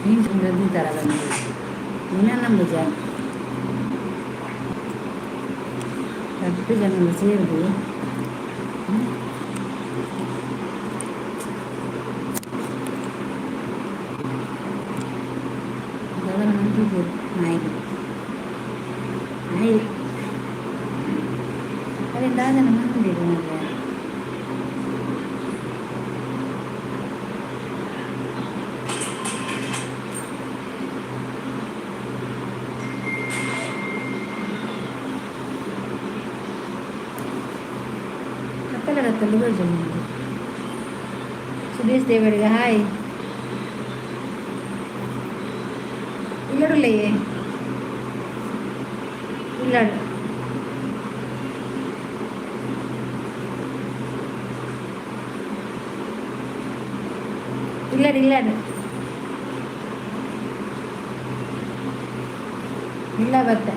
ನೀನು ತರ ಬಂದು ನಿನ್ನ ನಂಬುಜ ರಡ್ಡು ಜನ ಸೇರಿದು. ನಾಯಿಗೆ ನಾಯಿ ಅದೇ ದಾದನ ಮಂದಿರು ಮಾರ್ರೆ. ಕತ್ತಲ ಕತ್ತಲು ತೋಜೊಂದುಂಡು. ಸುದೇಶ್ ದೇವಡಿಗ ಹಾಯ್. ಇಲ್ಲಡುಲ್ಲೆಯೇ ಇಲ್ಲಡು. ಇಲ್ಲಡು ಇಲ್ಲಡು ಇಲ್ಲ ಬತ್ತೆ.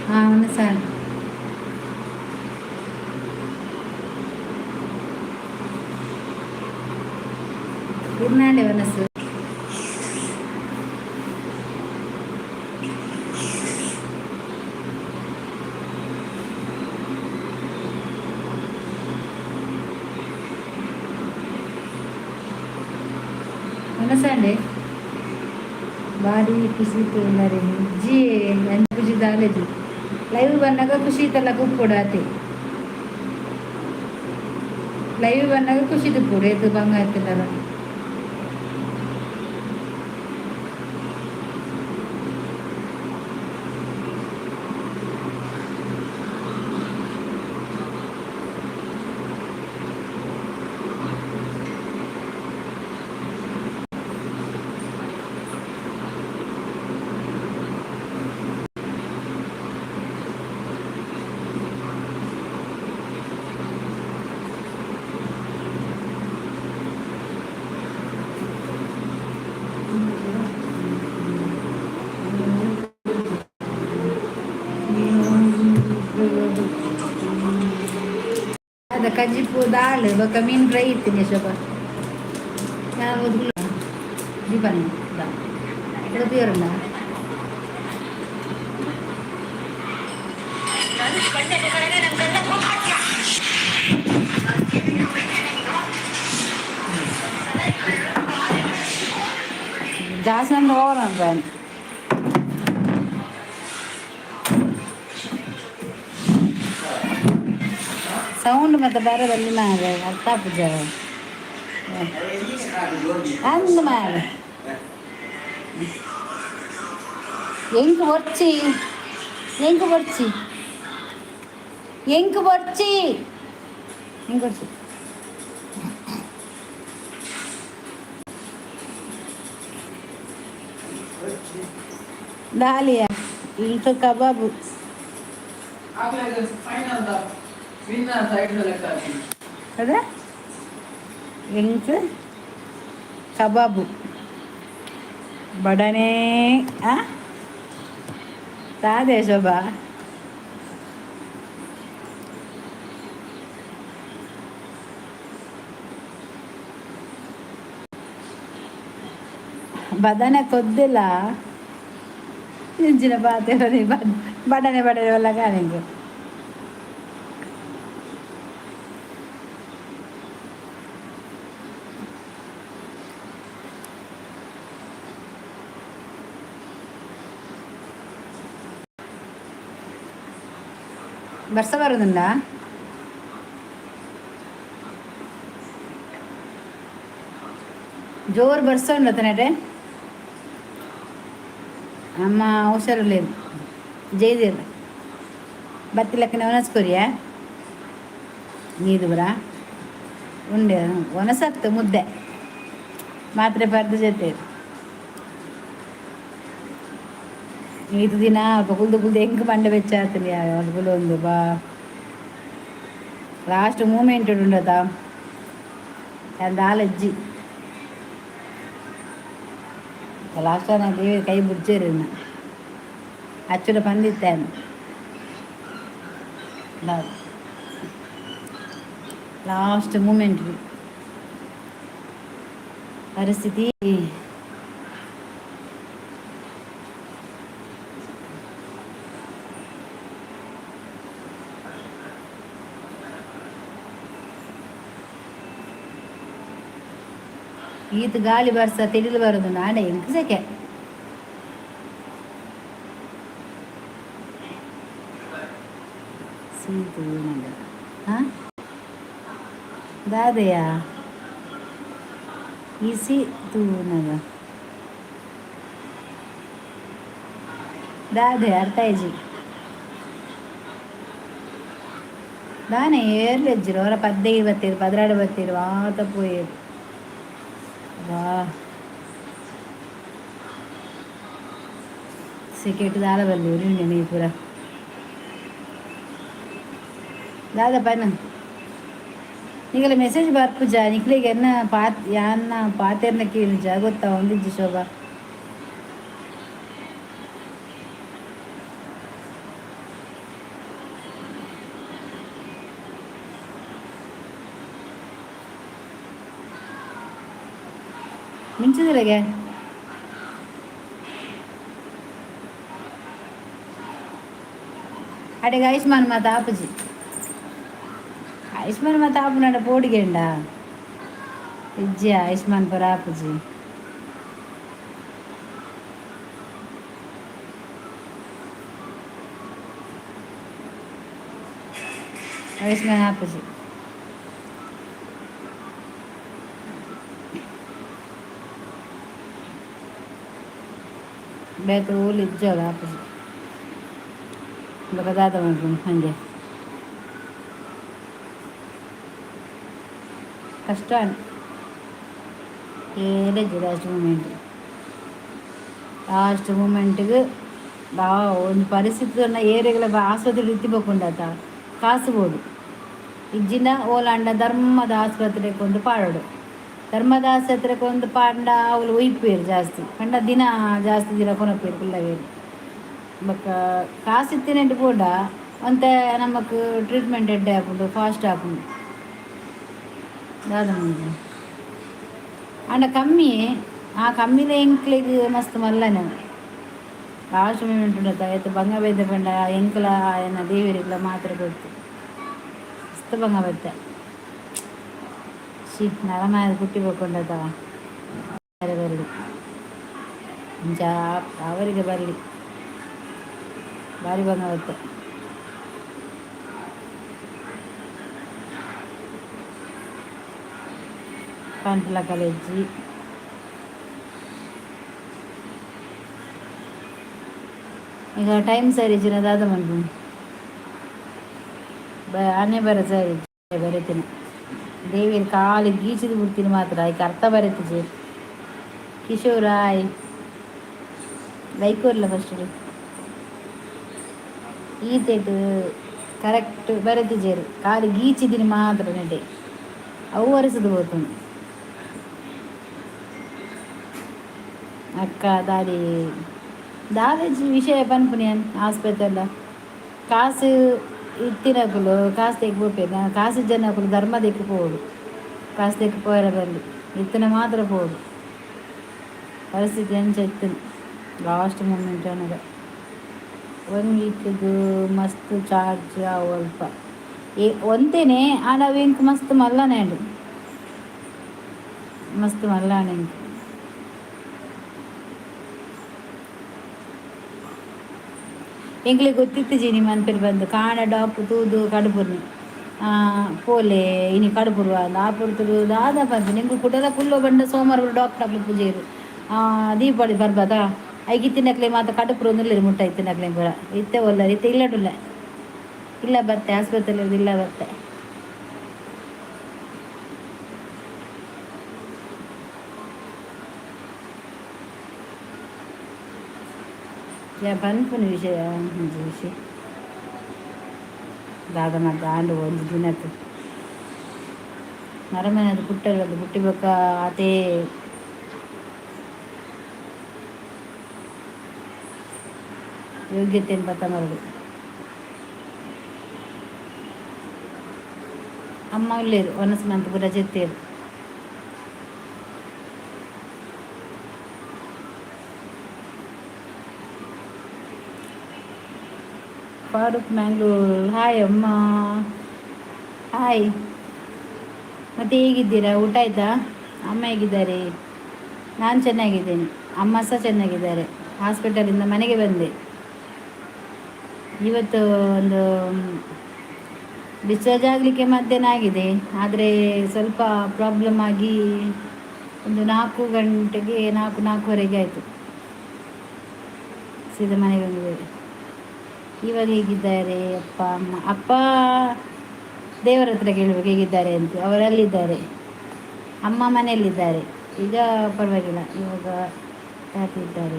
ಹಾಂ, ಸರ್. ಇರ್ನಾಂಡೆ ಮನಸ್ಸು. ಮನಸ್ಸಾಂಡೆ ಬಾರಿ ಖುಷಿ ಉಳ್ಳಾರೆ. ಜಿ ಎಂಚ ಖುಷಿ ದಾಲೇಜಿ. ಲೈವ್ ಬನ್ನಾಗ ಖುಷಿ ಇತ್ತಲ್ಲ ಕುಪ್ಪುಡು ಆತೆ. ಲೈವ್ ಬನ್ನಾಗ ಖುಷಿ ತುಪ್ಪುಡು ಏತು ಬಂಗ ಆಯ್ತಿಲ್ಲಲ್ಲ. ಅದ ಕಜಿಪು ದಾಲ್ ಬೊಕ್ಕ ಮೀನ್ ಫ್ರೈ ಇತ್ತೀನಿ ಶೋಭಾ. ನಾನು ದೀಪನಿ ಎಡಪಿಯರಲ್ಲ. ಜಾಸ್ತಿ ಅಂದ್ರೆ ಓವರ್ ಅಂತ. ಸೌಂಡ್ ಮತ್ತೆ ಬರದಲ್ಲಿ ಮಾರೆ, ಅರ್ಥ ಪೂಜೆ ಅಂದ್ ಮಾರೆ. ಎಂಕ್ ಬೊರ್ಚಿ, ಎಂಕ್ ಬೊರ್ಚಿ, ಎಂಕ್ ಬೊರ್ಚಿ, ಎಂಕ್ ಬೊರ್ಚಿ. ದಾಲಿಯಾ ಇಂಕ ಕಬಾಬು. ಫೈನಲ್ ವಿನ್ನರ್ ಸೈಡ್ ಸೆಲೆಕ್ಟ್ ಆಗಿ. ಅದ ಎಂಕ್ ಕಬಾಬು ಬಡನೆ. ಆ ತಾದೆ ಶೋಭಾ. ಬದನೆ ಕೊದ್ದಿಲ್ಲ ಇಂಚಿನ ಪಾತೆ ಬಡನೆ ಬಡನೆ ವಲ್ಲ ಕಾಣಿಂಗು. ಬರ್ಸ ಬರೋದುಂಡ. ಜೋರು ಬರ್ಸ ಉಂಡು ತನಟೆ. ಅಮ್ಮ ಹುಷಾರಿಲ್ಲ. ಜೈದಿರ್ ಬತ್ತಿಲಕ್ಕನೆ ಒಣಸ್ಕೊರಿಯ ನೀದು ಬರ ಉಂಡೆ ಒಣಸತ್ತು ಮುದ್ದೆ ಮಾತ್ರೆ ಪರ್ದ ಜೊತೆ. ಇದು ದಿನ ಅಲ್ಪ ಕುಲ್ದು ಕುಲ್ದು ಎಂಕ್ ಮಂಡೆ ಬೆಚ್ಚ ಆತಲಿ. ಒಂದು ಬಾ ಲಾಸ್ಟ್ ಮೂಮೆಂಟ್ ಉಂಡತ ದಾಲಜ್ಜಿ ಲಾಸ್ಟ್ ದೇವಿ ಕೈ ಬುಡ್ಜೇರು ಅಚ್ಚುಡ ಪಂದಿತ್ತಾನು. ಲಾಸ್ಟ್ ಮೂಮೆಂಟ್ ಪರಿಸ್ಥಿತಿ. ಈತ ಗಾಳಿ ಬರ್ಸ ತೆಡಿಲು ಬರೋದು ನಾಳೆ ಎಂಕ್ ಸೆಕೆ. ಸೀತು ಹಾಂ ದಾದೆಯಾ ಇಸಿ ತೂನಗ ದಾದೆ ಅರ್ಥ ಆಯ್ಜಿ. ದಾನೆ ಏರ್ಲೆಜ್ಜಿರು ಅವರ 15 ಬತ್ತೀರು, 12 ಬತ್ತೀರು ಆತ ಪೋಯೇರು. ವಾ, ಸೆಕೆಟ್ ದಾಲ ಬಲ್ಲಿ ಉರಿ ಪೂರ ದಾದ ಪನ. ನಿಗಲ ಮೆಸೇಜ್ ಬರ್ಪುಜ ನಿಕ್ಲೆಗ್ ಎನ್ನ ಪಾತ್ ಯಾನ್ನ ಪಾತೆರ್ನ ಕೇನುಜ, ಗೊತ್ತಾ? ಒಂದಿಜ್ಜಿ ಶೋಭಾ. ಮಿಂಚುದಿರಗೆ ಅಡೆಗೆ ಆಯುಷ್ಮಾನ್ ಮಾತ ಆಪುಜಿ. ಆಯುಷ್ಮಾನ್ ಮಾತ ಆಪುನಡ ಪೋಡಿಗೆಂಡ ಇಜ್ಜಿ. ಆಯುಷ್ಮಾನ್ ಪುರ ಆಪುಜಿ. ಆಯುಷ್ಮಾನ್ ಆಪುಜಿ. ಬೇತೆ ಓಲು ಇಜ್ಜಲ್ಲ ಆಪುಜಿ. ಬೊಕ ದಾದ ಮನ್ಪುನು? ಹಂಗೆ ಕಷ್ಟ. ಏರಿಜ್ಜಿ ಲಾಸ್ಟ್ ಮೂಮೆಂಟ್. ಲಾಸ್ಟ್ ಮೂಮೆಂಟ್ಗೆ ಬಾ ಒಂದು ಪರಿಸ್ಥಿತಿ ಏರಿಗಳ ಆಸ್ಪತ್ರೆ ಇತ್ತಿಬೋಕುಂಡಾತ. ಕಾಸು ಬೋಡು, ಇಜ್ಜಿಂಡ ಓಲಾಂಡ ಧರ್ಮದ ಆಸ್ಪತ್ರೆಗೆ ಒಂದು ಪಾಡೋಡು. ಧರ್ಮದ ಆಸ್ಪತ್ರೆಗೆ ಒಂದು ಪಾಂಡ ಅವ್ಲು ಒಯ್ಪೇರು ಜಾಸ್ತಿ ಪಂಡ ದಿನ ಜಾಸ್ತಿ ದಿನ ಕೊನಪೇರು ಪಿಲ್ಲವೇರು. ಬೊಕ್ಕ ಕಾಸು ಇತ್ತಿನೆಂಟು ಪೋಂಡ ಒಂತೆ ನಮಕ್ ಟ್ರೀಟ್ಮೆಂಟ್ ಎಡ್ಡೆ ಆಪುಂಡು, ಫಾಸ್ಟ್ ಆಪುಂಡು. ದಾದ ಮನ್ಪುನು? ಆಂಡ ಕಮ್ಮಿ, ಆ ಕಮ್ಮಿದ ಎಂಕ್ಲೆಗ್ ಮಸ್ತ್ ಮಲ್ಲನೆ ಲಾಸ್ಟ್ ಮೂಮೆಂಟ್ ಉಂಡತ. ಏತ್ ಬಂಗ ಬೈದ ಪಂಡ ಎಂಕುಲ ಆಯನ ದೇವೆರೆಗ್ಲ ಮಾತ್ರ ಗೊತ್ತು. ಮಸ್ತ್ ಬಂಗ ಬತ್ತೆ. She, ನರಮಾಯ ಕುಟ್ಟಿ ಬೋಕೊಂಡತ ಬರಲಿ, ಇಂಚ ಅವರಿಗೆ ಬರಲಿ. ಭಾರಿ ಬಂಗ ಬತ್ತೆ. ಪನ್ಪುಲ ಕಾಲೇಜಿ. ಈಗ ಟೈಮ್ ಸರಿ ಇಜ್ಜಿನ ದಾದ ಮನ್ಪುನು? ಬ ಆನೆ ಬರ ಸರಿ ಬರೆತೀನಿ. ದೇವಿಯರ್ ಕಾಲು ಗೀಚಿದು ಬಿಡ್ತೀನಿ ಮಾತ್ರ ಐಕ್ ಅರ್ಥ ಬರೆತಿಜಿ. ಕಿಶೋರ್ ಆಯ್, ಲೈಕ್ ಕೊರ್ಲ ಫಸ್ಟ್. ಈತೆಟ್ ಕರೆಕ್ಟ್ ಬರೆತಿಜೇರು. ಕಾಲು ಗೀಚಿದಿನಿ ಮಾತ್ರ ನೆಟೆ ಅವು ಒರೆಸದು ಪೋತುಂಡು. ಅಕ್ಕ ದಾದಿ ದಾದಾಜಿ ವಿಷಯ ಪನ್ಪುನಿ. ಆಸ್ಪತ್ರೆಲ್ಲ ಕಾಸು ಇತ್ತಿನಕುಲು ಕಾಸು ತೆಗ್ ಪೋಪೆರ್. ಕಾಸು ಇಜ್ಜನಕುಲು ಧರ್ಮ ದೆಕ್ಕು ಪೋವೊಡು. ಕಾಸು ದೆಕ್ಕು ಪೋಯೆರೆ ಬಲ್ಲಿ, ಇತ್ತಿನ ಮಾತ್ರ ಪೋವೊಡು. ಪರಿಸ್ಥಿತಿ ಅಂಚ ಇತ್ತುಂಡು ಲಾಸ್ಟ್ ಮೂಮೆಂಟ್ ಅನಗ. ಒನ್ ವೀಕ್ಗ್ ಮಸ್ತ್ ಚಾರ್ಜ್ ಆವು ಅಲ್ಪ. ಏ ಒಂತೆನೆ ಆಂಡ ಅವು ಎಂಕ್ ಮಸ್ತ್ ಮಲ್ಲನೆ ಆಂಡ್, ಮಸ್ತ್ ಮಲ್ಲ ಆಂಡ್ ಎಂಕ್. ಎಂಕ್ಲೆಗ್ ಗೊತ್ತಿತ್ತಿಜಿ ಮನ್ಪೆರ್ ಬಂದು ಕಾಂಡೆ ಡಾಕ್ಟ್ರ್ ತೂದು ಕಡುಪುರ್ನಿ ಪೋಲೆ ಇನಿ ಕಡುಪುರ್ವ ಆ ಪೊರ್ತುಡು ದಾದ ಪನ್ಪುನಿ ಎಂಕುಲು ಕುಡಲ ಕುಲ್ಲೋ ಬಂಡ. ಸೋಮವಾರ ಡಾಕ್ಟರ್ ಅಕ್ಲು ಪೂಜೆರು ದೀಪಾವಳಿ ಪರ್ಬದ ಐಕ್ ಇತ್ತಿನಕ್ಲೆ ಮಾತ ಕಡುಪುರೊಂದುಲ್ಲೆರ್. ಮುಟ್ಟ ಇತ್ತಿನಕ್ಲೆ ಪೂರ ಇತ್ತೆ ಒಲ್ಲರ್, ಇತ್ತೆ ಇಲ್ಲಡುಲ್ಲ. ಇಲ್ಲ ಬತ್ತೆ, ಆಸ್ಪತ್ರೆ ಇಲ್ಲ ಬತ್ತೆ. ಪನ್ಪುನಿ ವಿಷಯ ಒಂಜಿ ವಿಷಯ ದಾದ ಮಾತ ಆಂಡ್ ಒಂಜಿ ದಿನಕ್ ನರಮನೆದ ಪುಟ್ಟೆರ್ ಪುಟ್ಟಿ ಬೊಕ್ಕ ಆತೇ ಯೋಗ್ಯತೆನ್ ಪತ್ತ ಮರಡು. ಅಮ್ಮ ಉಲ್ಲೇರು ಒನಸ್ ಮಂತ್ ಪೂರ ಜೆತ್ತೇರು. ಫಾರೂಕ್ ಮ್ಯಾಂಗ್ಳೂರ್, ಹಾಯ್ ಅಮ್ಮ, ಹಾಯ್. ಮತ್ತೆ ಹೇಗಿದ್ದೀರಾ? ಊಟ ಆಯ್ತಾ? ಅಮ್ಮ ಹೇಗಿದ್ದಾರೆ? ನಾನು ಚೆನ್ನಾಗಿದ್ದೇನೆ, ಅಮ್ಮ ಸಹ ಚೆನ್ನಾಗಿದ್ದಾರೆ. ಹಾಸ್ಪಿಟಲಿಂದ ಮನೆಗೆ ಬಂದೆ ಇವತ್ತು. ಒಂದು ಡಿಸ್ಚಾರ್ಜ್ ಆಗಲಿಕ್ಕೆ ಮಧ್ಯಾಹ್ನ ಆಗಿದೆ, ಆದರೆ ಸ್ವಲ್ಪ ಪ್ರಾಬ್ಲಮ್ ಆಗಿ ಒಂದು 4 ಗಂಟೆಗೆ, 4, 4:30ಕ್ಕೆ ಆಯಿತು. ಸೀದಾ ಮನೆಗೆ ಬಂದಿದ್ದೇವೆ. ಇವಾಗ ಹೇಗಿದ್ದಾರೆ ಅಪ್ಪ ಅಮ್ಮ? ಅಪ್ಪ ದೇವರ ಹತ್ರ ಕೇಳಬೇಕು ಹೇಗಿದ್ದಾರೆ ಅಂತ, ಅವರಲ್ಲಿದ್ದಾರೆ. ಅಮ್ಮ ಮನೆಯಲ್ಲಿದ್ದಾರೆ. ಈಗ ಪರವಾಗಿಲ್ಲ, ಇವಾಗ ಹ್ಯಾಪಿ ಇದ್ದಾರೆ.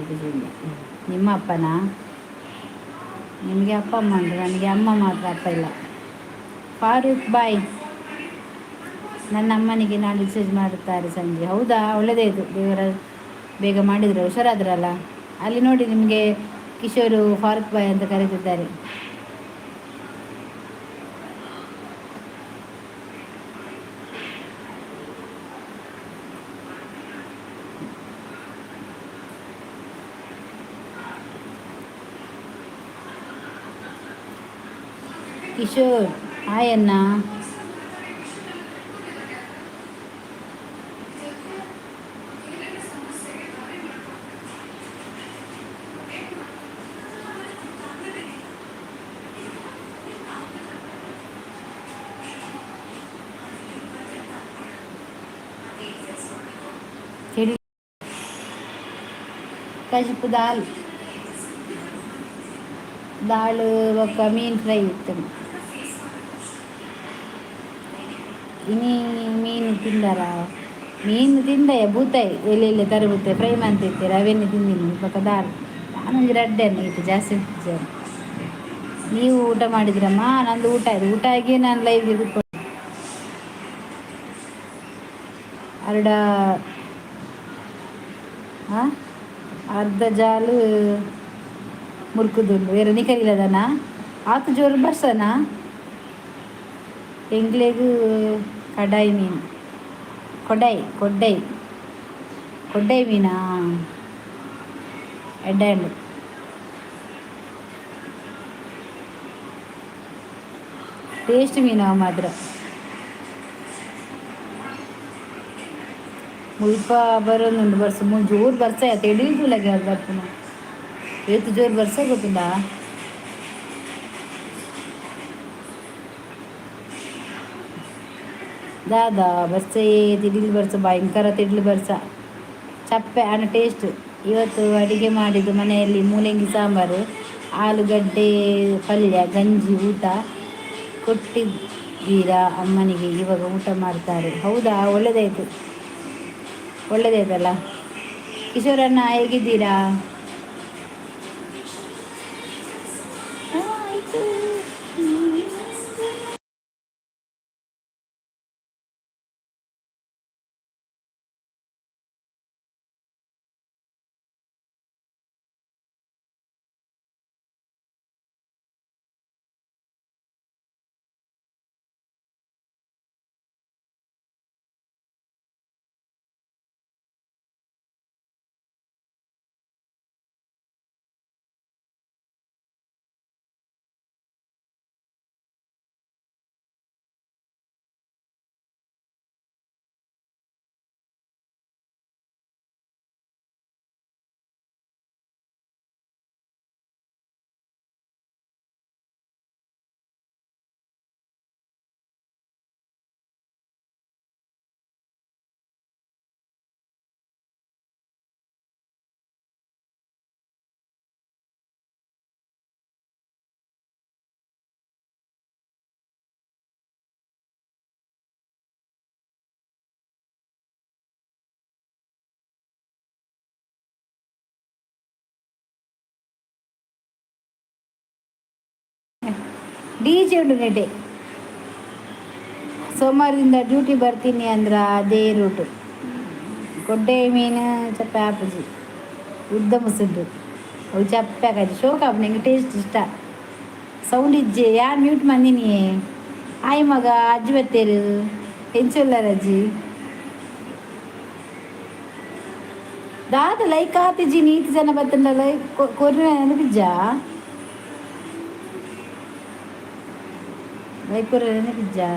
ನಿಮ್ಮ ಅಪ್ಪನಾ? ನಿಮಗೆ ಅಪ್ಪ ಅಮ್ಮ ಉಂಟು, ನನಗೆ ಅಮ್ಮ ಮಾತ್ರ, ಅಪ್ಪ ಇಲ್ಲ. ಫಾರೂಕ್ ಬಾಯ್, ನನ್ನ ಅಮ್ಮನಿಗೆ ನಾಳೆ ಡಿಸ್ಚಾರ್ಜ್ ಮಾಡುತ್ತಾರೆ ಸಂಜೆ. ಹೌದಾ? ಒಳ್ಳೆಯದಾಯಿತು, ದೇವರ ಬೇಗ ಮಾಡಿದರು, ಹುಷಾರಾದ್ರಲ್ಲ. ಅಲ್ಲಿ ನೋಡಿ, ನಿಮಗೆ ಕಿಶೋರು ಫಾರೂಕ್ ಬಾಯ್ ಅಂತ ಕರೆದಿದ್ದಾರೆ. ಕಿಶೋರ್, ಹಾಯ್ ಅಣ್ಣ. ಚೆಡಿ ಕಜಿಪು ದಾಲ್ ದಾಲ್ ಬೊಕ್ಕ ಮೀನ್ ಫ್ರೈ ಇತ್ತು. ಇನಿ ಮೀನು ತಿಂದಾರ? ಮೀನು ತಿಂದಯ, ಬೂತಾಯಿ ಎಲ್ಲೆಲ್ಲಿ ತರಬೂತಾಯಿ ಫ್ರೈ ಮಂತಿತ್ತೆರ್, ಅವೆನ್ನಿ ತಿಂದಿನಿ. ಬೊಕ್ಕ ದಾಲ್. ನಾನೊಂಜಿ ರಡ್ಡೆ ಇತ್ತು, ಜಾಸ್ತಿ ಇಜ್ಜಿ. ನೀವು ಊಟ ಮಾಡಿದ್ರಮ್ಮ? ನಂದು ಊಟ ಆಯ್ತು. ಊಟ ಆಗಿ ನಾನು ಲೈವ್ಗೆ ಕೂತ್ಕೊಂಡು ಅರ್ಡ ಅರ್ಧ ಜಾಲು ಮುರ್ಕುದುಂಡು. ಬೇರೆ ನಿಕಲಿಲ್ಲದನ? ಆತು ಜೋರು ಬರ್ಸನ. ಎಂಕ್ಲೆಗ್ ಕಡಾಯಿ ಮೀನು, ಕೊಡೈ ಕೊಡ್ಡೈ ಕೊಡ್ಡೈ ಮೀನಾ? ಎಡ್ಡೆ. ಟೇಸ್ಟ್ ಮೀನು ಅವು ಮಾತ್ರ. ಮುಲ್ಪ ಬರೋದುಂಡು ಬರ್ಸ, ಜೋರು ಬರ್ಸ. ತೆಡಿಯುದಿಲ್ಲ ಬರ್ಪುನ, ಏತ್ ಜೋರು ಬರ್ಸ ಗೊತ್ತುಂಡಾ? ದಾದಾ ಬರ್ಸೇ? ತಿಡಿಲು ಬರ್ಸ, ಭಯಂಕರ ತಿಡ್ಲು ಬರ್ಸ. ಚಪ್ಪೆ ಆಂಡ ಟೇಸ್ಟ್. ಇವತ್ತು ಅಡಿಗೆ ಮಾಡಿದ್ದು ಮನೆಯಲ್ಲಿ ಮೂಲಂಗಿ ಸಾಂಬಾರು, ಆಲೂಗಡ್ಡೆ ಪಲ್ಯ, ಗಂಜಿ. ಊಟ ಕೊಟ್ಟಿದ್ದೀರಾ ಅಮ್ಮನಿಗೆ? ಇವಾಗ ಊಟ ಮಾಡ್ತಾರೆ. ಹೌದಾ? ಒಳ್ಳೆದಾಯ್ತು, ಒಳ್ಳೆದಾಯ್ತಲ್ಲ. ಕಿಶೋರಣ್ಣ, ಹೇಗಿದ್ದೀರಾ? ಆಯ್ತು. ಡಿಜೆ ಉಂಟು ನೆಟೆ. ಸೋಮವಾರದಿಂದ ಡ್ಯೂಟಿ ಬರ್ತೀನಿ ಅಂದ್ರೆ ಅದೇ ರೂಟು. ಕೊಡ್ಡೆ ಮೀನು ಚಪ್ಪೆ ಆಪುಜಿ, ಉದ್ದ ಮುಸುಂಡು ಅವು. ಚಪ್ಪೆ ಆಕಾಜಿ, ಶೋಕ್ ಆಪುಂಡು. ಎಂಕ್ ಟೇಸ್ಟ್ ಇಷ್ಟ. ಸೌಂಡ್ ಇಜ್ಜೆ, ಯಾನ್ ಮ್ಯೂಟ್ ಮಂದಿನಿ. ಆಯ್ ಮಗ, ಅಜ್ಜಿ ಬತ್ತೇರು. ಎಂಚುಲ್ಲಾರ ಅಜ್ಜಿ? ದಾದ ಲೈಕ್ ಆತಿಜಿ? ನೀತಿ ಜನ ಬತ್ತಂಡ ಲೈಕ್ ಕೊರ್ರೆ ನೆನಪಿಜ್ಜಾ? ಲೈಕ್ ಕೊರ್ರೆ ನೆನಪಿಜ್ಜಾ?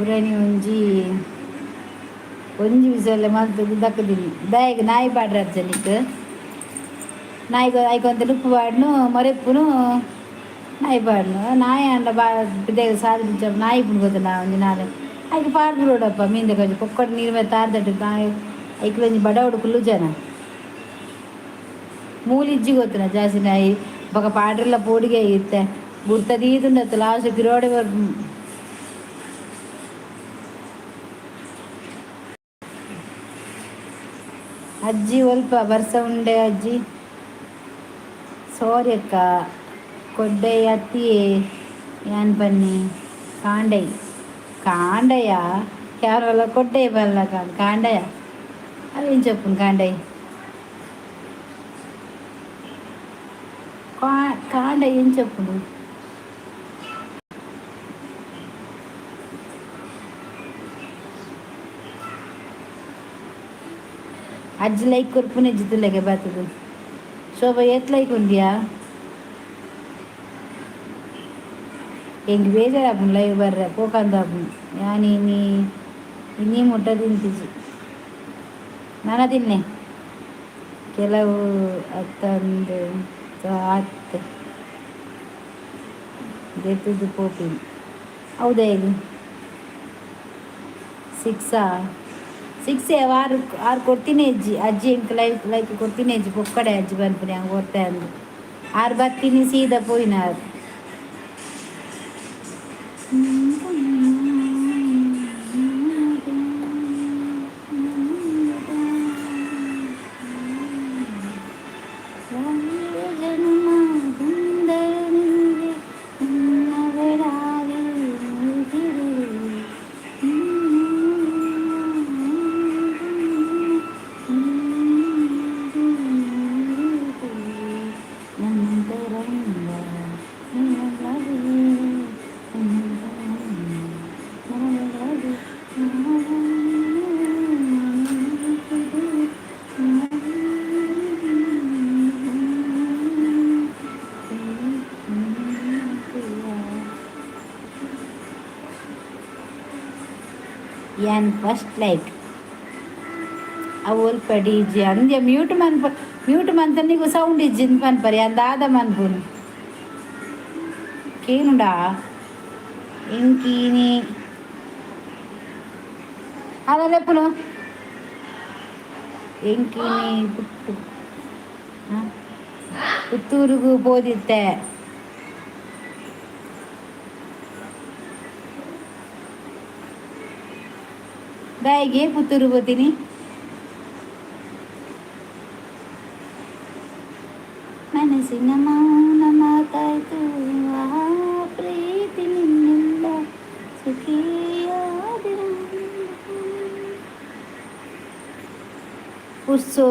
ಉರಣಿ ಒಂಜಿ ಒಂಜಿ ಬಿಸಲೆ ಮಲ್ತದು ದಕ್ಕದಿನಿ. ದಾಯೆಗ್ ನಾಯಿ ಪಾಡ್ರ ಅಜ್ಜನಿಕ್? ನಾಯಿಗೆ ಐಕೊಂತ ಲುಪ್ಪು ಪಾಡ್ನು, ಮೊರೆಪ್ಪುನು ನಾಯಿ ಪಾಡ್ನು. ನಾಯಿ ಅಂಡ ಬಾ ಪಿದೆಗ್ ಸಾದಿ ನಾಯಿ ಪುಂಡು ಗೊತ್ತಲ್ಲ. ಒಂಜಿ ನಾಲ್ ಐಕ್ ಪಾಡ್ ಬಿಡೋಡಪ್ಪ. ಮೀನ್ದ కొంచెం ಪೊಕ್ಕಡೆ ನೀರು ಮೇಲೆ ತಾರ್ದಟ್ಟು ನಾಯಿ. ಐಕ್ ಒಂಜಿ ಬಡವಡು ಕುಲ್ಲು ಜನ ಮೂಲಿಜ್ಜಿ ಗೊತ್ತನ ಜಾಸ್ತಿ ನಾಯಿ ಬೊಕ ಪಾಡ್ರೆಲ್ಲ ಪೋಡಿಗೆ ಇತ್ತೆ ಗುರ್ತ ದೀದುಂಡತ್ತ ಲಾಸ್ಟ್ ಪಿರೋಡೆ. ಅಜ್ಜಿ ಒಲ್ಪ ಬರ್ಸ ಉಂಡೆ ಅಜ್ಜಿ? ಸಾರಿ ಅಕ್ಕ, ಕೊಡ್ಡೆ ಅತ್ತಿಯೇ ಯಾನ್ ಪನ್ನಿ ಕಾಂಡೈ ಕಾಂಡಯ್ಯ ಯಾರಲ್ಲ ಕೊಡ್ಡೆ ಬಲ್ಲ ಕಾಂಡಯ್ಯ ಅವೇನು ಚೊಪ್ಪುನು ಕಾಂಡೈ ಕಾಂಡ ಏನ್ ಚೊಪ್ಪುನು? ಅಜ್ಜಿ ಲೈಕ್ ಕೊರ್ಪುನೆ ಜಿತ್ತುಲೆಗೆ ಬರ್ತದೆ. ಶೋಭಾ, ಏತ್ ಲೈಕ್ ಉಂಡಿಯಾ? ಎಂಕ್ ಬೇಜಾರಾಪುಂಡು ಲೈವ್ ಬರ್ರೆ ಪೋಕಂದಾಪುಂಡು. ಯಾನ್ ಇನಿ ಇನಿ ಮುಟ್ಟ ತಿಂತಿಜಿ, ನನ ತಿನ್ನೆ ಕೆಲವು ಅತ್ತಂದು ಆತ್ ದೆತ್ತುದು ಪೋಪಿನಿ. ಹೌದಾ? ಈಗ ಸಿಕ್ಸಾ? ಸಿಕ್ಸ್ ಆರು ಆರು ಕೊಡ್ತೀನಿ ಅಜ್ಜಿ. ಅಜ್ಜಿ ಎಂಕ್ ಲೈಕ್ ಲೈಕ್ ಕೊಡ್ತೀನಿ ಅಜ್ಜಿ. ಪೊಕ್ಕಡೆ ಅಜ್ಜಿ ಪನ್ಪುನಿ ಹಂಗೆ ಕೊರ್ತೆ ಅಂದು. ಆರು ಬತ್ತೀನಿ ಸೀದಾ ಪೋಯಿನ ಆರು. ಯಾನ್ ಫಸ್ಟ್ ಲೈಕ್. ಅವು ಒಲ್ಪ ಡಿಜಿ ಅಂದ್ಯ ಮ್ಯೂಟ್ ಮನ್ಪ, ಮ್ಯೂಟ್ ಮಂತ ನೀಗು ಸೌಂಡ್ ಇಜ್ಜಿಂದ್ ಪನ್ಪರಿ. ಅಂದ ದಾದ ಮನ್ಪುನು ಕೇನುಂಡಾ? ಎಂಕೀನಿ ಅದ ಲೆಪ್ಪುನು ಎಂಕೀನಿ ಪುಟ್ಟು ಪುತ್ತೂರುಗು ಪೋದಿತ್ತೆ. ದಾಯಿಗೆ ಪುತ್ತೂರು ಪೋತೀನಿ? ಮನಸ್ಸಿನ ಮೌನ ಮಾತಾಯ್ತು, ಆ ಪ್ರೀತಿ ನಿನ್ನಿಂದ ಸುಖಿಯಾದಿರ. ಪುರ್ಸೋ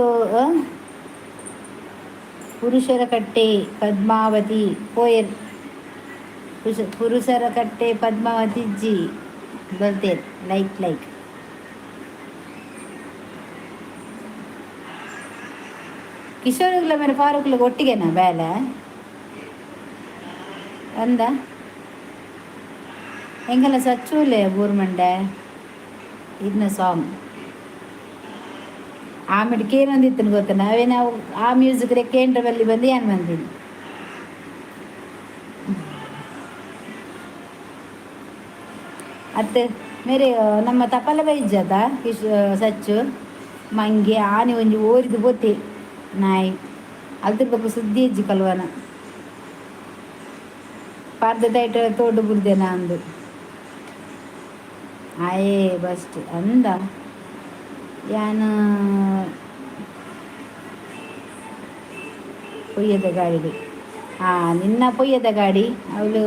ಪುರುಷರ ಕಟ್ಟೆ ಪದ್ಮಾವತಿ ಪೋಯರ್. ಪುರುಷರ ಕಟ್ಟೆ ಪದ್ಮಾವತಿ ಜಿ ಬಲ್ತೇರ್. Like like. ಕಿಶೋರ್ಗಳ ಮೇಲೆ ಫಾರೂಕ್ಲ ಒಟ್ಟಿಗೆನಾ ಬೇಲೆ ಅಂದ? ಎಂಗೆಲ್ಲ ಸಚ್ಚೂಲೆ ಬೂರ್ಮಂಡೆ ಇದನ್ನ ಸಾಂಗ್ ಆಮೇಲೆ ಕೇನೊಂದಿತ್ತು ಗೊತ್ತ? ನಾವೇ ನಾವು ಆ ಮ್ಯೂಸಿಕ್ ಕೇಂದ್ರ ಬಲ್ಲಿ ಬಂದು ಏನು ಬಂದೀನಿ. ಅತ್ತೆ ಮೇರೆ ನಮ್ಮ ತಪಲ ಬೈಜದ ಕಿಶ್ ಸಚ್ಚು ಮಂಗೆ ಆನೆ ಒಂಜಿ ಓರಿದು ಬೋತಿ ನಾಯಿ ಅಲ್ತಿರ್ಬೇಕು. ಸುದ್ದಿ ಹೆಜ್ಜಿ ಕಲ್ವನ ಪಾರ್ದ ತೈಟ ತೋಡು ಬುರ್ದೆನ ಅಂದು. ಆಯೇ ಬಸ್ಟ್ ಅಂದ. ಯಾನ ಪೊಯ್ಯದ ಗಾಡಿಗೆ ಹಾಂ ನಿನ್ನ ಪೊಯ್ಯದ ಗಾಡಿ ಅವಳು.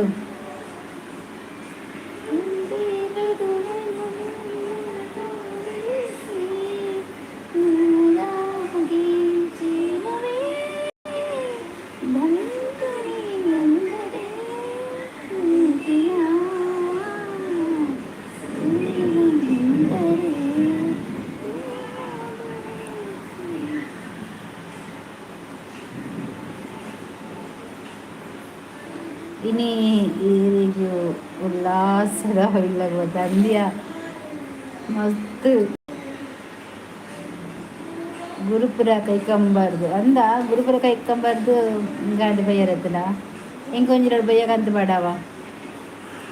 ಇನಿ ಈರೆಗ್ ಉಲ್ಲಾಸದ ಇಲ್ಲಗ್ ದಂದ್ಯ ಮಸ್ತ್. ಗುರುಪುರ ಕೈಕಂಬಾರ್ದು ಅಂದ, ಗುರುಪುರ ಕೈಕಂಬಾರ್ದು ಗಾಂಧಿ ಬಯ್ಯರತ್ತನ. ಎಂಕೊಂಜಿ ಬಯ್ಯಗಂತ ಬಡವ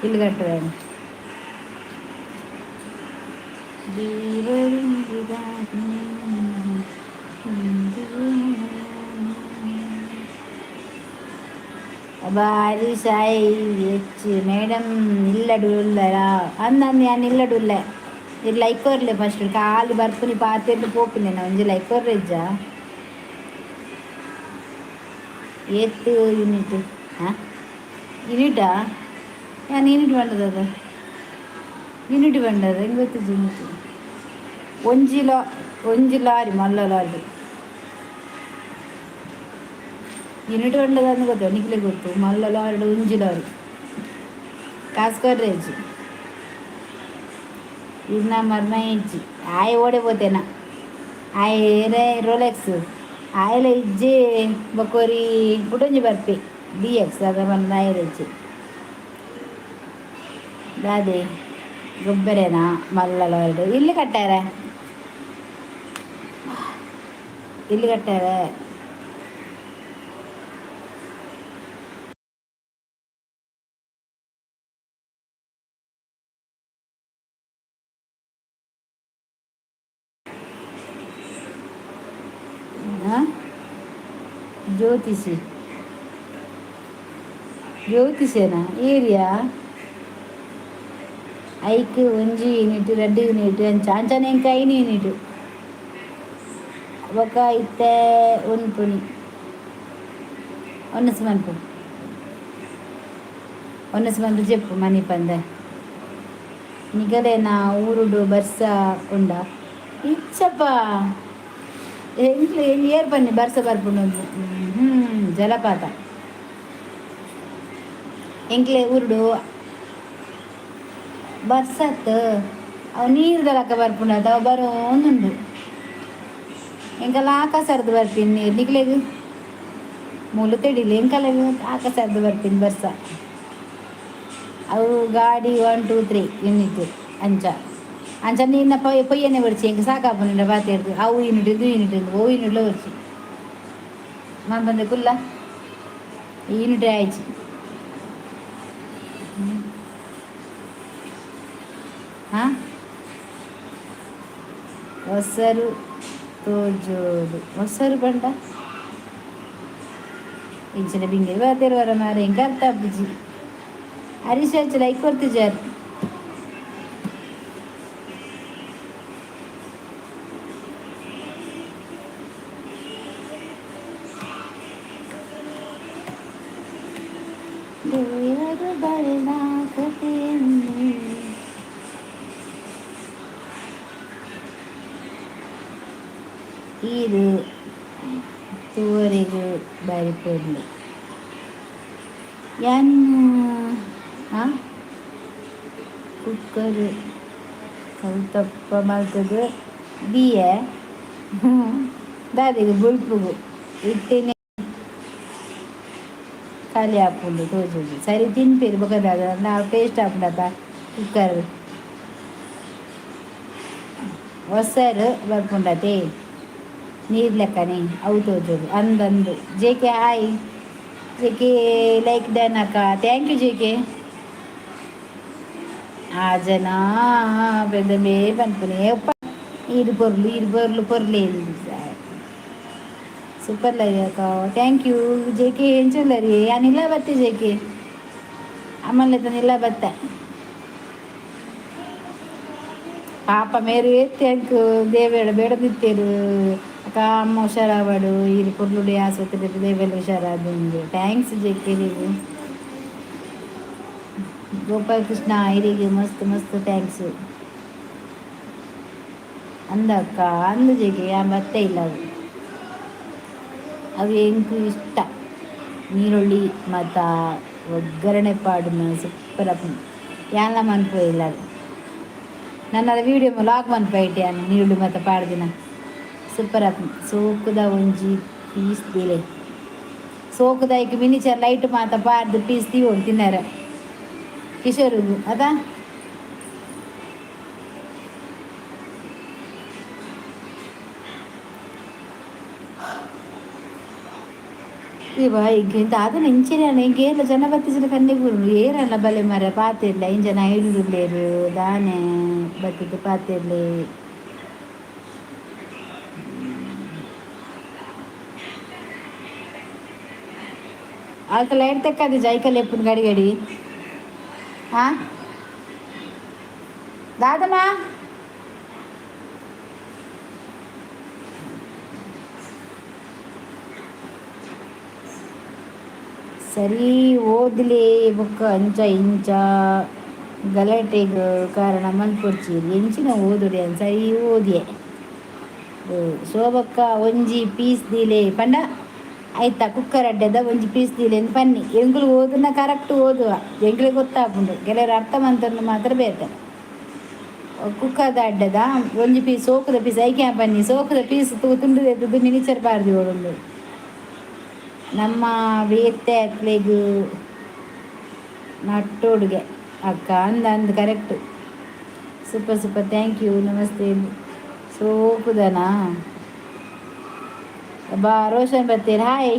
ಇಲ್ಲಿ ಕಟ್ಟುವೆ. ಬಾರಿ ಸಾಯಿ ಹೆಚ್ಚು ಮೇಡಮ್ ಇಲ್ಲಡು ಉಲ್ಲರಾ ಅಂದಂದು. ಯಾನ್ ಇಲ್ಲಡು ಉಲ್ಲೆ. ಇರ್ ಲೈಕ್ ಕೊರ್ಲೆ ಫಸ್ಟ್. ಖಾಲಿ ಬರ್ಪುನಿ, ಪಾತೆರ್ದು ಪೋಪಿನಿ. ಒಂಜಿ ಲೈಕ್ ಕೊರ್ರೆ ಇಜ್ಜ? ಏತ್ ಯೂನಿಟ್? ಹಾಂ, ಯೂನಿಟಾ? ಯಾನ್ ಯೂನಿಟ್ ಬಂಡದ, ಯೂನಿಟ್ ಬಂಡದ. ಹೆಂಗೆ ಗೊತ್ತಿಜ್ಜಿ ಯೂನಿಟ್. ಒಂಜಿ ಲಾ ಒಂಜಿ ಲಾರಿ, ಮಲ್ಲ ಲಾರಿ. ಯೂನಿಟ್ ಬಂಡದ ಅಂದ್ ಗೊತ್ತು ನಿಕ್ಲೆ ಗೊತ್ತು. ಮಲ್ಲ ಲಾರಿ, ಒಂಜಿ ಲಾರಿ. ಕಾಸು ಕೊರ್ರೆ ಇಜ್ಜಿ. ಇನ್ನ ಮರ್ಮ ಇಜ್ಜಿ. ಆಯೆ ಓಡೆ ಪೋತೇನ? ಆಯೆ ರೋಲೆಕ್ಸ್ ಆಯಲ ಇಜ್ಜಿ. ಬೊಕೊರಿ ಕುಡೊಂಜಿ ಬರ್ಪೆ ಡಿ ಎಕ್ಸ್ ಅದ ಬಂದ. ಆಯೆಲ ಇಜ್ಜಿ. ದಾದೆ ಗೊಬ್ಬರೇನಾ? ಮಲ್ಲ ಲಾರಿಡ್ ಇಲ್ಲಿ ಕಟ್ಟಾರ, ಇಲ್ಲಿ ಕಟ್ಟಾರ. ಹಾಂ, ಜ್ಯೋತಿಷಿ, ಜ್ಯೋತಿಷೇನಾ? ಏರಿಯಾ ಐಕ್ ಒಂಜಿ ಯೂನಿಟ್, ರಡ್ಡ್ ಯೂನಿಟ್ ಅಂಚ ಅಂಚನೆ. ಎಂಕ್ ಐನ್ ಯೂನಿಟ್. ಬೊಕ ಇತ್ತೆ ಉನ್ಪುನಿ, ಒನಸ್ ಮನ್ಪು, ಒನಸ್ ಮನ್ಪು ಜೆಪ್ಪು ಮನಿಪಂದೆ. ನಿಗಲೆನ ಊರುಡು ಬರ್ಸ ಉಂಡ? ಇಚ್ಚಪ್ಪ, ಎಂಕ್ಲು ಏರ್ ಬನ್ನಿ ಬರ್ಸ ಬರ್ಪುಂಡು. ಹ್ಞೂ, ಜಲಪಾತ. ಎಂಕ್ಲೆ ಊರುಡು ಬರ್ಸತ್ ಅವು ನೀರ್ದ ಲೆಕ್ಕ ಬರ್ಪುಂಡು. ಅವು ಬರೋಂದುಂಡು. ಎಂಕಲ ಆಕಾಸರ್ದು ಬರ್ಪಿನಿ ನೀರು. ನಿಕ್ಲೆಗ್ ಮೂಲು ತೆಡಿಲಿ. ಎಂಕಲೆಗ್ ಆಕಾಸರ್ದು ಬರ್ಪಿನಿ ಬರ್ಸ. ಅವು ಗಾಡಿ 1 2 3 ಯೂನಿಟ್ ಅಂಚ ಅಂಚ. ನಿನ್ನ ಪೊಯ್ಯನೆ ಬೊಡ್ಚಿ, ಎಂಕ್ ಸಾಕಾಪುಂಡು ಪಾತೆರ್ದು. ಅವು ಯೂನಿಟ್, ಇದು ಯೂನಿಟ್, ಓ ಯೂನಿಟ್ಲ ಬೊಡ್ಚಿ. ಮನ್ಪಂದೆ ಕುಲ್ಲ. ಯೂನಿಟ್ ಆಯ್ಚಿ. ಹಾಂ, ಒಸರು ತೋಜೋಡು. ಒಸರು ಪಂಡ ಇಂಚಿನ ಬಿಂಗೆ ಪಾತೆರುವರ ಮಾರೆ, ಎಂಕ್ ಅರ್ಥ ಆಪುಜಿ. ಹರೀಶ್ ಲೈಕ್ ಕೊರ್ತಿಜಾರ್. ದೇವರು ಬರೆದ ಕಥೆಯನ್ನು ಈರ್ ತೂವರೆಗ್ ಬಾರಿ ಪೊರ್ಲು. ಯಾನ್ ಆ ಕುಕ್ಕರ್ ಕಲ್ತಪ್ಪ ಮಲ್ತುದು ದೀಯೆ. ದಾದೆಗ್ ಬೊಲ್ಪುಗು ಇತ್ತೆನೆ ಖಾಲಿ ಆಪುಂಡು ತೋಜುಜಿ. ಸರಿ ತಿನ್ಪೆರ್. ಬೊಕ ದಾದ ನಾವ್ ಟೇಸ್ಟ್ ಆಪುಂಡತ ಕುಕ್ಕರ್. ಒಸರು ಬರ್ಪುಂಡತೆ, ನೀರು ಲೆಕ್ಕನೆ ಅವು ತೋಜೋಡು ಅಂದಂದು. J K, hi J K. Like done ಅಕ್ಕ. Thank U J K. ಆ ಜನ ಪೆದ್ದಮೇ ಪನ್ಪುನೆ ಈರು ಪೊರ್ಲು, ಈರು ಪೊರ್ಲು, ಪೊರ್ಲೆ. ಸೂಪರ್ ಲೈವ್ ಅಕ್ಕ. Thank U J K. ಎಂಚುಲ್ಲರಿ? ಯಾನ್ ಇಲ್ಲ ಬತ್ತೆ ಜೆ ಕೆ. ಅಮ್ಮನ ಇಲ್ಲ ಬತ್ತೆ. ಪಾಪ ಮೇರು thank ದೇವೇಡ ಬೇಡದಿತ್ತೇರು. ಅಕ್ಕ, ಅಮ್ಮ ಹುಷಾರಾವಡು. ಈರು ಪೊರ್ಲುಡೆ ಆಸ್ಪತ್ರೆ ದೇವೆಲ್ಲ ಹುಷಾರಾದುಂಡು. Thanks J K. ನೀವು ಗೋಪಾಲ್ ಕೃಷ್ಣ ಇರಿಗೆ ಮಸ್ತ್ ಮಸ್ತ್ thanks. ಅಂದಕ್ಕ, ಅಂದು ಜೆಗೆ. ಆ ಬತ್ತೆ ಇಲ್ಲ. ಅವು ಅವು ಎಂಕ್ ಇಷ್ಟ. ನೀರುಳ್ಳಿ ಮತ್ತು ಒಗ್ಗರಣೆ ಪಾಡುನ ಸೂಪರ್ ಆಪುಂಡು. ಯಾನ್ಲ ಮನ್ಪುವೆ ಅದು. ನನ್ನ ವೀಡಿಯೋ ಲಾಗ್ ಮನ್ಪೈಟೆ ಯಾನ್ ನೀರುಳ್ಳಿ ಮತ್ತು ಪಾಡ್ದಿನ. ಸೂಪರ್ ಆಪುಂಡು. ಸೋಕುದ ಒಂಜಿ ಪೀಸ್ ದಿಲೆ. ಸೋಕುದೈಕ್ ಮಿನಿಚರ್ ಲೈಟ್ ಮಾತ ಪಾರ್ದು ಪೀಸ್ ದೀವೊಡು ತಿನ್ನರೆ ಕಿಶೋರ್ಗು ಅದ. ಇವ ಇಂತ ಅದನ್ನ ಇಂಚಿನ ಇಂಕೇಲ ಜನ ಬತ್ತಿಸಿನ ಕಣ್ಣೆ ಗುರು ಏರಲ್ಲ ಬಲೆ ಮರ ಪಾತಿರ್ಲ ಇಂಜನ ಐಡುಲ್ಲೇರು ದಾನೆ ಬತ್ತಿದ್ದು ಪಾತಿರ್ಲಿ. ಅಲ್ತ ಲೈಟ್ ತೆಕ್ಕದು ಜೈಕಲ್ ಎಪ್ಪುನ ಗಡಿ ಗಡಿ. ಆ ದಾದಮ್ಮ, ಸರಿ ಓದ್ಲೆ ಬೊಕ್ಕ ಅಂಚ ಇಂಚ ಗಲಾಟೆಗ್ ಕಾರಣ ಮಲ್ಪೊಡ್ಚಿ. ಎಂಚಿನ ಓದುಡೆ ಸರಿ ಓದಿಯೆ. ಶೋಭಕ್ಕ ಒಂಜಿ ಪೀಸ್ ದೀಲೆ ಪಂಡ ಆಯ್ತಾ ಕುಕ್ಕರ್ ಅಡ್ಡೆದ ಒಂಜಿ ಪೀಸ್ ದೀಲೆ ಅಂದ್ ಪನ್ನಿ. ಎಂಕುಲು ಓದುನ ಕರೆಕ್ಟ್ ಓದುವ, ಎಂಕ್ಲೆಗ್ ಗೊತ್ತಾಪುಂಡು. ಕೆಲವರು ಅರ್ಥ ಮಂತೊಂದು ಮಾತ್ರ ಬೇತೆ. ಕುಕ್ಕರ್ದ ಅಡ್ಡೆದ ಒಂಜಿ ಪೀಸ್ ಸೋಕುದ ಪೀಸ್ ಐಕೆ ಪನ್ನಿ. ಸೋಕುದ ಪೀಸ್ ತುಂಡು ದೆತ್ತುದು ಮಿನಿಚರ್ ಪಾರ್ದಿ ಓಡುಂಡು. ನಮ್ಮ ಬೇತೆ ಅಕ್ಲೆಗ್ ನಟ್ಟೋಡುಗೆ ಅಕ್ಕ ಅಂದ ಅಂದ್ correct. Super super, thank you. Namaste. ಸೋಕುದನಾ ಬಾ ರೋಷನ್ ಬತ್ತೀರ್. ಹಾಯ್.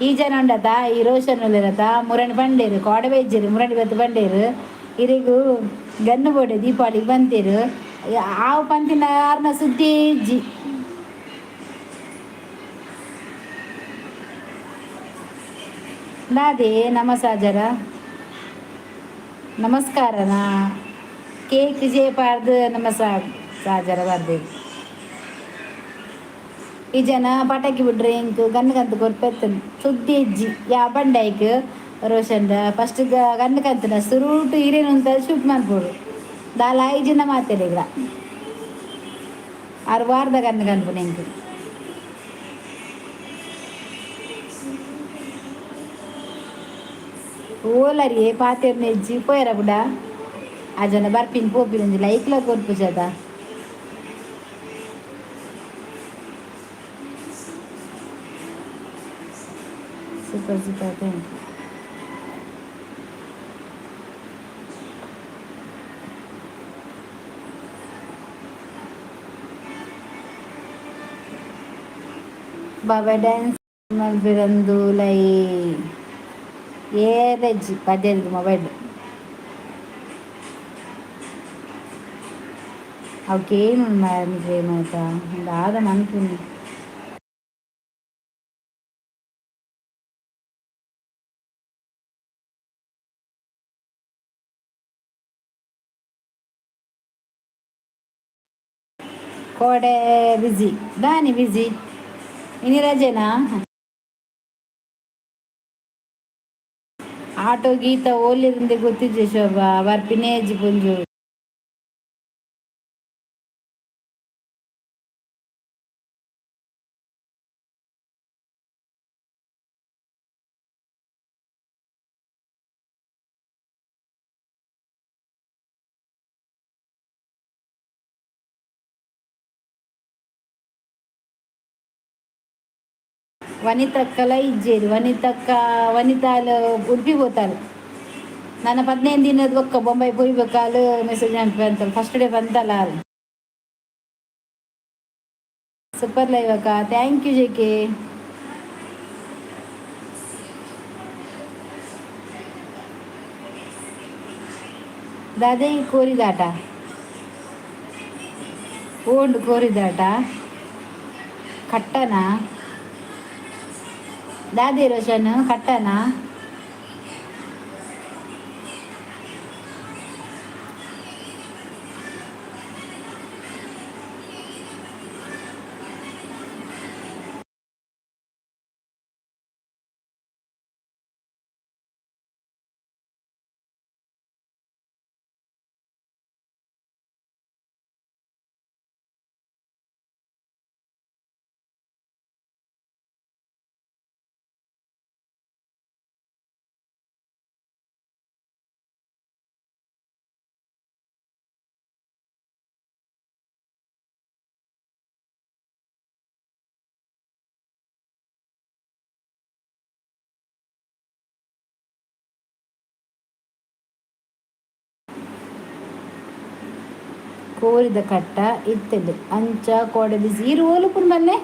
ಈ ಜನ ಉಂಡತ ಈ ರೋಷನ್ ಉಲ್ಲೆರತ ಮುರಣಿ ಬಂಡೇರು ಕೋಡೆ ಬೇಜರು ಮುರಣಿ ಬತ್ತು ಬಂಡೇರು ಇರಿಗು ಗನ್ನು ಬೋಡೆ ದೀಪಾವಳಿಗೆ ಬಂತೇರು. ಆವು ಪಂತಿನ ಆರ್ನ ಸುದ್ದಿ ಇಜ್ಜಿ. ದಾದೆ ನಮಸಾಜರ ನಮಸ್ಕಾರನಾ? ಕೇಕ್ ಜೇಪಾರ್ದು ನಮ್ಮ ಸಾಜರ ಬರ್ದೆ. ಈ ಜನ ಪಟಾಕಿ ಬಿಡ್ರೆ ಎಂಕ್ ಗನ್ನುಗಂತ ಕೊರ್ಪೆತ್ತನ್ ಸುದ್ದಿ ಇಜ್ಜಿ. ಯಾ ಬಂಡೈಕ್ ರೋಷನ್ ಫಸ್ಟ್ ಗನ್ನು ಕಂತನ ಸುರುಟು ಹಿರೇನು ಅಂತ ಶೂಟ್ ಮನ್ಪೊಡು ದಾಲ ಐಜಿನ ಮಾತೆಲ್ಲ ಆರು ವಾರದ ಗನ್ನು ಕನ್ಪುನ ಎಂಕ್. ಓಲರಿ ಪಾತೆರ್ನ ಇಜ್ಜಿ ಪೋಯರ ಬುಡ. ಆ ಜನ ಬರ್ಪಿನ್ ಪೋಪಿನ ಒಂಜಿ ಲೈಕ್ಲ ಕೊರ್ಪುಜದ. Super super, thank you. Baba dance ಮಲ್ಪಿರಂದು ಲೈ ಏರೆಜ್ಜಿ ಪದ್ಯದ ಮೊಬೈಲ್ ಅವಕ್ಕೇನು ಮಾತ ದಾದ ಮನ್ಪುನಿ. ಕೋಡೆ ಬಿಜಿ ದಾನಿ ಬಿಜಿ ಇನಿ ರಜೆನಾ? ಆಟೋ ಗೀತ ಓಲಿರಂದೆ ಗೊತ್ತಿಜ್ಜೆ ಶೋಭಾ ಬರ್ಪಿನೇಜಿ ಪುಂಜು. ವನಿತಕ್ಕಲ ಇಜ್ಜೇರು ವನಿತಕ್ಕ ವನಿತಾಲು ಉಡುಪಿ ಪೋತಾಳು. ನನ್ನ 15 ದಿನದ ಬೊಕ್ಕ ಬೊಂಬೈ ಪೋಯ್ಬೇಕಾಲು ಮೆಸೇಜ್ ಅನ್ಪಿ ಫಸ್ಟ್ ಡೇ ಬಂತಲ್ಲ. ಸೂಪರ್ ಲೈವ್ ಅಕ್ಕ, thank U J K. ದಾದೆ ಕೋರಿದಾಟ ಓಂಡು ಕೋರಿದಾಟ ಕಟ್ಟನಾ? ದಾದೆ ರೋಷನ್ ಕಟ್ಟನಾ? ಕೋರಿದ ಕಟ್ಟ ಇತ್ತಂಡು ಅಂಚ ಕೋಡೆ ಬಿಸಿ. ಈರು ಓಲುಪುನ್ ಬಲ್ಲೆ,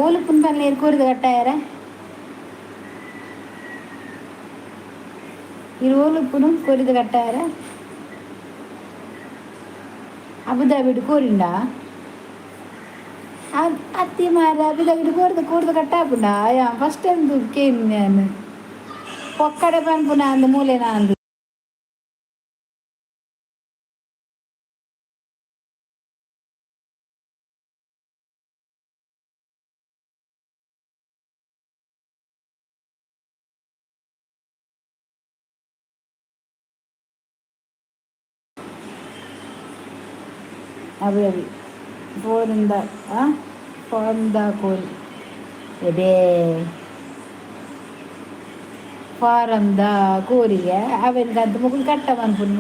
ಓಲುಪುನ್ ಬಲ್ಲೆ. ಈರು ಕೋರಿದ ಕಟ್ಟ ಯಾರ? ಈರು ಓಲುಪುನು ಕೋರಿದ ಕಟ್ಟ ಯಾರ? ಅಬುದಾಬಿಡ್ ಕೋರಿಂಡ ಅತ್ತಿ ಮಾರ. ಅಬುದಾಬಿಡ್ ಕೋರ್ದ ಕೋರ್ದ ಕಟ್ಟಾಪುಂಡ? ಫಸ್ಟ್ ಟೈಮ್ ಕೇನ್ ನಾನು. ಪೊಕ್ಕಡೆ ಪನ್ಪುನ ಅಂದ್ ಮೂಲೆನ ಅಂದ್. Abu Dhabi ಫೋರಿಂದ ಫಾರ್ಮ್ದ ಕೋರಿ ಎಬೇ, ಫಾರಮ್ದ ಕೋರಿಗೆ ಅವೆನ್ ಕಂತು ಮುಗುಲ್ ಕಟ್ಟ ಮನ್ಪುನ್.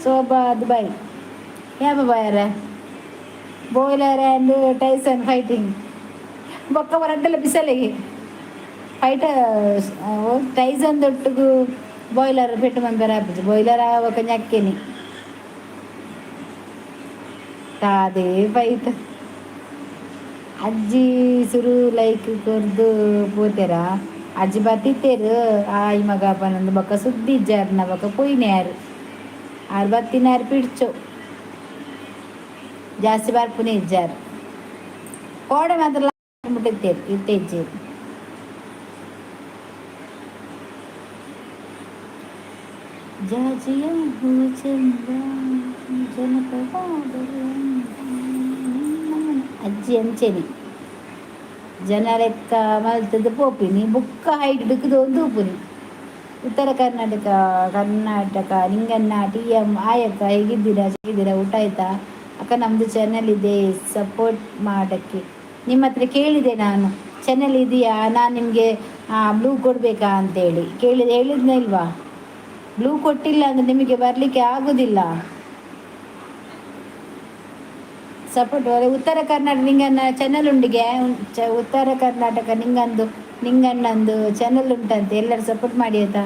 ಶೋಭಾ Dubai ಏಪ ಬಾಯರ? Boiler and Tyson fighting. ಬೊಕ್ಕ ರಡ್ಡಲ ಬಿಸಲೆಗೆ ಫೈಟ. ಟೈಸನ್ ದೊಟ್ಟುಗು ಬಾಯ್ಲರ್ ಪೆಟ್ಟು ಮನ್ಪೆರ ಆಪುಜಿ. ಬಾಯ್ಲರ್ ಆವಕ ñಕ್ಕೆನಿ ತಾದೇ ಫೈಟ್. ಅಜ್ಜಿ ಸುರು ಲೈಕ್ ಕೊರ್ದು ಪೋತೆರಾ? ಅಜ್ಜಿ ಬತ್ತಿತ್ತೇರು ಆಯ್ ಮಗ ಪನೊಂದು. ಬೊಕ್ಕ ಸುದ್ದಿ ಇಜ್ಜಾರ್ನ. ಬೊಕ್ಕ ಪೋಯಿನೆ ಯಾರು ಆರು ಬತ್ತಿನಾರು ಪಿಡ್ಚು ಜಾಸ್ತಿ ಬರ್ಪುನೆ ಇಜ್ಜಾರು. ಕೋಡೆ ಮಾತ್ರ ಮುಟ್ಟಿತ್ತೇರು, ಇತ್ತೆ ಇಜ್ಜೇರು. ಜಾಜಿಯ ಹೂ ಚಂದ ಜನಪದ. ಅಜ್ಜಿ ಅಂಚೆನೆ ಜನ ಲೆಕ್ಕ ಮಲ್ತದ ಪೋಪಿನಿ. ಬುಕ್ಕ ಹೈಟ್ ಡುಕ್ಕುದು ಒಂದು ಉಪ್ಪುನಿ. ಉತ್ತರ ಕರ್ನಾಟಕ, ಕರ್ನಾಟಕ ನಿಂಗಣ್ಣ ಟಿ ಎಂ ಆಯಕ್ಕ, ಹೇಗಿದ್ದೀರಾ? ಹೇಗಿದ್ದೀರಾ? ಊಟ ಆಯ್ತಾ ಅಕ್ಕ? ನಮ್ಮದು ಚಾನೆಲ್ ಇದೆ, ಸಪೋರ್ಟ್ ಮಾಡೋಕ್ಕೆ ನಿಮ್ಮ ಹತ್ರ ಕೇಳಿದೆ ನಾನು. ಚಾನೆಲ್ ಇದೆಯಾ, ನಾನು ನಿಮಗೆ ಬ್ಲೂ ಕೊಡಬೇಕಾ ಅಂತೇಳಿ ಕೇಳಿದೆ. ಹೇಳಿದ್ನ ಇಲ್ವಾ? ಬ್ಲೂ ಕೊಟ್ಟಿಲ್ಲ ಅಂದರೆ ನಿಮಗೆ ಬರಲಿಕ್ಕೆ ಆಗೋದಿಲ್ಲ. ಸಪೋರ್ಟ್. ಉತ್ತರ ಕರ್ನಾಟಕ ನಿಂಗಣ್ಣ ಚಾನೆಲ್ ಉಂಡಿಗೆ. ಉತ್ತರ ಕರ್ನಾಟಕ ನಿಂಗಂದು, ನಿಂಗಣ್ಣಂದು ಚಾನೆಲ್ ಉಂಟಂತೆ. ಎಲ್ಲರೂ ಸಪೋರ್ಟ್ ಮಾಡಿ ಆಯ್ತಾ?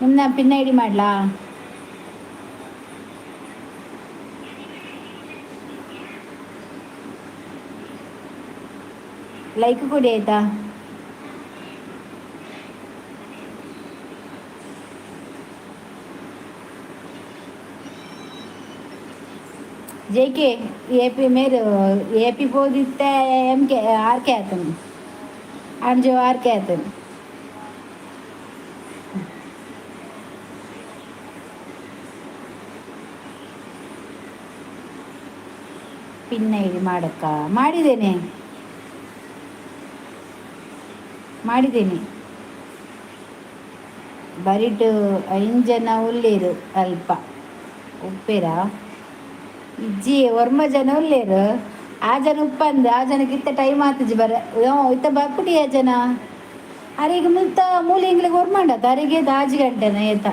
ನಿಮ್ಮನ್ನ pin I D ಮಾಡಲಾ? ಲೈಕ್ ಕೊಡಿ ಆಯ್ತಾ? J K A P ಮೇರು ಎ ಪಿ ಪೋದಿತ್ತೆ. M K R K ಆತನು, ಅಂಜು ಆರ್ ಕೆ ಆತನು. Pin I D ಮಾಡಕ್ಕ? ಮಾಡಿದ್ದೇನೆ, ಮಾಡಿದ್ದೇನೆ. ಬರಿಟು ಐನ್ ಜನ ಉಳ್ಳೇರು. ಅಲ್ಪ ಉಪ್ಪೇರಾ? ಇಜ್ಜಿ, ಒರ್ಮ ಜನ ಉಲ್ಲೇರು. ಆ ಜನ ಉಪ್ಪಂದು, ಆ ಜನಕ್ಕೆ ಇತ್ತ ಟೈಮ್ ಆತಜಿ ಬರ. ಇತ್ತ ಬರ್ಪುಡಿ ಆ ಜನ. ಅರೆಗೆ ಮುಲ್ತ ಮೂಲೆ ಇಂಗ್ಲಿಗೆ ಒರ್ಮಂಡ ಅರೆಗೆ ಆಜಿ ಗಂಟೆನ ಏತ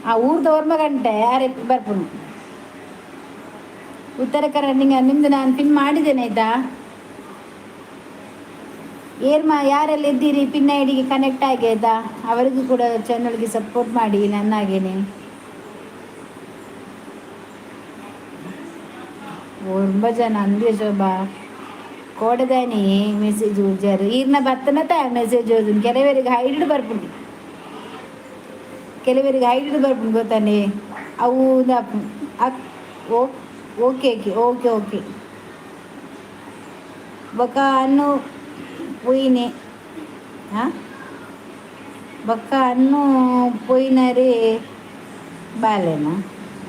ಆ ಊರ್ದ ಒರ್ಮ ಗಂಟೆ ಅರೆ ಬರ್ಪುನು. ಉತ್ತರ ಕನ್ನಡ ನಿಂಗೆ ನಿಮ್ದು ನಾನು ಪಿನ್ ಮಾಡಿದ್ದೇನೆ ಆಯ್ತಾ? ಏರ್ಮ ಯಾರೆಲ್ಲ ಇದ್ದೀರಿ ಪಿನ್ I ಡಿಗೆ ಕನೆಕ್ಟ್ ಆಗಿ ಆಯ್ತಾ? ಅವರಿಗೂ ಕೂಡ ಚಾನಲ್ಗೆ ಸಪೋರ್ಟ್ ಮಾಡಿ ನನ್ನಾಗೇನೆ. ಒರ್ಂಬ ಜನ ಅಂದೆ ಶೋಭಾ. ಕೋಡದಾನಿ ಮೆಸೇಜ್ ಉಜ್ಜಾರು. ಈರ್ನ ಬತ್ತನತ ಮೆಸೇಜ್ ಓದುನ್. ಕೆಲವರಿಗೆ ಹೈಡ್ ಬರ್ಪುಂಡು, ಕೆಲವರಿಗೆ ಹೈಡ್ ಬರ್ಪುಂಡು ಗೊತ್ತಾನೆ ಅವು. Okay okay okay okay. ಬೊಕ ಅನ್ನು ಪೊಯಿನೆ. ಹಾಂ, ಬೊಕ್ಕ ಅನ್ನು ಪೊಯಿನರೇ ಬಾಲೆನಾ?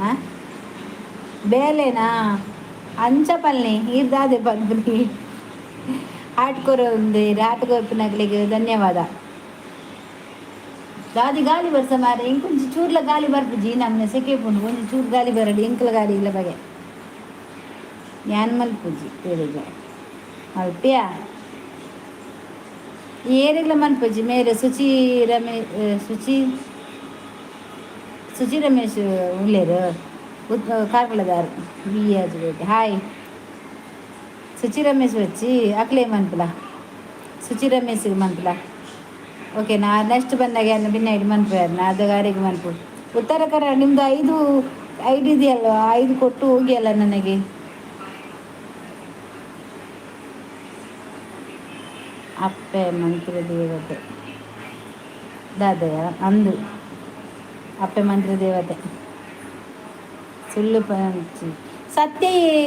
ಹಾಂ, ಬೇಲೆನಾ? ಅಂಚ ಪಲ್ನಿ ಈರ್ದಾದೆ ಪನ್ಪುನಿ. ಆಟ್ಕೊರ ಒಂದು ಆಟ ಕೊರ್ಪಿನಕ್ಲೆಗ್ ಧನ್ಯವಾದ. ದಾದಿ ಗಾಲಿ ಬರ್ಸ ಮಾರೆ. ಇಂಕೊಂಚಿ ಚೂರ್ಲ ಗಾಲಿ ಬರ್ಪುಜಿ. ನಮ್ಮನೆ ಸೆಕೆ ಪುಂಡು. ಒಂಜಿ ಚೂರು ಗಾಲಿ ಬರಡಿ. ಇಂಕ್ಲ ಗಾಲಿ ಇಲ್ಲ ಬಗೆ. ಯಾನ್ ಮಲ್ಪುಜಿ ಬೇರೆಗ ಮಲ್ಪಿಯ. ಏರೆಗ್ಲ ಮನ್ಪುಜಿ ಮೇರೆ. ಶುಚಿ ರಮೇ ಶುಚಿ ಶುಚಿ ರಮೇಶ್ ಉಲ್ಲೇರು ಕಾರ್ಕಳದಾರ್ ಬಿ ಆಜ್. ಹಾಯ್ ಶುಚಿ ರಮೇಶ್ వచ్చಿ ಅಕ್ಲೇ ಮನ್ಪುಲ. ಶುಚಿ ರಮೇಶ್ ಮನ್ಪುಲ. ಓಕೆನಾ? ನೆಕ್ಸ್ಟ್ ಬಂದಾಗ ಯಾರನ್ನ ಭಿನ್ನ ಇಡಿ ಮನ್ಪು. ಯಾರನ್ನ ಅದಾಗ ಅರೆಗೆ ಮನ್ಪು. ಉತ್ತರ ಕನ್ನಡ ನಿಮ್ಮದು ಐದು ಐಡಿ ಇದೆಯಲ್ವ, ಐದು ಕೊಟ್ಟು ಹೋಗಿ ಅಲ್ಲ ನನಗೆ. ಅಪ್ಪೆ ಮಂತ್ರ ದೇವತೆ ದಾದಯ ಅಂದು ಅಪ್ಪೆ ಮಂತ್ರ ದೇವತೆ ಸುಳ್ಳು ಪಂಚಿ ಸತ್ಯ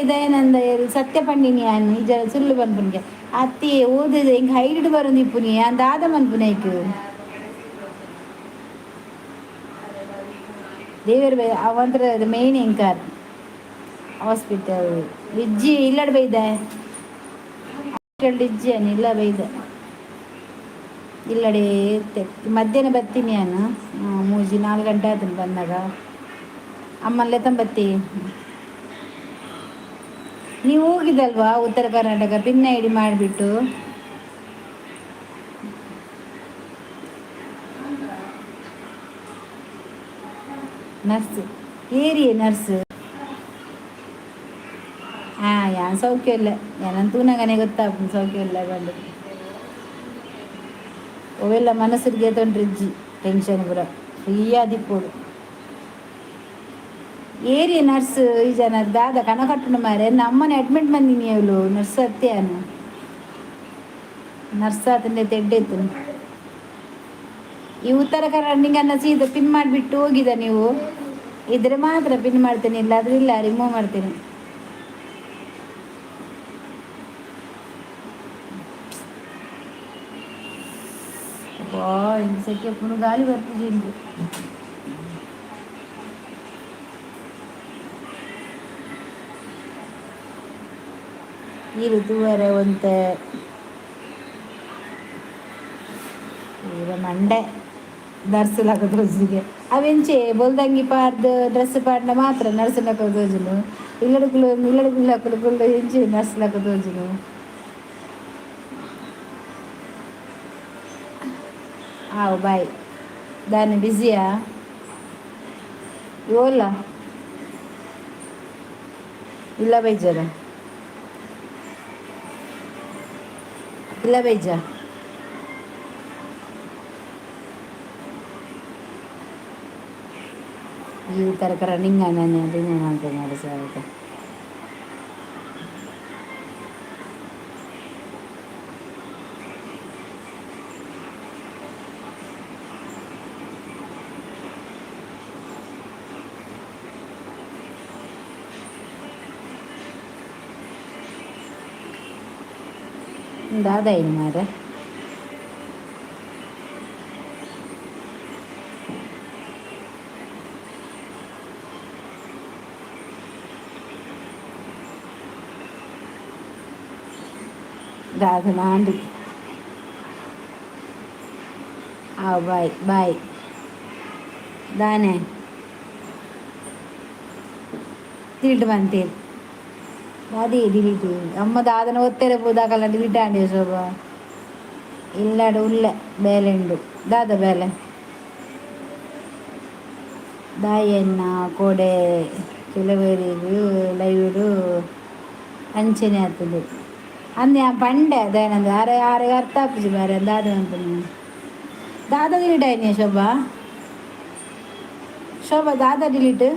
ದಯಾನಂದ ಸತ್ಯ ಪಂಡಿನಿ ನಿಜ ಸುಳ್ಳು ಪನ್ಪುನಿಗೆ ಅತ್ತಿ ಓದಿದೆ ಹಿಂಗೆ ಹೈಡ್ ಬರೋದು ಇಪ್ಪುನಿ ದಾದ ಮನ್ಪುನೈಕ್ ದೇವರು ಅವಂತರ ಮೇನ್ ಎಂಕಾರ್ ಹಾಸ್ಪಿಟಲ್ ಇಜ್ಜಿ ಇಲ್ಲಡ್ ಬೈದೆ. ಹಾಸ್ಪಿಟಲ್ ಇಜ್ಜಿ ಅನ್ ಇಲ್ಲ ಬೈದೆ. ಇಲ್ಲಡೆ ಮಧ್ಯಾಹ್ನ ಬರ್ತೀನಿ ನಾನು. 3-4 ಗಂಟೆ ಆಯ್ತು ಬಂದಾಗ. ಅಮ್ಮಲ್ಲೇ ತಂಬತ್ತಿ. ನೀವು ಹೋಗಿದಲ್ವಾ ಉತ್ತರ ಕರ್ನಾಟಕ, ಪಿನ್ ಐಡಿ ಮಾಡಿಬಿಟ್ಟು. ನರ್ಸ್ ಏರಿಯೇ ನರ್ಸ್. ಹಾಂ, ಯಾನ್ ಸೌಖ್ಯ ಇಲ್ಲ. ಯಾನಂತೂ ತೂನಗನೆ ಗೊತ್ತಾಗ್ತದೆ ಸೌಖ್ಯ ಇಲ್ಲ ಬಂದು. ಅವೆಲ್ಲ ಮನಸ್ಸಿಗೆ ತೊಂಡ್ರಿಜ್ಜಿ, ಟೆನ್ಷನ್ ಪೂರ ಫ್ರೀ ಆದಿಪ್ಪೋಡು. ಏರಿಯ ನರ್ಸ್ ಈ ಜನ ದಾದ ಕನ ಕಟ್ಟುನ ಮಾರೆ. ಅಮ್ಮನೆ ಅಡ್ಮಿಟ್ ಬಂದಿನಿ. ಅವಳು ನರ್ಸ್ ಅತ್ಯಾನು ನರ್ಸ್ ಆತಂದೆ ತೆಡ್ಡೆತ್ತು. ಈ ಉತ್ತರ ಕನ್ನಡ ನಿಂಗನ್ನ ಸೀದಾ ಪಿನ್ ಮಾಡಿಬಿಟ್ಟು ಹೋಗಿದ. ನೀವು ಇದ್ರೆ ಮಾತ್ರ ಪಿನ್ ಮಾಡ್ತೇನೆ, ಇಲ್ಲ ಆದ್ರೆ ಇಲ್ಲ, ರಿಮೂವ್ ಮಾಡ್ತೇನೆ. ಅಬ್ಬಾ, ಹಿಂಸಕ್ಕೆ ಪುನಃ ಗಾಳಿ ಬರ್ತದೆ ಇಂದು. ಈ ಋತುವರೆ ಒಂತೆ ಪೂರ ಮಂಡೆ ನರ್ಸುಲಕ ತೋಜಿಗೆ. ಅವೆಂಚೆ ಬೊಲ್ದಂಗಿ ಪಾಡ್ದು ಡ್ರೆಸ್ ಪಾಡ್ನ ಮಾತ್ರ ನರ್ಸುಲಕ ತೋಜುನು. ಇಲ್ಲಡುಕುಲು ಇಲ್ಲಡುಕುಲು ಕುಲ್ಲು ಎಂಚೆ ನರ್ಸುಲಕ ತೋಜುನು. ಆವು, ಬಾಯ್. ದಾನೆ ಬಿಸಿಯಾ? ಓಲ್ಲ ಇಲ್ಲ ಬೈಜಾರ? ಇಲ್ಲ ಬೈಜ. ಈ ತರಕ ರನ್ನಿಂಗ್ ಮಾಡ್ತೇನೆ ಸರ್. ದಾದ ಏನು ಮಾರೆ? ದಾದ ನಾಂಡಿ. ಆ, ಬಾಯ್ ಬಾಯ್. ದಾನೆ ಡಿಲೀಟ್ ಬಂತೀರಿ? ದಾದಿ ಡಿಲೀಟ್. ಅಮ್ಮ ದಾದನ ಒತ್ತೆರೆ ಪೂದಾಕಲ್ಲ ಡಿಲೀಟ್ ಆಂಡಿ. ಶೋಭಾ ಇಲ್ಲಡು ಉಲ್ಲೆ ಬೇಲೆ ಉಂಡು. ದಾದ ಬೇಲೆ ದಾಯನ್ನ ಕೋಡೆ ಕೆಲವರಿಗೆ ಲೈವ್ಡು ಅಂಚನೆ ಆಗ್ತದೆ ಅಂದೆ ಪಂಡೆ ದಯಾನಂದ. ಆರೆ ಆರೆ ಅರ್ಥ ಆಪುಜಿ ಬಾರೆ. ದಾದ ಅನ್ಪುನಿ? ದಾದ ಡಿಲೀಟ್ ಆಯ್ನಿ ಶೋಭಾ? ಶೋಭಾ, ದಾದ ಡಿಲೀಟ್?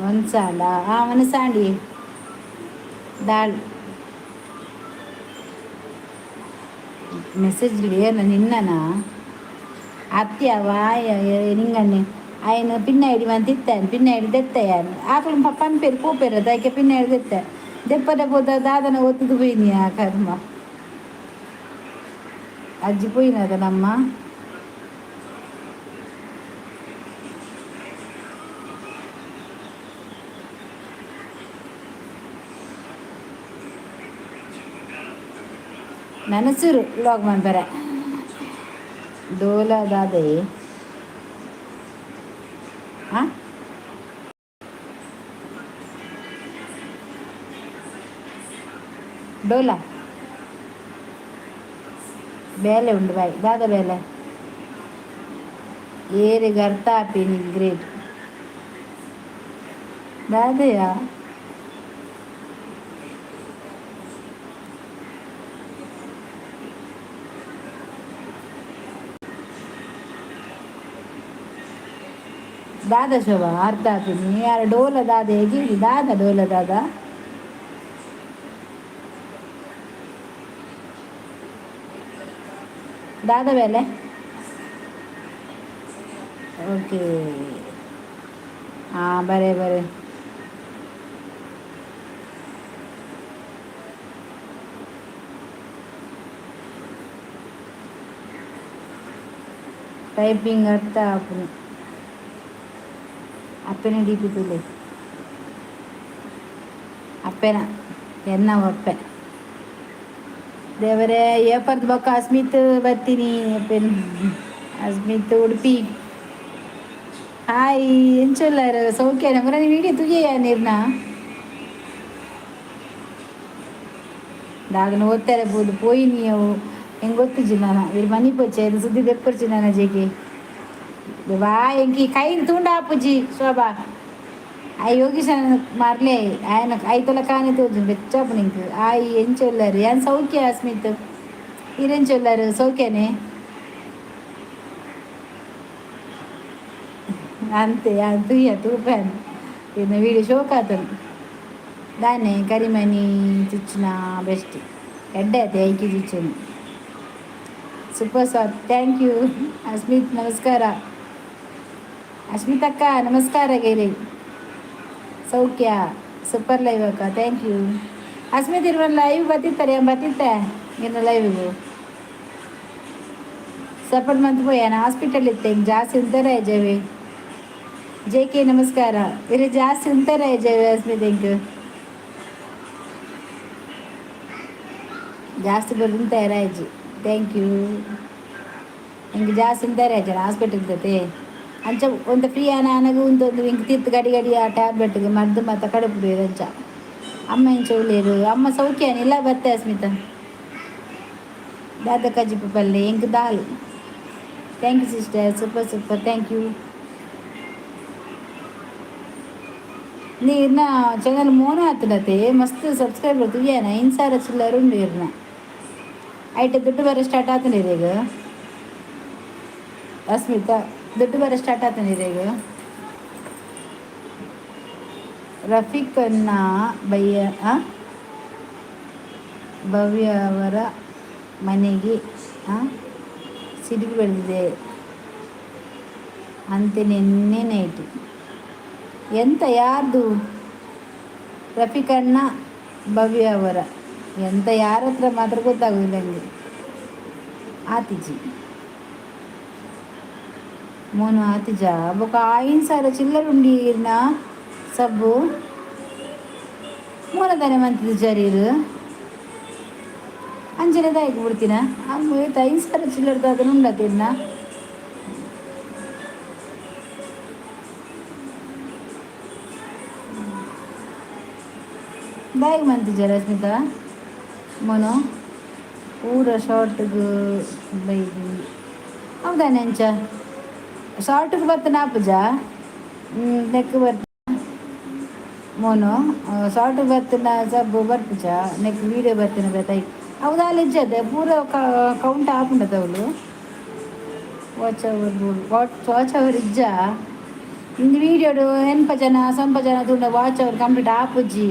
ಒಂದ್ಸಾಂಡ. ಆ ಮನಸಾಂಡಿ ದಾಲ್ ಮೆಸೇಜ್ ಏನು ನಿನ್ನನಾ? ಅತ್ಯ ವಾಯ ನಿಂಗಣ್ಣೆ ఆయన ಪಿನ್ನ ಐಡಿ ಮಂತಿತ್ತಾను ಪಿನ್ನ ಐಡಿ ದೆತ್ತಯಾನು ಆಕಳು ಪನ್ಪೇರು ಪೋಪೇರು ಅದಕ್ಕೆ ಪಿನ್ನ ಐಡಿ ದೆತ್ತ ದೆಪ್ಪದ ಪೋದ ದಾದನ ಒತ್ತುದು ಪೋಯಿನಿ. ಆ ಕರ್ಮ ಅಜ್ಜಿ ಪೋಯಿನದ ನಮ್ಮ ನನಸುರು ಲಾಗ್ ಮನ್ಪೆರೆ ಡೋಲ ದಾದೆ. ಆ ಡೋಲ ಬೇಲೆ ಉಂಡು. ಬಾಯ್. ದಾದ ಬೇಲೆ ಏರಿಗೆ ಅರ್ಥ ಆಪಿನಿ. ಗ್ರೇಟ್ ದಾದೆಯಾ? ದಾದ ಶೋಭಾ ಅರ್ಥ ಆತೀನಿ ಯಾರ ಡೋಲ ದಾದ ಹೇಗೆ ದಾದ ಡೋಲ ದಾದ. ದಾದ ಬೇಲೆ. ಓಕೆ, ಹಾಂ, ಬರೆ ಬರೆ. ಟೈಪಿಂಗ್ ಅರ್ಥ ಆಪುನಿ. ಅಪ್ಪೆನ ಡಿಪಿ ತೂಲೆ. ಅಪ್ಪೆನ ಎನ್ನ ಅಪ್ಪೆ. ದೇವರೇ, ಏಪರ್ದು ಬೊಕ್ಕ ಅಸ್ಮಿತ್ ಬರ್ತೀನಿ. ಅಪ್ಪೆನ್ ಅಸ್ಮಿತ್ ಉಡುಪಿ. ಹಾಯ್, ಎಂಚುಲ್ಲಾರು? ಸೌಖ್ಯನ? ಮುರ ವಿಡಿಯೋ ತೂಯೆಯ ನೀರ್ನ? ದಾದನ ಓದ್ತಾರೆ ಬೋದು ಪೋಯಿ ನೀವು ಹೆಂಗೆ ಗೊತ್ತಿಜ್ಜಿ ನಾನು ಇವ್ರು ಮನಿ ಪೊಚ್ಚೆ ಇದು ಸುದ್ದಿ ದೆಪ್ಪರ್ಚಿ ನಾನು ಜೇಕಿ ಬಾ ಎಂಕಿ ಕೈನ್ ತೂಂಡ ಆಪುಜಿ ಶೋಭಾ. ಆ ಯೋಗೀಶ್ ಮಾರ್ಲೆ ఆయన ಐತೊಲ ಕಾನಿ ತೋಜು ಬೆಚ್ಚಾಪು ನಿಂಕ್. ಆಯ್, ಎಂಚೊಲ್ಲಾರು? ಯಾನ್ ಸೌಖ್ಯ ಅಸ್ಮಿತ್. ಈರೆಂಚೊಲ್ಲಾರು? ಸೌಖ್ಯನೇ ಅಂತೆ. ತೂಯ ತೂಪಾನ್ ಇನ್ನು ವೀಡಿಯೋ ಶೋಕ್ ಆತನು ದಾನೆ. ಕರಿಮನಿ ಚುಚ್ಚುನ ಬೆಸ್ಟ್, ಎಡ್ಡೆ ಆತೆ ಐಕಿ ಚುಚ್ಚುನು. Super sir, thank you Asmith. ನಮಸ್ಕಾರ ಅಸ್ಮಿತ್ ಅಕ್ಕ, ನಮಸ್ಕಾರ ಗೇರಿ. ಸೌಖ್ಯ. ಸೂಪರ್ ಲೈವ್ ಅಕ್ಕ, thank you Asmith. ಇರುವ ಲೈವ್ ಬತ್ತಿತ್ತಾರೆ ಬತ್ತಿತ್ತೆ ಇನ್ನು ಲೈವ್ಗೂ ಸಪೋರ್ಟ್ ಮಂತ್ ಪೋಯಾನ. ಹಾಸ್ಪಿಟಲ್ ಇತ್ತೆ, ಹಿಂಗೆ ಜಾಸ್ತಿ ಉಂತಾರೆ ಜವಿ. ಜೆ ಕೆ ನಮಸ್ಕಾರ. ಇರು ಜಾಸ್ತಿ ಉಂತಾರೆ ಜವಿ ಅಸ್ಮಿತ್. ಹಿಂಗೆ ಜಾಸ್ತಿ ಬರುಂತ ರಾಜಿ, thank you. ಹಿಂಗೆ ಜಾಸ್ತಿ ಉಂತಾರೆ ಜನ ಹಾಸ್ಪಿಟಲ್ ಇರ್ತತೆ. ಅಂಚ ಒಂತ ಫ್ರೀ ಆನ ಆನಗ ಉಂತೊಂದು ಇಂಕ್ ತಿರ್ತು ಗಡಿ ಗಡಿ ಆ ಟ್ಯಾಬ್ಲೆಟ್ಗೆ ಮದ್ದು ಮತ್ತ ಕಡುಪುಡು ಅಂಚ. ಅಮ್ಮ ಎಂಚ ಉಳ್ಳೇರು? ಅಮ್ಮ ಸೌಖ್ಯಾನ ಇಲ್ಲ. ಬತ್ತೆ ಅಸ್ಮಿತ. ದಾದ ಕಜಿಪು ಪಲ್ಲೆ ಎಂಕ್ dal. Thank you sister, super super, thank you. ನೀರ್ನ ಚಾನಲ್ ಮೋನ ಆತನತೆ. ಮಸ್ತ್ ಸಬ್ಸ್ಕ್ರೈಬರ್ ತುಯ್ಯಾನ. 5,000 ಚಿಲ್ಲರ್ ಉಂಡು ಇರ್ನ. ಐಟ ದುಡ್ಡು ಬರ ಸ್ಟಾರ್ಟ್ ಆತನ ಈಗ ಅಸ್ಮಿತಾ. ದುಡ್ಡು ಬರ ಸ್ಟಾರ್ಟ್ ಆತನ ಈಗ. ರಫೀಕ್ ಅನ್ನ ಬಯ್ಯ ಭವ್ಯ ಅವರ ಮನೆಗೆ ಸಿಡಿಲು ಬೆಳೆದಿದೆ ಅಂತೆ ನಿನ್ನೆ ನೈಟು. ಎಂತ ಯಾರ್ದು? ರಫೀಕ್ ಅಣ್ಣ ಭವ್ಯ ಅವರ ಎಂತ ಯಾರ ಹತ್ರ ಮಾತ್ರ ಗೊತ್ತಾಗೋದಿಲ್ಲ ನನಗೆ. ಆತಿಜಿ ಮೋನು ಆತಿಜ ಬೊಕ 5,000 ಚಿಲ್ಲರ್ ಉಂಡಿ ಇರ್ನ ಸಬ್ಬು. ಮೂಲ ಮಂತಿದ್ದು ಜರೀರು ಅಂಚನೆ ದಾಯಿಗೆ ಬಿಡ್ತೀನ. ಅಮ್ಮ ಏತ್ 5,000 ಚಿಲ್ಲರ್ ದಾದನ ಉಂಡತಿರ್ನ? ದಾಯಿಗೆ ಮಂತಿಜ್ಜ ರಶ್ಮಿತಾ? ಮೋನು ಪೂರ ಶಾರ್ಟ್ಗೆ ಬೈದು ಹೌದಾನೆ? ಅಂಚ ಶಾರ್ಟ್ಗೆ ಬತ್ತನ ಆಪುಜ ನೆಕ್ ಬರ್ತ ಮೋನು. ಶಾರ್ಟ್ ಬತ್ತನ ಸಬ್ಬು ಬರ್ಪುಜ ನೆಕ್ ವೀಡಿಯೋ ಬತ್ತಿನ ಬೇತಾಯಿ. ಹೌದಾ? ಇಜ್ಜದೆ ಪೂರ ಕೌಂಟ್ ಆಪುಂಡತ ಅವಳು. Watch hour watch watch hour ಇಜ್ಜ. ಇಂದು ವೀಡಿಯೋಡು ಎನ್ಪ ಜನ ಸಂಪ ಜನ ತೂಂಡ ವಾಚ್ ಅವರ್ ಕಂಪ್ಲೀಟ್ ಆಪುಜಿ.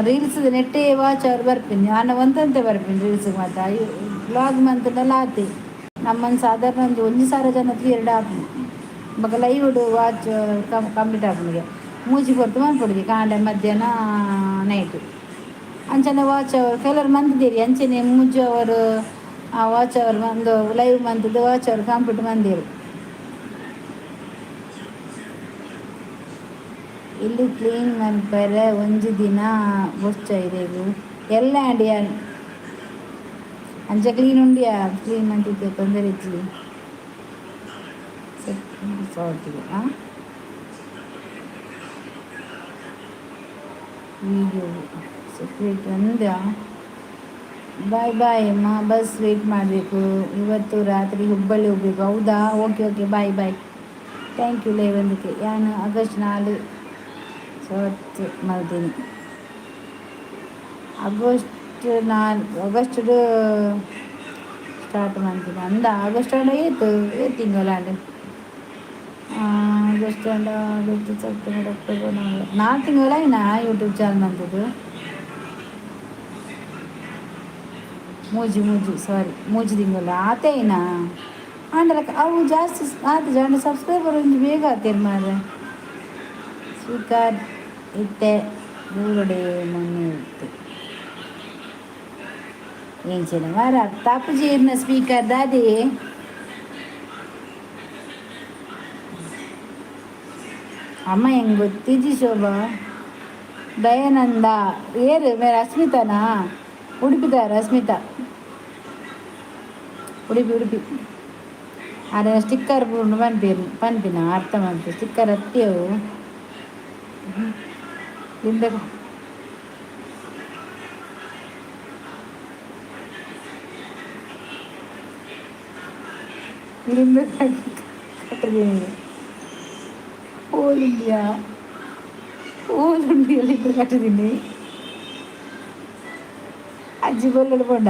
ರೀಲ್ಸ್ ನೆಟ್ಟೇ ವಾಚ್ ಅವರ್ ಬರ್ಪಿನಿ ಆಂಡ ಒಂತಂತೆ ಬರ್ಪಿನಿ ರೀಲ್ಸ್ ಮಾತ. ವ್ಲಾಗ್ ಮಂತ್ಂಡಲ ಆತೆ. ನಮ್ಮನ್ನು ಸಾಧಾರಣ ಒಂಜಿ 1,000 ಜನ ಎರಡು ಆಪುಂಡು. ಬೊಕ ಲೈವ್ ವಾಚ್ ಕಂಪ್ಲೀಟ್ ಆಪುಂಡು. ಮೂಜಿ ಪೊರ್ತು ಮನ್ಪೊಡುಗೆ, ಕಾಂಡೆ, ಮಧ್ಯಾಹ್ನ, ನೈಟ್. ಅಂಚನೆ ವಾಚ್ ಅವರ್ ಕೆಲವರು ಮಂತಿದ್ದೀರಿ. ಅಂಚನೆ ಮೂಜಿ ಅವರು ವಾಚ್ ಅವರ್ ಒಂದು ಲೈವ್ ಮಂತದ್ದು ವಾಚ್ ಅವರ್ ಕಂಪ್ಲೀಟ್ ಮಂದಿರು. ಇಲ್ಲಿ ಕ್ಲೀನ್ ಮನ್ಪರೆ ಒಂಜಿ ದಿನ ಬೊರ್ಚ ಇರೆಗ್ ಎಲ್ಲ ಅಂಡಿಯ. ಅಂಚ ಕ್ಲೀನ್ ಉಂಡಿಯಾ? ಕ್ಲೀನ್ ಮಂತಿದ್ದೆ ತೊಂದರೆ ಇಜ್ಜಿ. ಹಾಂ, ವಿಡಿಯೋ ಸೆಪ್ರೇಟ್ ಅಂದ. ಬಾಯ್ ಬಾಯ್ ಅಮ್ಮ, ಬಸ್ ವೇಟ್ ಮಾಡಬೇಕು. ಇವತ್ತು ರಾತ್ರಿ ಹುಬ್ಬಳ್ಳಿ ಹೋಗ್ಬೇಕು. ಹೌದಾ? Okay okay, bye bye, thank you live ಒಂದಕ್ಕೆ. ಯಾನು ಆಗಸ್ಟ್ 4 ಸ್ಟಾರ್ಟ್ ಮಾಡ್ತೀನಿ. ಆಗಸ್ಟ್ 4, ಆಗಸ್ಟ್ ಸ್ಟಾರ್ಟ್ ಮಾಡ್ತೀನಿ ಅಂದ. ಆಗಸ್ಟ್ ಆಂಡ ಏತು ಏತ್ ತಿಂಗಳಾಂಡ್? ಜಸ್ಟ್ ಸೆಪ್ಟೆಂಬರ್, ಅಕ್ಟೋಬರ್, ನವೆಂಬರ್, 4 ತಿಂಗಳಾಯ್ನಾ ಯೂಟ್ಯೂಬ್ ಚಾನಲ್ ಮಂತದ್ದು. ಮೂಜಿ, ಮೂಜಿ, ಸಾರಿ, 3 ತಿಂಗಳು ಆತೇನಾ? ಆಂಡಲ ಅವು ಜಾಸ್ತಿ ಆತ ಜನ ಸಬ್ಸ್ಕ್ರೈಬರ್ ಒಂಜಿ ಬೇಗ ಆತೇರು ಮಾರ್ರೆ. ಸ್ವೀಕಾರ್ ಇತ್ತೆ ಬೂರಡೆ ಮೊನ್ನೆ ಇತ್ತು. ಎಂಚಿನ ಮಾರ ತಪ್ಪು ಜೀರ್ನ ಸ್ಪೀಕರ್ ದಾದಿ? ಅಮ್ಮ, ಹೆಂಗೆ ಗೊತ್ತಿಜ್ಜಿ ಶೋಭಾ. ದಯಾನಂದ ಏರು ಮೇರೆ? ಅಸ್ಮಿತಾನಾ? ಉಡುಪಿದಾರ ಅಸ್ಮಿತಾ. ಉಡುಪಿ, ಉಡುಪಿ. ಅರೆ ಸ್ಟಿಕ್ಕರ್ ಪೂರ್ಣ ಪನ್ಪಿರ್ ಪನ್ಪಿನ ಅರ್ಥ ಮಾಡ್ತೀವಿ. ಸ್ಟಿಕ್ಕರ್ ಅತ್ತಿಯವು ಲಿಂಬೆ. ಲಿಂಬೆ ಕಟ್ಟಿದ್ದೀನಿ. ಆಲ್ ಇಂಡಿಯಾ, ಆಲ್ ಇಂಡಿಯಾ ಲಿಂಬೆ ಕಟ್ಟಿದ್ದೀನಿ. ಅಜ್ಜಿ ಬೊಲ್ಲಡು ಪೋಂಡ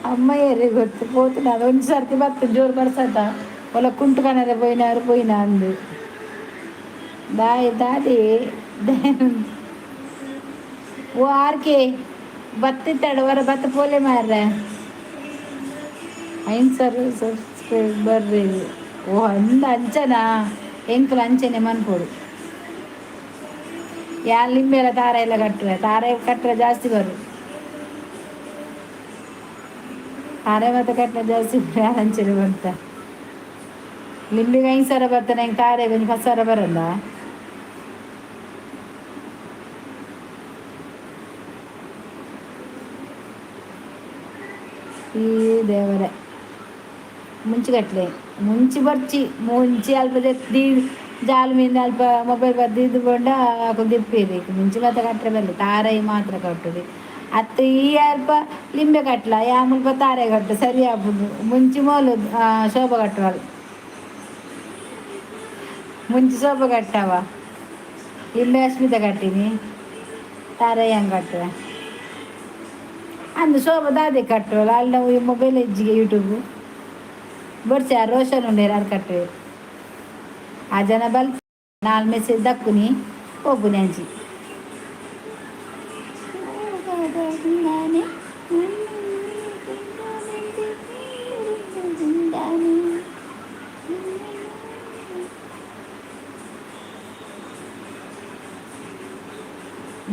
ಅಮ್ಮಯ್ಯರೇ ಗೊತ್ತು ಪೋತುನ. ಅದು ಒಂದು ಸರ್ತಿ ಬತ್ತು ಜೋರು ಬರ್ಸತ್ತ ಒಲ ಕುಂಟು ಕನರೆ ಪೋಯಿನಾರು ಪೋಯಿನ ಅಂದು ದಾಯಿ ದಾದಿ. ಓ ಆರ್ಕೆ ಬತ್ತಿತ್ತಾడు ವರ ಬತ್ತ ಪೋಲೆ ಮಾರ್ರೆ. 5 ಸಾವಿರ ಸಬ್ಸ್ಕ್ರೈಬರ್. ಓ ಅಂದ ಅಂಚನಾ? ಎಂಕುಲು ಅಂಚನೆ ಮನ್ಪೊಡು. ಯಾನ್ ಲಿಂಬೆಲ್ಲ ತಾರ ಎಲ್ಲ ಕಟ್ಟುವೆ. ತಾರೆ ಕಟ್ಟರೆ ಜಾಸ್ತಿ ಬರು. ತಾರೆ ಮತ್ತೆ ಕಟ್ಟರೆ ಜಾಸ್ತಿ. ಯಾರು ಅಂಚನೆ ಬಂತ? ಲಿಂಬಿಗೆ 5 ಸಾವಿರ ಬರ್ತಾನೆ, ಹೆಂಗೆ ತಾರೆ ಒಂಜಿ 10,000 ಬರಲ್ಲ. ಈ ದೇವರೇ, ಮುಂಚಿಗಟ್ಲೆ ಮುಂಚಿ ಬರ್ಚಿ. ಮುಂಚಿ ಅಲ್ಪ ದೀ ಜಾಲ್ ಮೀಂದ ಅಲ್ಪ ಮೊಬೈಲ್ ಬದ್ದು ಪಂಡ ಅಕುಲು ದಿಪ್ಪೇರು. ಮುಂಚಿ ಮಾತ ಕಟ್ಟರೆ ಬರಲಿ, ತಾರೈ ಮಾತ್ರ ಕಟ್ಟುದು. ಅತ್ತು ಈ ಅಲ್ಪ ಲಿಂಬೆ ಕಟ್ಲ, ಯಾ ಮುಲ್ಪ ತಾರೆ ಕಟ್ಟು ಸರಿ ಆಪುಂಡು. ಮುಂಚಿ ಮೋಲು ಶೋಭ ಕಟ್ಟುವಳು. ಮುಂಚಿ ಶೋಭ ಕಟ್ಟವ, ಲಿಂಬೆ ಅಸ್ಮಿತ ಕಟ್ಟಿನಿ, ತಾರೆ ಹೆಂಗೆ ಕಟ್ಟುವೆ ಅಂದು. ಶೋಭ ದಾದೆ ಕಟ್ಟುವಲ್ಲ ಅಲ್ಲಿ? ನಾವು ಈ ಮೊಬೈಲ್ ಇಜ್ಜಿಗೆ ಯೂಟ್ಯೂಬ್ ಬರ್ಸಿ. ಆ ರೋಷನ್ ಉಂಡೇರು ಯಾರು ಕಟ್ಟುವೆ? ಆ ಜನ ಬಲ್ ನಾಲ್ ಮೆಸೇಜ್ ದಕ್ಕುನಿ ಹೋಗುನಿ ಅಂಚಿ.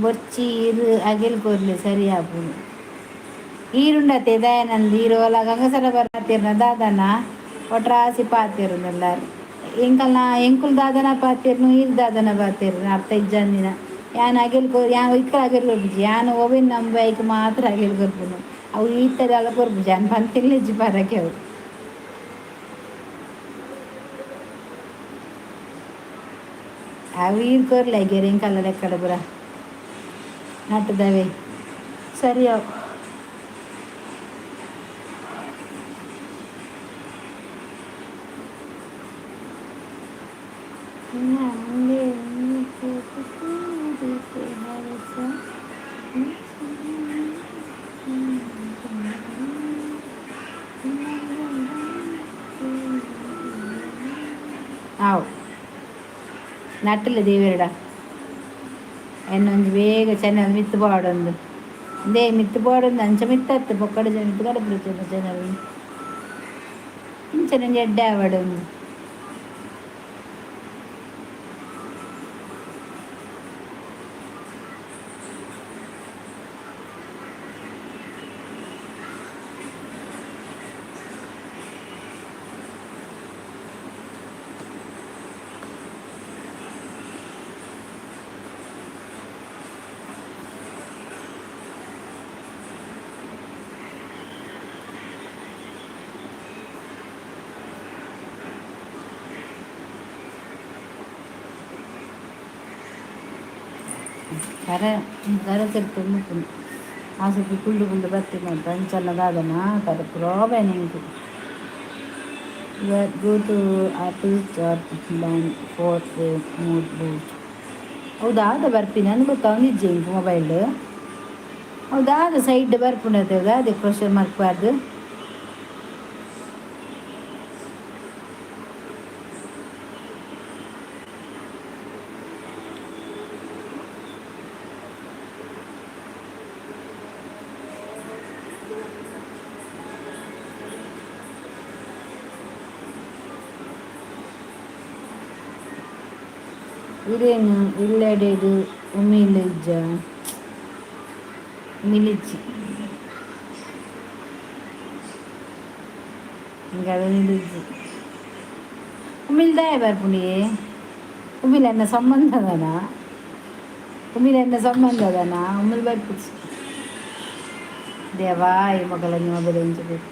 ಬೊರ್ಚಿ ಇರು ಅಗೆಲ್ ಕೊರ್ಲೆ ಸರಿ ಆಪುಂಡು. ಈರುಂಡತೆ ದಯಾನಂದ್, ಈರು ಅಲ್ಲ ಗಂಗಸರ ಬರತಿರ್ನ ದಾದನ ಒಟ್ರಾಸಿ ಪಾತಿರುಂದೆಲ್ಲಾರು. ಎಂಕಲ್ನ ಎಂಕುಲು ದಾದನ ಪಾತಿರ್ನು, ಈರ್ ದಾದನ ಪಾತಿರ್ನು ಅರ್ಥ ಇಜ್ಜಂದಿನ. ಯಾನ್ ಅಗೆಲ್ ಕೊ ಯಾನ್ ಇಕ್ಕಲ ಅಗೆಲ್ ಕೊರ್ಪುಜಿ. ಯಾನ್ ಒವೆನ್ ನಂಬೆ ಐಕ್ ಮಾತ್ರ ಅಗೆಲ್ ಕೊರ್ಪುನು. ಅವು ಈ ತರ ಎಲ್ಲ ಕೊರ್ಪುಜಿ. ಯಾನ್ ಪಂತಿಲ್ಲ ಇಜ್ಜಿ ಪರಕೆ ಅವು. ಅವು ಈರ್ ಕೊರ್ಲೆ ಗೆರೆ ಎಂಕಲ್ಲ ಲೆಕ್ಕಡ ಪೂರ ನಟ್ಟದವೆ ಸರಿ ಅವು. ಆವು ನಟ್ಟಲೆ ದೇವೆರಡ ಎನ್ನೊಂಜಿ ಬೇಗ ಚೆನ್ನಲ್ ಮಿತ್ತು ಪಾಡೊಂದು. ಇಂದೇ ಮಿತ್ತು ಪಾಡೊಂದು ಅಂಚ ಮಿತ್ತತ್ತು ಪೊಕ್ಕಡೆ ಮಿತ್ತು ಕಡಪುಡು ಚೆನ್ನಲ್ ಇಂಚನ ಒಂಜಿ ಎಡ್ಡೆ ಆವಡೊಂದು. ಕರ ಕರ ತಿರ್ತು ಮುಪ್ಪುಂಡು. ಆ ಸ್ವಲ್ಪ ಕುಳ್ಳು ಕುಳ್ಳು ಬತ್ತಿನ ಅಂಚಲ್ಲ ದಾದನ ಕರ problem ಎಂಕು. Go to Apple start ban 4A mode boost. ಹೌದಾ? ಅದ ಬರ್ಪಿನ ಅಂದ್ ಗೊತ್ತಾವೊಂದಿಜ್ಜಿ ಇಂಕ್ ಮೊಬೈಲ್. ಹೌದಾ? ಅದು ಸೈಡ್ ಬರ್ಪುಂಡು. ಹೌದಾ? ಅದೇ ಕ್ವಶನ್ ಮಾರ್ಕ್ ಬಾರ್ದು. ಇರೇನು ಇಲ್ಲಡೆದು ಉಮಿಲ್ ಇಜ್ಜ? ಉಮಿಲಿಜ್ಜಿ. ಇಂಕ ಉಮಿಲಿಜ್ಜಿ. ಉಮಿಲ್ ದಾಯೆ ಬರ್ಪುಂಡಿಯೇ? ಉಮಿಲ್ ಎನ್ನ ಸಂಬಂಧದನ? ಉಮಿಲ್ ಎನ್ನ ಸಂಬಂಧದನ? ಉಮಿಲ್ ಬರ್ಪುಜಿ. ದೇವಾ, ಈ ಮಗಳ ನಿಮ್ಮ ಬೆಲೆ ಬೇಕು.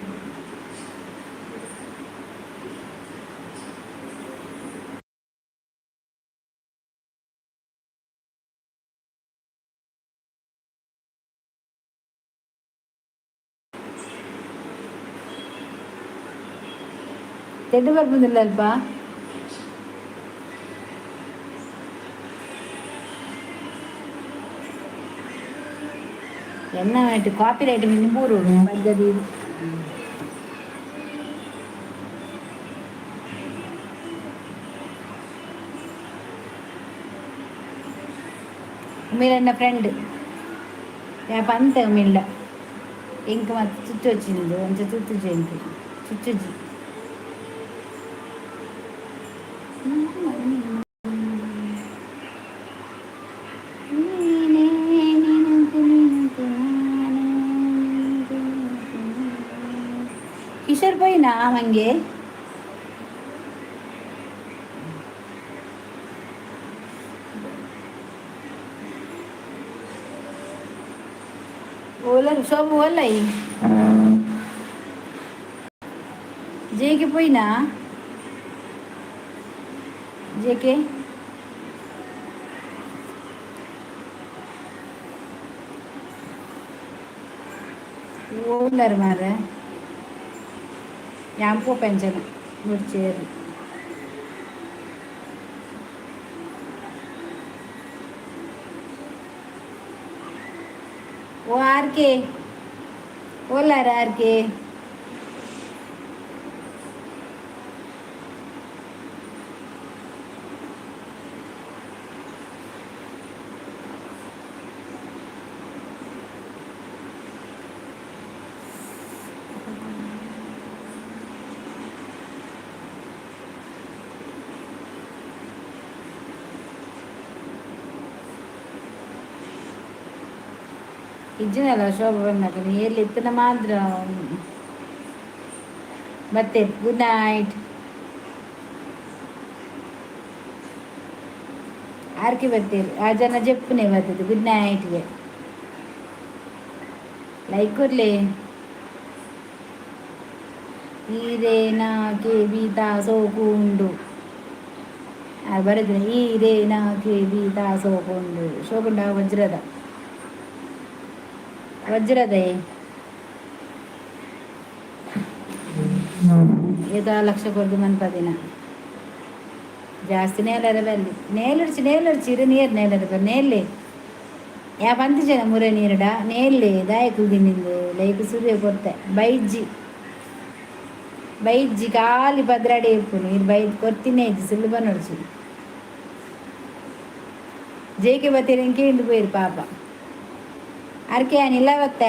ತೆಡ್ಡು ಬರ್ಪುದಿಲ್ಲ ಅಲ್ಪ. ಎನ್ನ ಕಾಪಿ ರೈಟ್ ಮಿನಿ ಮೂರು ಪದ್ಧತಿ. ಉಮಿಲ್ ಫ್ರೆಂಡ್ ಯಾ ಪಂತೆ ಉಮಿಲ್ಲ. ಇಂಕ್ ಮತ್ತೆ ಚುಚ್ಚು వచ్చిಂದು ಅಂಚ ಚುಚ್ಚುಜಿ, ಇಂಕ್ ಚುಚ್ಚುಜಿ. ಕಿಶೋರ್ పోయినా ಮಂಗೆ? ಓಲರ್ ಶೋಭು ಓಲೈ? ಜೇಕೆ పోయినా? ಜೇಕೆ ಓಲರ್ ಮಾರ್ರೆ? ಯಾನ್ ಪೋಪೆಂಚನ ಮುಡ್ಚೇರು. ಓ ಆರ್ ಕೆ, ಓಲಾರ ಆರ್ ಕೆ? ಇಜ್ಜಿನಲ್ಲ ಶೋಭ ಬಂದಾಗ ಎಲ್ಲಿ ಇತ್ತನ ಮಾತ್ರ ಮತ್ತೆ. ಗುಡ್ ನೈಟ್ ಆರ್ಕೆ ಬರ್ತೀರಿ. ಆ ಜನ ಜಪ್ಪುನೆ ಬರ್ತದೆ. ಗುಡ್ ನೈಟ್ಗೆ ಲೈಕ್ ಕೊಡ್ಲಿ. ಈರೇ ಬೀತಾ ಸೋಕುಂಡು ಬರುದಿನ. ಈರೇ ನಾಕೆ ಬೀತಾ ಸೋಕುಂಡು ಶೋಕುಂಡ ವಜ್ರದ ವಜ್ರದ ಏತಾ ಲಕ್ಷ ಕೊರ್ದು ಮನ್ಪದಿನ ಜಾಸ್ತಿ ನೇಲರ ಬಲ್ಲಿ ನೇಲುಡ್ಚಿ ನೇಲುಡ್ಚಿ ಇರು ನೀರು ನೇಲರ ಬಲ್ಲಿ ನೇಲ್ಲಿ ಯಾ ಪಂತಿ ಜನ ಮುರೆ ನೀರುಡ ನೇಲ್ಲಿ ದಾಯಕು ನಿಂದು ಲೈಕ್ ಸೂರ್ಯ ಕೊರ್ತೆ. ಬೈಜ್ಜಿ ಬೈಜ್ಜಿ, ಖಾಲಿ ಪದ್ರಾಡಿ ಇಪ್ಪುನು. ಇರು ಬೈದ್ ಕೊರ್ತಿನೇ ಇಜ್ಜಿ, ಸುಳ್ಳು ಬನ್ನೊಡ್ಚಿ. ಜೇಕೆ ಬತ್ತೀರಿ ಕೇಂದು ಪೋಯಿರು ಪಾಪ. ಅರ್ಕೆ ಇಲ್ಲ ಬತ್ತೆ,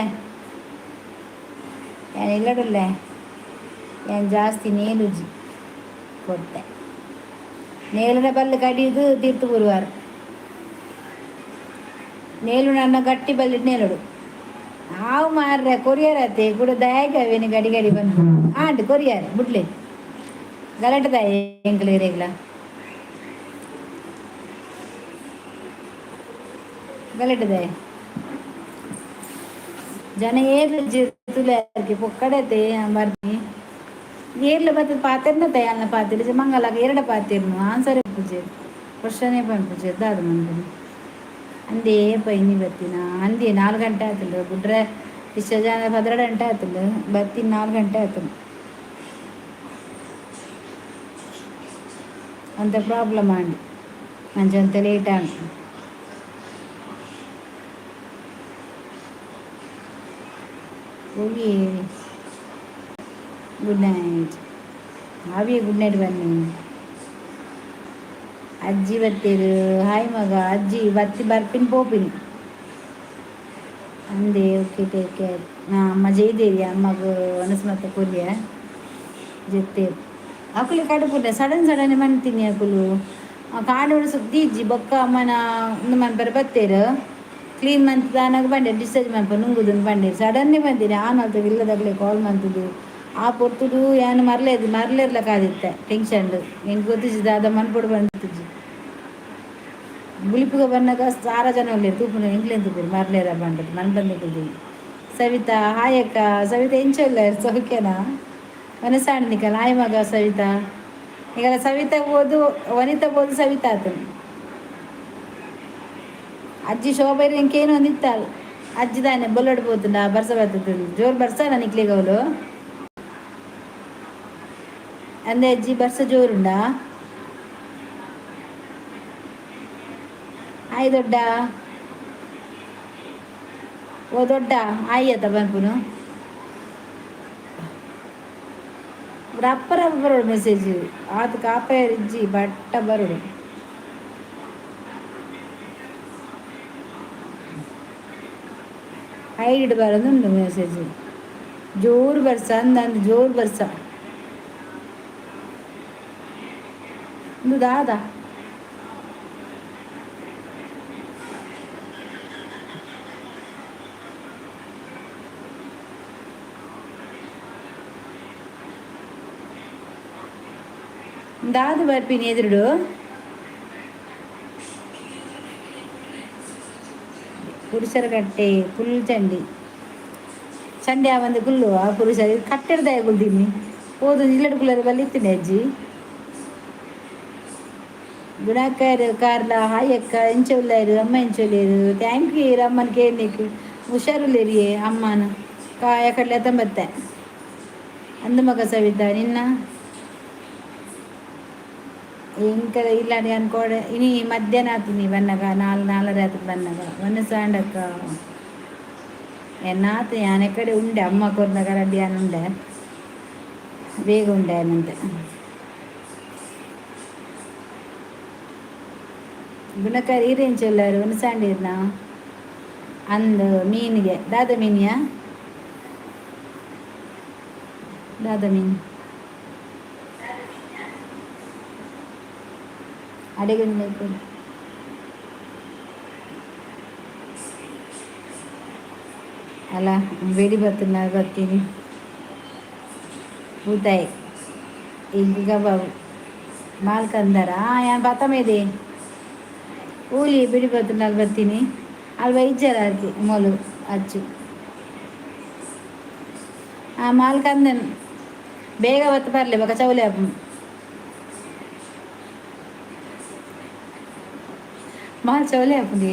ಯಾನ್ ಇಲ್ಲಡುಲ್ಲೆ. ಯಾನ್ ಜಾಸ್ತಿ ನೇಲುಜಿ ಕೊರ್ತೆ. ನೇಲಿನ ಬಲ್ಲು ಕಡಿದು ತೀರ್ತು ಬುರುವಾರ. ನೇಲು ನನ್ನ ಗಟ್ಟಿ ಬಲ್ಲಿ ನೇಲುಡು ಆವು ಮಾರ್ರೆ. ಕೊರಿಯರ್ ಆತೆ ಕೂಡ ದಯಾಗ ಅವೇನು ಗಡಿ ಗಡಿ ಬಂದು ಆಂಟ್ ಕೊರಿಯರ್ ಬುಡ್ಲೆ ಗಲಾಟೆದಾಯ ಎಂಕ್ಲು ಇರೇಗ್ಲ ಗಲಾಟೆದಾಯ. ಜನ ಏರ್ಲು ಜಿರ್ತುಲೆ ಪೊಕ್ಕಡತೆ ಬರ್ನಿ. ಏರ್ಲು ಬತ್ತದ ಪಾತೆರ್ನ ತಯಾಲ್ನ ಪಾತೆರ್ ಮಂಗಲಾಗ ಎರಡ ಪಾತೆರ್ನು ಆನ್ಸರ್ ಪೂಜೆ ಕ್ವಶನೇ ಪನ್ಪುಜೆ ದಾದ ಮನ್ಪುನು ಅಂದೇ. ಪೈನಿ ಬತ್ತಿನ ಅಂದೇ 4 ಗಂಟೆ ಆತಲ್ಲ ಬುಡ್ರೆ. ಇಷ್ಟ ಜನ 12 ಗಂಟೆ ಆತಲ್ಲ ಬತ್ತೀನಿ. 4 ಗಂಟೆ ಆಯ್ತು. ಅಂత ಪ್ರಾಬ್ಲಮ್ ಆಂಡ್ ಅಂಚ ಲೇಟ್ ಆಂಡ್. ಹೋಗಿ ಗುಡ್ ನೈಟ್ ಆವಿಯ ಗುಡ್ ನೈಟ್. ಬನ್ನಿ ಅಜ್ಜಿ ಬತ್ತೀರು. ಹಾಯ್ ಮಗ. ಅಜ್ಜಿ ಬತ್ತಿ ಬರ್ಪಿನ ಪೋಪಿನಿ ಅಂದೆ. Okay, take care. ಅಮ್ಮ ಜೈದೇವಿ ಅಮ್ಮಗ ಒಣಸ್ ಮತ್ತೆ ಕೊರಿಯ ಜೊತೆ ಅಕುಲು ಕಡುಪುಂಡೆ. ಸಡನ್ ಸಡನ್ ಮಂತೀನಿ ಅಕುಲು. ಕಾಂಡೆ ಸುದ್ದಿ ಇಜ್ಜಿ ಬೊಕ್ಕ ಅಮ್ಮನ ಉಂದು ಮನ್ಪರೆ ಬತ್ತೇರು ಕ್ಲೀನ್ ಮಂತ್ ದಾನಾಗ ಬಂಡೆ ಡಿಸ್ಚಾರ್ಜ್ ಮನ್ಪ ನುಂಗುದನ್ನು ಬಂಡೇರು ಸಡನ್ನೇ ಬಂದಿನಿ ಆನ್ ಅಲ್ತ ಇಲ್ಲದಾಗಲೇ ಕಾಲ್ ಮಂತದ್ದು. ಆ ಪೊರ್ತುಡು ಯಾನು ಮರ್ಲೇದು ಮರ್ಲೇರ್ಲ ಕಾದಿತ್ತೆ ಟೆನ್ಷನ್ ಎಂಕ್ ಗೊತ್ತಿಜ್ಜಿ ದಾದ ಮನ್ಪೊಡು ಬಂತಿಜ್ಜಿ. ಬುಲಿಪುಗ ಬನ್ನಗ ಸಾರ ಜನ ಉಲ್ಲೇರು ತೂಪುನ ಎಂಕ್ಲೇನ್ ತೂಪುರು ಮರ್ಲೇರ ಬಂಡದು ಮನ್ ಬಂದೆ. ಸವಿತಾ ಹಾಯ್ ಅಕ್ಕ. ಸವಿತಾ ಎಂಚ ಸೌಖ್ಯನಾ? ಮನಸಾಂಡ್ ನಿಕಲ್. ಹಾಯ್ ಮಗ ಸವಿತಾ. ಈಗ ಸವಿತಾ ಓದು ವನಿತಾ ಬೋದು ಸವಿತಾ ಆತನು. ಅಜ್ಜಿ ಶೋಭಾ ಇಂಕೇನು ಒಂದಿತ್ತಾಳು ಅಜ್ಜಿ ದಾನೆ ಬೊಲ್ಲೊಡು ಪೋತುಂಡ ಬರ್ಸ ಬರ್ತದೆ ಜೋರು ಬರ್ಸ ನಿಕ್ಲೆಗ್ ಅವಳು ಅಂದೆ ಅಜ್ಜಿ ಬರ್ಸ ಜೋರುಂಡಾ? ಹಾಯ್ ದೊಡ್ಡ. ಓ ದೊಡ್ಡ ಹಾಯ್ ಅತ್ತ ಪನ್ಪುನು ರಪ್ಪ ರಪ್ಪ ಬರೋಡು ಮೆಸೇಜ್ ಆತ್ ಕಾಪೇರ್ ಇಜ್ಜಿ ಬಟ್ಟ ಬರೋಡು. ಹೈಡ್ ಬರೋದುಂಡು ಮೆಸೇಜ್. ಜೋರು ಬರ್ಸ ಅಂದ ಅಂದ್ ಜೋರು ಬರ್ಸ ಇಂದು ದಾದ ದಾದ ಬರ್ಪಿನಿ ಎದುರುಡು. ಪುರುಷರ ಕಟ್ಟೆ ಫುಲ್ ಚಂಡಿ ಚಂಡಿ ಆ ಒಂದು ಕುಲ್ಲು ಆ ಪುರುಷರು ಕಟ್ಟೆಡ್ದಾಯ ಕುಲ್ದಿನಿ ಹೋದು ಇಲ್ಲಡ್ ಕುಲ್ಲರೆ ಬಲ್ಲಿತ್ತಿನಿ ಅಜ್ಜಿ. ಗುಣಾಕರ್ ಕಾರ್ಲ ಹಾಯ್ ಅಕ್ಕ ಎಂಚ ಉಲ್ಲೇರು ಅಮ್ಮ ಎಂಚ ಉಲ್ಲೇರು? Thank you ಅಮ್ಮನ ಕೇಳಲಿಕ್ಕೆ. ಹುಷಾರುಲ್ಲೇರಿಯೇ ಅಮ್ಮನ ಕಾಯ ಕಡಲೆ ತಂಬತ್ತೆ ಅಂದು ಮಗ. ಸವಿತಾ ನಿನ್ನ ಎಂಕ ಇಲ್ಲಾಂಡೆ ಅನ್ಕೋಡೆ ಇನಿ ಮಧ್ಯಾಹ್ನ ಆತೀನಿ ಬನ್ನಗ ನಾಲ್ ನಾಲ್ಕರೆ ಆತು ಬನ್ನಗ ಒನ್ನ ಸಾಂಡಕ್ಕ ಎನ್ನಾತು ಯಾನ್ ಎಕಡೆ ಉಂಡೆ ಅಮ್ಮ ಕೊರ್ನಗ ರಡ್ಡಿ ಯಾನ್ ಉಂಡೆ ಬೇಗ ಉಂಡೆ ಅನಂತೆ. ಗುಣಕರ್ ಈರೆಂಚ ಉಲ್ಲಾರು ಒಂದು ಸಾಂಡೀರ್ನ ಅಂದು ಮೀನಿಗೆ ದಾದ ಮೀನಿಯಾ ದಾದ ಮೀನು ಅಡೆಗೆ. ಅಲ್ಲ ಬೇಡಿ ಬರ್ತದೆ ಬರ್ತೀನಿ ಬೂತಾಯಿ ಈಗ ಬಾಬು ಮಾಲ್ಕಂದಾರ ಯಾನ್ ಬತ್ತಮೇದೆ ಊಲಿ ಬಿಡಿ ಬರ್ತದೆ ಬರ್ತೀನಿ ಅಲ್ವ ಇಜ್ಜಾರ ಅದಕ್ಕೆ ಮೊಲು ಅಚ್ಚು ಆ ಮಾಲ್ಕಂದನ್ ಬೇಗ ಬತ್ತ ಬರಲಿ ಬಕ ಚೌಲೆ ಮಾಲ್ ಚೌಲೆ ಹಾಪುಂಡಿ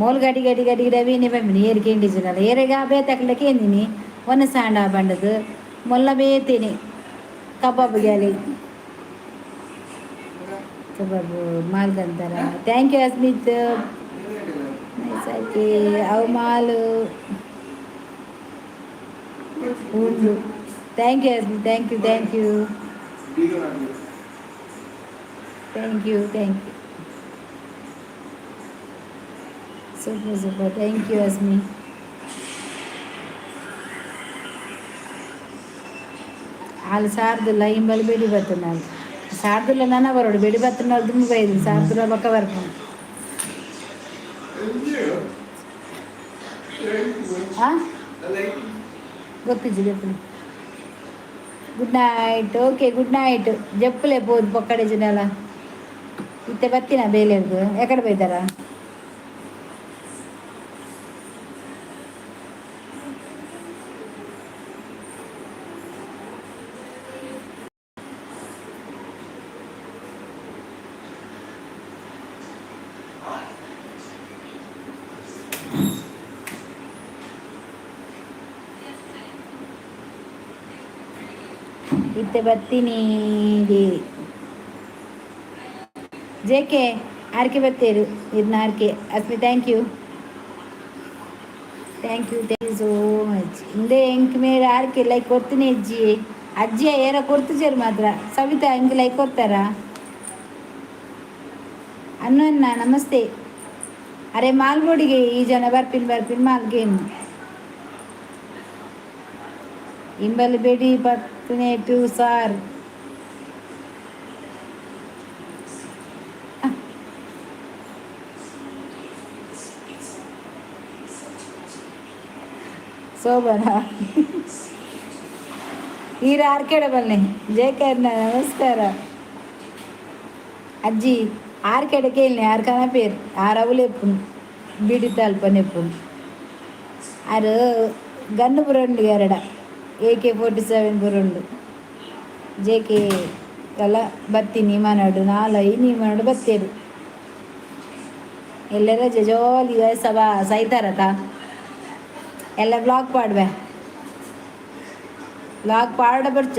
ಮೋಲ್ ಗಡಿ ಗಡಿ ಗಡಿ ರವಿನಿ ಬಂಬಿನಿ ಏರು ಕೇಂಡಿಜಿನಲ್ಲ ಏರೆಗ ಬೇತಕ್ಲೆ ಕೇಂದಿನಿ ಒನ್ನ ಸಾಂಡ ಬಂಡದು ಮೊಲ್ಲ ಬೇತೀನಿ ಕಬಾಬ್ ಗ್ಯಾಲಿ ಕಬಾಬ್ ಮಾಲ್ಗಂತಾರ. Thank you Asmith. Nice ಆಕಿ ಅವು ಮಾಲು ಉಂಡು. Thank you Asmith, thank you, thank you, thank you, thank you. Super super, thank you Asmi. వాళ్ళు సారదుల్లా ఇంబలి బెడి బతున్నారు సారదుల్లా నాన్న బరోడు బెడి బతున్నారు దుమ్ము పోయేది సారదుల్లా పక్క వరకు. ಗೊತ್ತಿಜ್ಜಿ చెప్పులు. Good night. Okay, good night. చెప్పులే పోదు పొక్కడే జినాల ಇತ್ತೆ ಬತ್ತಿನ ಬೇಲೆರ್ದು ಎಕಡೆ ಬೈದಾರ? ಇತ್ತೆ ಬತ್ತೀನಿ. J K R K ಬತ್ತೇರು ಇದನ್ನ R K Asmi. Thank you, thank you, thank you so much. ಹಿಂದೆ ಎಂಕ್ ಮೇರೆ R K like ಕೊಡ್ತೀನಿ ಅಜ್ಜಿ. ಅಜ್ಜಿ ಏರ ಕೊಡ್ತಿಜಾರು ಮಾತ್ರ. ಸವಿತಾ ಹಿಂಗೆ ಲೈಕ್ ಕೊಡ್ತಾರ ಅನ್ನ. ನಮಸ್ತೆ. ಅರೆ ಮಾಲ್ಗೋಡಿಗೆ ಈ ಜನ ಬರ್ಪಿನ್ ಬರ್ಪಿನ್ ಮಾಲ್ಗೇನು ಇಂಬಲ್ ಬೇಡಿ ಪತ್ತನೇಟು ಸಾರ್. ಶೋಭನ ಈರ ಆರ್ಕೇಡ ಬನ್ನಿ. ಜಯಕರ್ಣ ನಮಸ್ಕಾರ. ಅಜ್ಜಿ ಆರ್ಕೆಡ ಕೇಳಿ ಆರ್ ಕನಪೇರು ಆರ್ ಅವುಲೆಪ್ಪು ಬಿಡಿ ತಲ್ಪನೆಪ್ಪು. ಆರು ಗನ್ನು ಬುರಂಡು ಎರಡ AK-47 ಬುರಂಡು ಜೆ ಕೆ ಎಲ್ಲ ಬತ್ತಿ ಮನಡು ನಾಲೈ ಮನಡು ಬತ್ತೇರು ಎಲ್ಲರ ಜಜೋಲಿ ಸಭಾ ಸೈತಾರತ ಎಲ್ಲ ಬ್ಲಾಗ್ ಪಾಡ್ವೆ ಬ್ಲಾಗ್ ಪಾಡ ಬರ್ಚ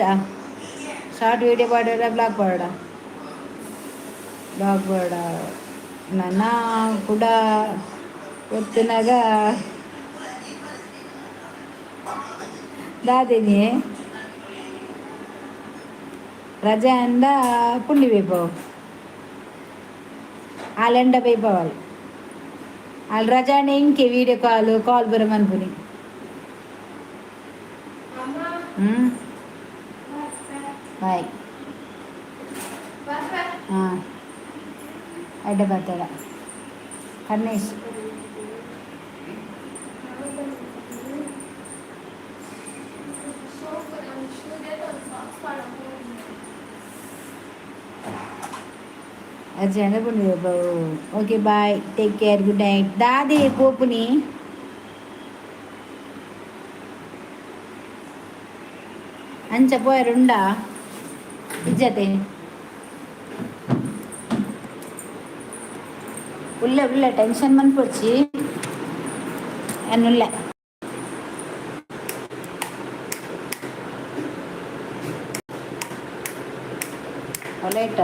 ಶಾರ್ಟ್ ವಿಡಿಯೋ ಪಾಡೋಡ ಬ್ಲಾಗ್ ಪಾಡ ಬ್ಲಾಗ್ ಪಾಡ ನನ್ನ ಕೂಡ ಒತ್ತಿನಾಗ ದಾದಿನಿ ರಜೆ ಅಂದ ಪುಂಡಿ ಬೇಪವು ಆಲೆಂಡ ಬೇಪವಾಲ್ ಅಲ್ಲಿ ರಜಾನೆ ಇಂಕೆ ವೀಡಿಯೋ ಕಾಲ್ ಕಾಲ್ ಬರ ಮನ್ಪುನಿ. ಹ್ಞೂ, ಬಾಯ್. ಹಾಂ, ಅಡ್ಡ ಬರ್ತಾರ ಕರ್ಣೇಶ್. ಅಜ್ಜನ. Okay, bye, take care, good night. ದಾದಿ ಪೋಪುನಿ ಅಂಚ ಪೋಯರುಂಡ ಇಜ್ಜತೆ ಉಲ್ಲ ಉಲ್ಲ ಟೆನ್ಷನ್ ಮನ್ಪೊಡ್ಚಿ ಎನ್ನುಲ್ಲೆ. ಒಲೇಟ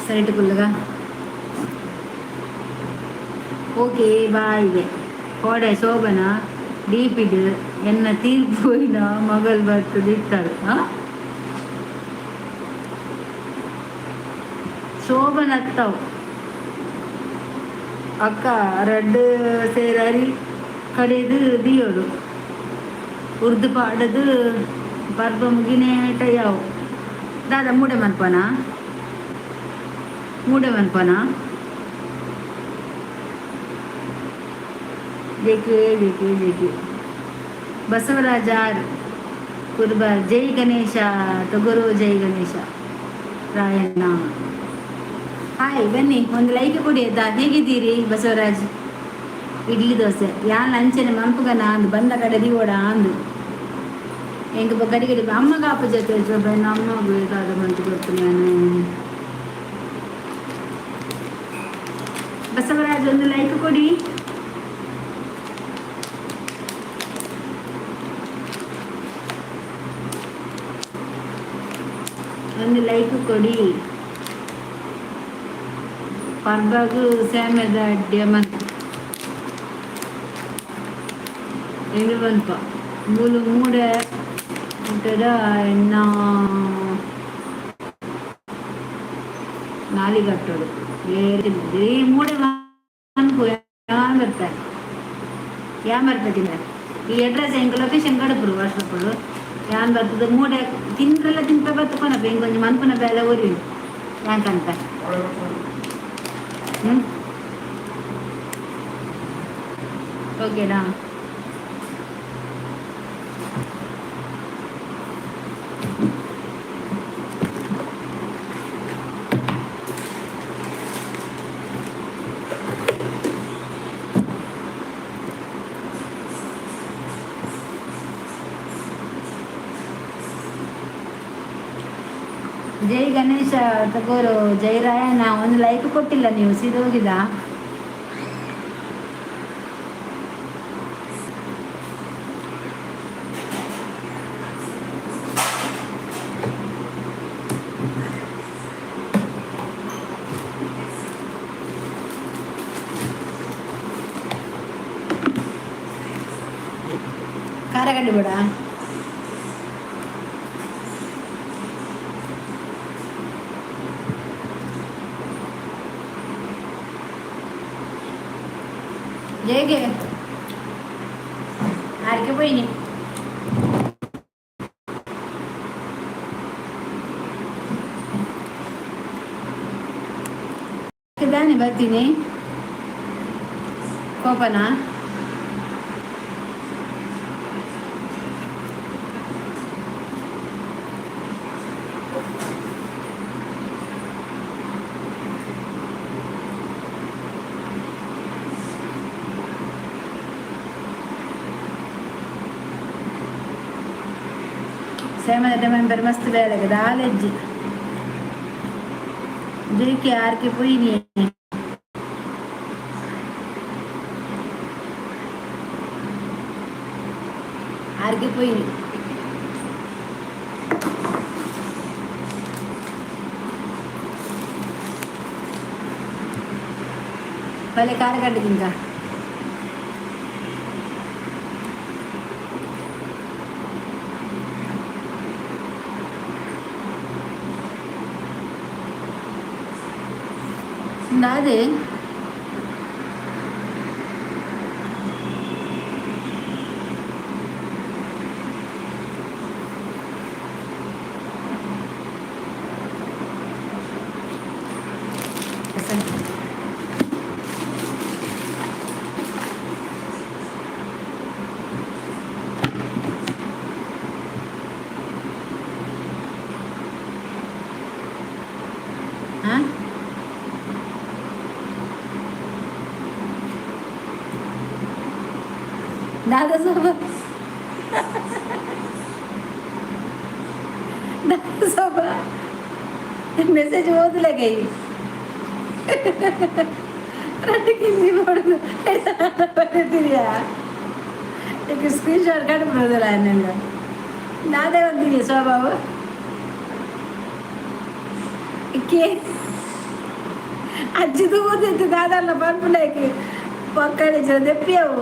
ಸೈಟ್ ಕುಲ್ಲಗ. Okay, bye. ಕೋಡೆ ಶೋಭನ ಡೀಪಿಡ್ ಎನ್ನ ತೀರ್ಪು ಮಗಲ್ ಬರ್ತದೆ ಇರ್ತಾರೆ. ಹಾಂ, ಶೋಭನ ಅತ್ತವು ಅಕ್ಕ ರಡ್ಡು ಸೇರಾರಿ ಕಡೆದು ದಿಯೋಡು ಉರ್ದು ಪಾಡದು ಪರ್ಬ ಮುಗಿನೇ ಯಾವು ದಾದಾ ಮೂಡೆ ಮನ್ಪನ ಮೂಡೆ ಮನ್ಪನ. ಜೆಕೆ ಜೆಕೆ ಜೆಕೆ ಬಸವರಾಜ ಆರ್ ಕುರ್ಬ. ಜೈ ಗಣೇಶ ತೊಗರು, ಜೈ ಗಣೇಶ ರಾಯಣ್ಣ. ಹಾಯ್, ಬನ್ನಿ, ಒಂದು ಲೈಕ್ ಕೊಡಿ ಆಯ್ತಾ? ಹೇಗಿದ್ದೀರಿ ಬಸವರಾಜ್? ಇಡ್ಲಿ ದೋಸೆ ಯಾನ್ ಅಂಚನೆ ಮನ್ಪುಗನ ಅಂದು ಬಂದ ಕಡೆ ದಿವೋಡ ಅಂದು ಎಂಕ್ ಗಡಿ ಗಡಿ ಅಮ್ಮಗ ಆಪ ಜೊತೆ ಅಮ್ಮಗೂ ದಾದ ಮಂತು ಕೊಡ್ತೀನಿ ನಾನು. ಬಸವರಾಜ್, ಒಂದು ಲೈಕ್ ಕೊಡಿ. ಒಂದು ಲೈಕ್ ಕೊಡಿ. ಪರ್ಬಗು ಸೇಮೆದ ಅಡ್ಡೆ ಮಂತ್ ಎಂಗ್ ಬಂತ ಮೂಲು ಮೂಡೆ ಊಟದ ಎನ್ನ ನಾಲಿಗಟ್ಟೋಡು ಈ ಮೂಡೆ ಮನ್ಪು ಯಾನ್ ಬರ್ತಾರೆ ಯಾನ್ ಬರ್ತದಿಲ್ಲ. ಈ ಅಡ್ರೆಸ್ ಎಂಕ್ ಲೊಕೇಶನ್ ಕಡಪುರು ವಾಟ್ಸಪ್ಪಡು. ಯಾನ್ ಬರ್ತದೆ ಮೂಡೆ ತಿಂದ್ರೆಲ್ಲ ತಿಂತ ಬರ್ತಕೊನಪ್ಪ. ಇಂಕೊಂಜಿ ಮನ್ಪುನ ಬೇಲೆ ಊರಿ ಯಾಕಂತ. ಹ್ಞೂ, ಓಕೆನಾ? ಜೈ ಗಣೇಶ ತಗೋರು, ಜೈ ರಾಯಣ್ಣ. ಒಂದು ಲೈಕ್ ಕೊಟ್ಟಿಲ್ಲ ನೀವು, ಸೀದೋಗಿದ. ಖಾರ ಬೇಡ. ಹೇಗೆ ಆರ್ಕೆ ಪೋಯಿನಿ. ದಾನೆ ಬರ್ತೀನಿ ಕೋಪನಾ? ಸೇಮದ ಮೆಂಬರ್ ಮಸ್ತ್ ಬೇಲೆಗೆ ದಾಲೆಜ್ಜಿ ಜೈಕೆ ಆರ್ಕೆ ಪೊಯ್ನಿ. ಆರ್ಕೆ ಪೊಯ್ನಿ. భలే కారగడ్డ ఇంకా. నాదే. ఆ? दादासोबत, दादासोबत ಮೆಸೇಜ್ ಓದಲಾಗೈ ರಡ್ಡು ಕಿಂದಿ ನೋಡುದು ಬರೀತೀರಿಯಾ? ಈಗ ಸ್ಕ್ರೀನ್ ಶಾಟ್ ಕಂಡು ಅನ್ನೆಲ್ಲ ನಾದೇ ಒಂದಿಗೆ ಸ್ವಭಾವ ಕೇ ಅಜ್ಜಿ ತೂಗುತ್ತಿತ್ತು. ದಾದಲ್ಲ ಪನ್ಪುಲೈಕ್ ಪಕ್ಕಡೆ ದೆಪ್ಪಿಯವು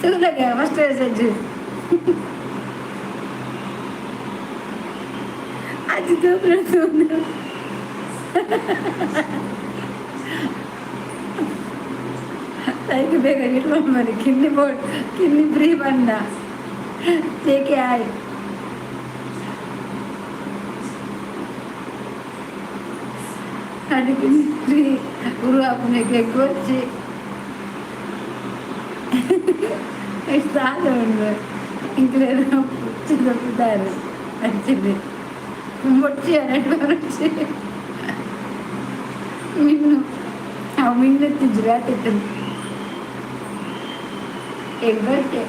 ತೂಲಗ ಫಸ್ಟ್ ಮೆಸೇಜ್ ಅಜ್ಜಿ ತೂಪುನ ತೂನು. ಲೈಕ್ ಬೇಗ ಇಟ್ಕೊಂಡು ಕಿನ್ನಿ ಬೋಟ್ ಕಿನ್ನಿ ಫ್ರೀ ಬಂದ ಟೇಕೆ ಆಯ್. ಅಡುಗೆ ಫ್ರೀ ಉರುವಾಪುನಕ್ಕೆ ಗೊಚ್ಚಿ ಇಷ್ಟು ಉಂಡು ಇಂಕ್ಲೇನು ತಪ್ಪುತ್ತಾರೆ ಅಚ್ಚಿದೆ ಮುಚ್ಚಿ ಎರಡು ಬರುಚಿ ಮಿನ್ನು ಅವು ಮಿನ್ನೆತ್ತಿದ್ರು ಆತಿತ್ತು ಎಗ್ಬಟ್ಟೆ.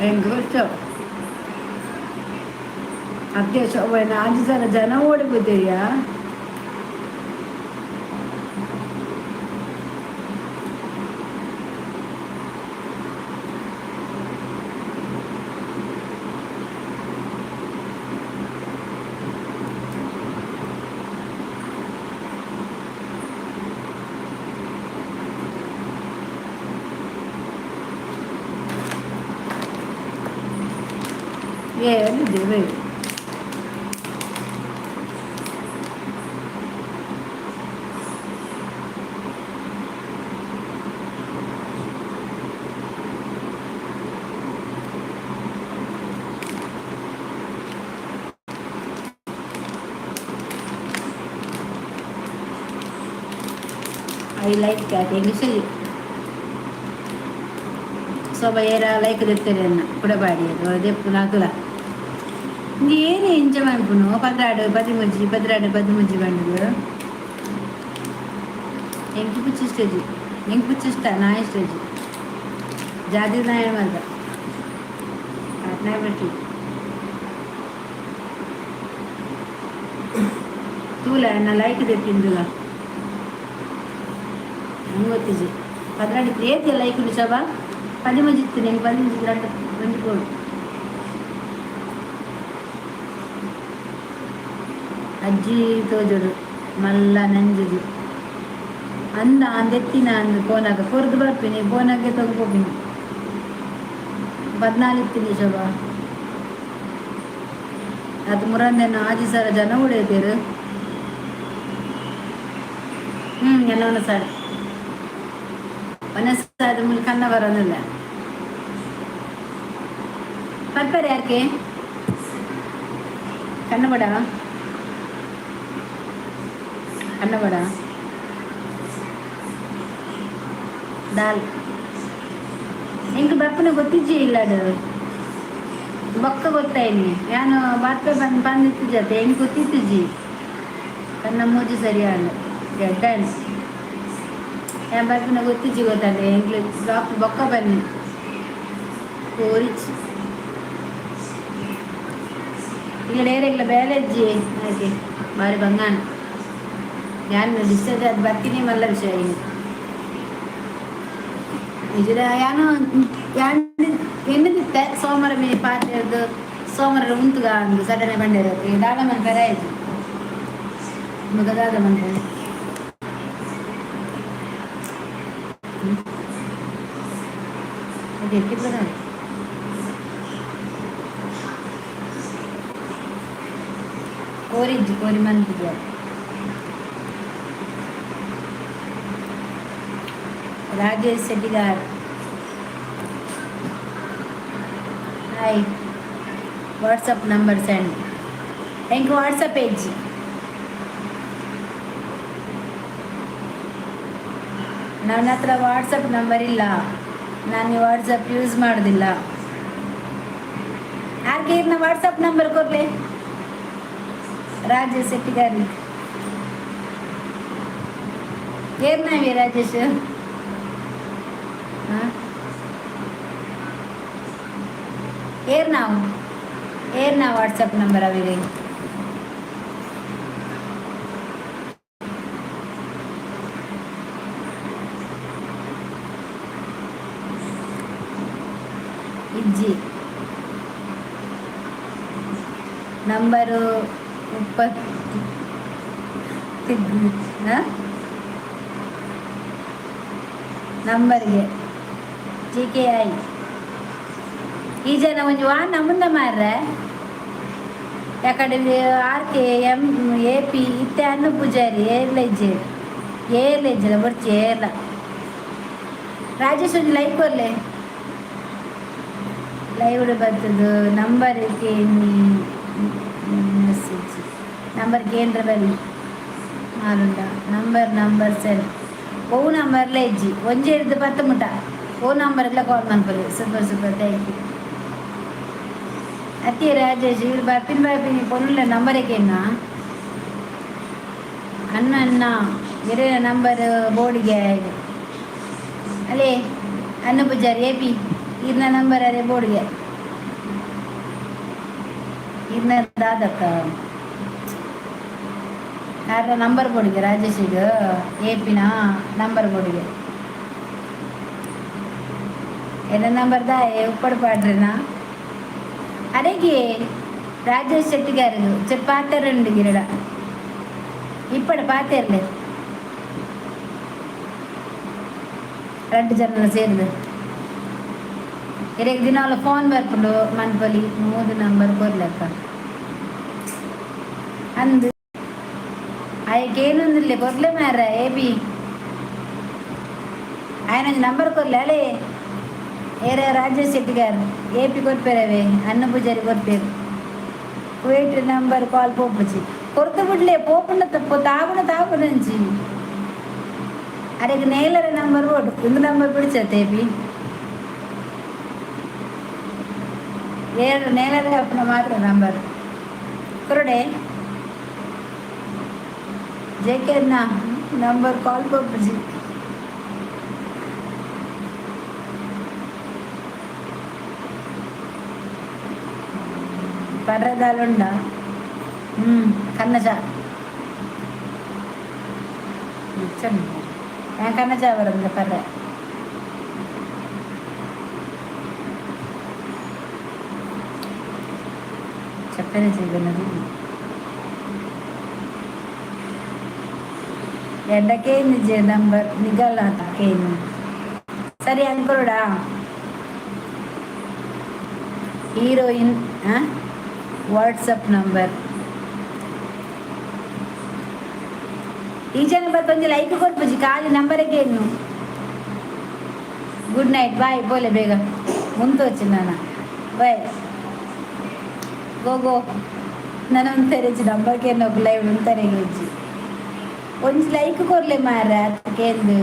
ಹೆಂಗ್ ಗೊತ್ತು? ಅತ್ಯ ಆಜಿ ಸಲ ಜನ ಓಡಿపోತೀಯಾ? ಏನಿದೆ? I like cat ಇಂಗ್ಲೀಷಲ್ಲಿ. ಸೊ ಏರ ಲೈಕ್ ದೆತ್ತೆರ್ ಕುಡಬಾಡಿ ಅದು ದೆಪ್ಪು ನಾಕುಲ. ಏನೇ ಇಂಚ ಮನ್ಪುನು? 12 13 12 13 ಬಂಡುದು. ಎಂಕ್ ಪುಚ್ಚ ಇಷ್ಟಜಿ, ಎಂಕ್ ಪುಚ್ಚ ಇಷ್ಟ, ನಾಯಿ ಇಷ್ಟಜಿ. ಜಾತಿ ನಾಯಿ ಮಾತ್ರ ನಾಯಿ ಬಿಟ್ಟು ತೂಲ ಎನ್ನ ಲೈಕ್ ದೆಪ್ಪಿಂದುಲ. ನಂಗೆ ಗೊತ್ತಿಜಿ. 12 ಏತಿ ಲೈಕ್ ಉಂಡು ಶೋಭಾ? 13 ಇತ್ತು. ನಿಂಗೆ 13 ಎರಡು ಬಂದು ಕೊಡು. ಅಜ್ಜಿ ತೋಜೋಡು ಮಲ್ಲ ನಂಜುಜಿ ಅಂದ ಅಂದೆತ್ತಿನ ಅಂದು ಪೋನಾಗ ಕೊರ್ದು ಬರ್ತೀನಿ, ಪೋನಾಗೆ ತೊಗೊಂಡು 14 ಇತ್ತೀನಿ ಶೋಭಾ. ಅದು ಮುರಂದೆನ ಆಜಿ ಸರ ಜನ ಉಳಿಯತೇರು. ಹ್ಞೂ ಎಲ್ಲ ಸರ್ ಒನಸಾದ ಮುಲ್ ಕನ್ನ ಬರೋದಿಲ್ಲ. ಪರ್ಪರ್ ಯಾಕೆ ಕನ್ನಡ ಕನ್ನಡ ದಾಲ್ ಇಂಕ ಬರ್ಪನ ಗೊತ್ತಿಜ್ಜಿ ಇಲ್ಲ ಅದು ಬೊಕ್ಕ ಗೊತ್ತಾಯ್ನಿ ಯಾನು ಬಾತ್ಪೆ ಬಂದು ಬಂದಿತ್ತಿಜತೆ ಹೆಂಗೆ ಗೊತ್ತಿತ್ತಿಜ್ಜಿ. ಕಣ್ಣ ಮೂಜಿ ಸರಿಯಾದ ಗೆಡ್ಡ ಯಾನ್ ಬರ್ಪಿನ ಗೊತ್ತಿಜ್ಜಿ ಗೊತ್ತಾಂಡ ಎಂಕ್ಲು ಡಾಕ್ಟರ್ ಬೊಕ್ಕ ಬನ್ನಿ ಕೋರಿಚ್ ಇಲ್ಲ ಡೈರೆಕ್ಟ್ಲ ಬೇಲೆಜ್ಜಿ ಹಾಗೆ ಬಾರಿ ಬಂಗಾನ. ಯಾನ್ ಡಿಸ್ಚಾರ್ಜ್ ಅದು ಬರ್ತೀನಿ ಮಲ್ಲ ವಿಷಯ. ನಿಜದ ಯಾನು ಯಾನ್ ಎಣ್ಣದಿತ್ತೆ ಸೋಮವಾರ ಮೇ ಪಾತ್ರೆದ್ದು ಸೋಮವಾರ ಉಂತುಗ ಅಂದು ಸಡನೆ ಬಂಡೇರು ದಾಳ ಮನ್ಪೆರ ಆಯ್ತು ಮುಗದಾದ ಮನ್ಪೆ. ಅದು ಎಕ್ಕಿದ್ರೆ ಕೋರಿಜ್ಜಿ ಕೋರಿ ಮನ್ಪಿದ್ಯ. Rajesh Shettigar, hi. WhatsApp number send. ಎಂಕ್ ವಾಟ್ಸಪ್ ಪೇಜ್. ನನ್ನ ಹತ್ರ ವಾಟ್ಸಪ್ ನಂಬರ್ ಇಲ್ಲ. ನಾನು ವಾಟ್ಸಪ್ ಯೂಸ್ ಮಾಡೋದಿಲ್ಲ. ಆರ್ಕೆ ಇರ್ನ ವಾಟ್ಸಪ್ ನಂಬರ್ ಕೊರ್ಲೆ ರಾಜೇಶ್ ಶೆಟ್ಟಿಗಾರ್. ಏರ್ನಾವಿ ರಾಜೇಶ್? ಹಾಂ, ಏರ್ನಾವು ಏರ್ನಾ ವಾಟ್ಸಪ್ ನಂಬರ್ ಅವಿಗೆ? ಇಜ್ಜಿ ನಂಬರು ಮುಪ್ಪತ್ತು ನಂಬರ್ಗೆ ಜಿ ಕೆ I. ಈ ಜನ ಒಂಜಿ ವಾ ನಮುಂದ ಮಾರ್ರೆ. ಯಾಕಡೆ R K M A P ಇತ್ತೆ ಅನ್ನು ಪೂಜಾರಿ ಏರ್ಲ ಇಜ್ಜೆ, ಏರ್ಲ ಇಜ್ಜಲ್ಲ ಬೊರ್ಚಿ ಏರ್ಲ. ರಾಜೇಶ್, ಒಂಜಿ ಲೈಕ್ ಕೊರ್ಲೆ. ಲೈವ್ ಬರ್ತದೆ. ನಂಬರ್ ಮೆಸೇಜ್ ನಂಬರ್ ಕೇಂದ್ರ ಬಲ್ಲಿ ಮಾರುಂಡ ನಂಬರ್ ನಂಬರ್ ಸೆಲ್ ಓ ನಂಬರ್ಲ ಇಜ್ಜಿ. ಒಂಜಿ ಹಿಡ್ದು ಪತ್ತು ಮುಟ ಓ ನಂಬರ್ಲ ಕಾಲ್ ಮನ್ಪೊಲಿ. Super super, thank you. ಅತ್ತಿ ರಾಜೇಶ್, ಇವ್ರು ಬರ್ಪಿನ ಬರ್ಪಿನಿ ಪೊನ್ನುಲ ನಂಬರ್ ಕೇನ್ನ. ಅಣ್ಣ ಅಣ್ಣ ಇರ ನಂಬರ್ ಬೋರ್ಡಿಗೆ ಅಲ್ಲೇ. ಅನ್ನ ಪೂಜಾರಿ ಎ ಪಿ ಇರ್ನ ನಂಬರ್ ಅರೆ ಬೋರ್ಡ್ಗೆ. ಇರ್ನ ದಾದಕ್ಕ ಯಾರ ನಂಬರ್ ಬೋರ್ಡಿಗೆ? ರಾಜೇಶಿಗೆ ಎ ಪಿನ ನಂಬರ್ ಬೋರ್ಡಿಗೆ. ಎನ್ನ ನಂಬರ್ ದಾ ಉಪ್ಪಡು ಪಾಡ್ರಿನಾ ಅರೆಗೆ ರಾಜೇಶ್ ಶೆಟ್ಟಿಗಾರದು ಪಾತೆರುಂಡು ಗಿರಡ ಇಪ್ಪಡ ಪಾತೆರ್ಲೆ. రెండు ಜನ ಸೇರಿದು ಇರೆಗ್ ದಿನಾಲ ಫೋನ್ ಬರ್ಪುಂಡು ಮನ್ಪೊಲಿ. ಮೂದು ನಂಬರ್ ಕೊರ್ಲೆಕ್ಕ ಅಂದು ಅಯ್ಯಕ್ಕೆ ಕೊರ್ಲೆ ಮಾರ. ಎ ಬಿ ఆయన ನಂಬರ್ ಕೊರ್ಲೆ ಅಲೇ. ಏರ ರಾಜೇಶ್ ಶೆಟ್ಟಿಗಾರ್ ಎ ಪಿ ಕೊರ್ಪೇರವೇ. ಅನ್ನ ಪೂಜಾರಿ ಕೊರ್ಪೇರು. ಕುವೈಟ್ ನಂಬರ್ ಕಾಲ್ ಪೋಪುಜಿ. ಕೊರ್ತು ಬಿಡ್ಲೆ ಪೋಪುಂಡ ತಪ್ಪು ತಾಗುಣ ತಾಗುನಂಚಿ. ಅರೆಗ್ ನೇಲರ ನಂಬರ್ ಓಡು ಒಂದು ನಂಬರ್ ಬಿಡ್ಚತೆ ಬಿ ಏಳು ನೇಲರ ಅಪ್ಪನ ಮಾತ್ರ ನಂಬರ್ ಕೊರಡೆ. ಜೆ ಕೆ ನಂಬರ್ ಕಾಲ್ ಪೋಪುಜಿ. ಪರ್ರದಾಲುಂಡ ಹ್ಞೂ ಕನ್ನಜ ಕನ್ನಜ ಬರೋದಿಲ್ಲ ಪರ್ರೆ. చెప్పనే చేయగలదు. ఎండకేంది నంబర్ నిగల కేంది. సరే అంకురుడా హీరోయిన్ ವಾಟ್ಸಪ್ ನಂಬರ್. ಈ ಜನ ಬತ್ತೊಂಜಿ ಲೈಕ್ ಕೊರ್ಪುಜಿ ಖಾಲಿ ನಂಬರಿಗೆ ಇನ್ನು. Good night, boy. ಪೋಲೆ ಬೇಗ ಮುಂದೆ వచ్చిందన్న. ಬಾಯ್. ಗೋ ಗೋ. ನಾನು ಒಂತರೆಜ್ಜಿ ನಂಬರ್ ಕೇನೋಕು ಲೈವ್ ಉಂತರೆಗೆ ಇಜ್ಜಿ. ಒಂಜಿ ಲೈಕ್ ಕೊರ್ಲೆ ಮಾರ ಕೇಂದು.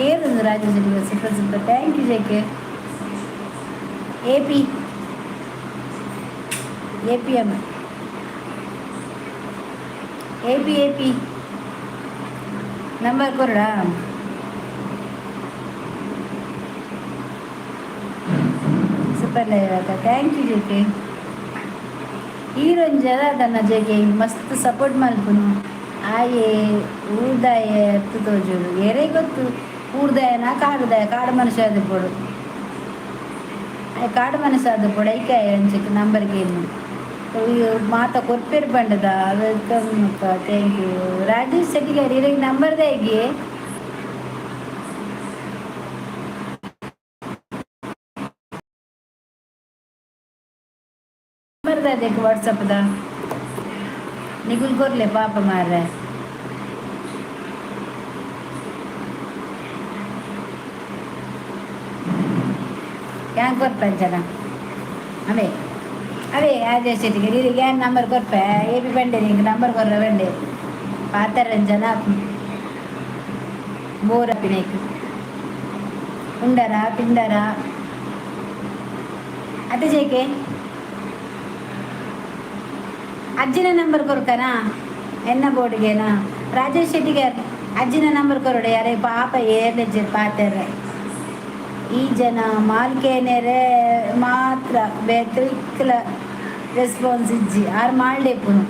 ಏರುಂದು Rajesh. Super super, thank you J K. A P A P M A P A P number ಕೊರಡಾ? Super live ಅಕ್ಕ, thank you J K. ಈರೊಂಜಿ ತನ್ನ ಜೆ ಕೆ ಮಸ್ತ್ ಸಪೋರ್ಟ್ ಮಲ್ಪುನು. ಆಯೆ ಊರ್ದಾಯೆ ಎತ್ತು ತೋಜುಡು, ಏರೇ ಗೊತ್ತು ಊರ್ದಾಯನ ಕಾಡುದಾಯ. ಕಾಡು ಮನುಷ್ಯ ಆದಿಪ್ಪೊಡು ಆಯೆ, ಕಾಡು ಮನುಷ್ಯ ಆದಿಪ್ಪೊಡು. ಐಕಾಯ ಅಂಚಕ್ಕೆ ನಂಬರ್ಗೆ ಏನು ಮಾತ ಕೊರ್ಪೇರು ಪಂಡದ. Welcome ಅಕ್ಕ, thank you. Rajesh Shettigar, ಇರೆಗ್ ನಂಬರ್ ದಾಯೆಗೆ? ನಂಬರ್ ದಾದೆಕ್ ವಾಟ್ಸಪ್ದ ನಿಗುಲ್ ಕೊರ್ಲೆ ಪಾಪ ಮಾರ್ರೆ. ಯಾನ್ ಕೊರ್ಪೆ ಅಂಚನ. ಅವೇ ಅವೇ ರಾಜೇಶ್ ಶೆಟ್ಟಿಗಾರ್, ಇರೆಗ್ ಯಾನ್ ನಂಬರ್ ಕೊರ್ಪೆ. ಎ ಪಿ ಪಂಡೆ ನಿಂಕ್ ನಂಬರ್ ಕೊರ್ರೆ ಪಂಡೆ. ಪಾತೆರಂಜನ ಬೋರ್ ಅಪಿನೇಕ್ ಉಂಡರ ತಿಂಡರ ಅತ್ತೆ ಜೇಕೆ? ಅಜ್ಜಿನ ನಂಬರ್ ಕೊರ್ಕನಾ ಎನ್ನ ಬೋರ್ಡ್ಗೆನಾ? ರಾಜೇಶ್ ಶೆಟ್ಟಿಗಾರ್, ಅಜ್ಜಿನ ನಂಬರ್ ಕೊರಡೆ. ಯಾರೇ ಪಾಪ ಏರ್ಲೆಜ್ಜೆ ಪಾತೆರ್ರೆ. ಈ ಜನ ಮಾಲ್ಕೇನೆರೆ ಮಾತ್ರ ಬೇತೆ ರೆಸ್ಪಾನ್ಸ್ ಇಜ್ಜಿ. ಆರ್ ಮಾಲ್ಡೇಪುನು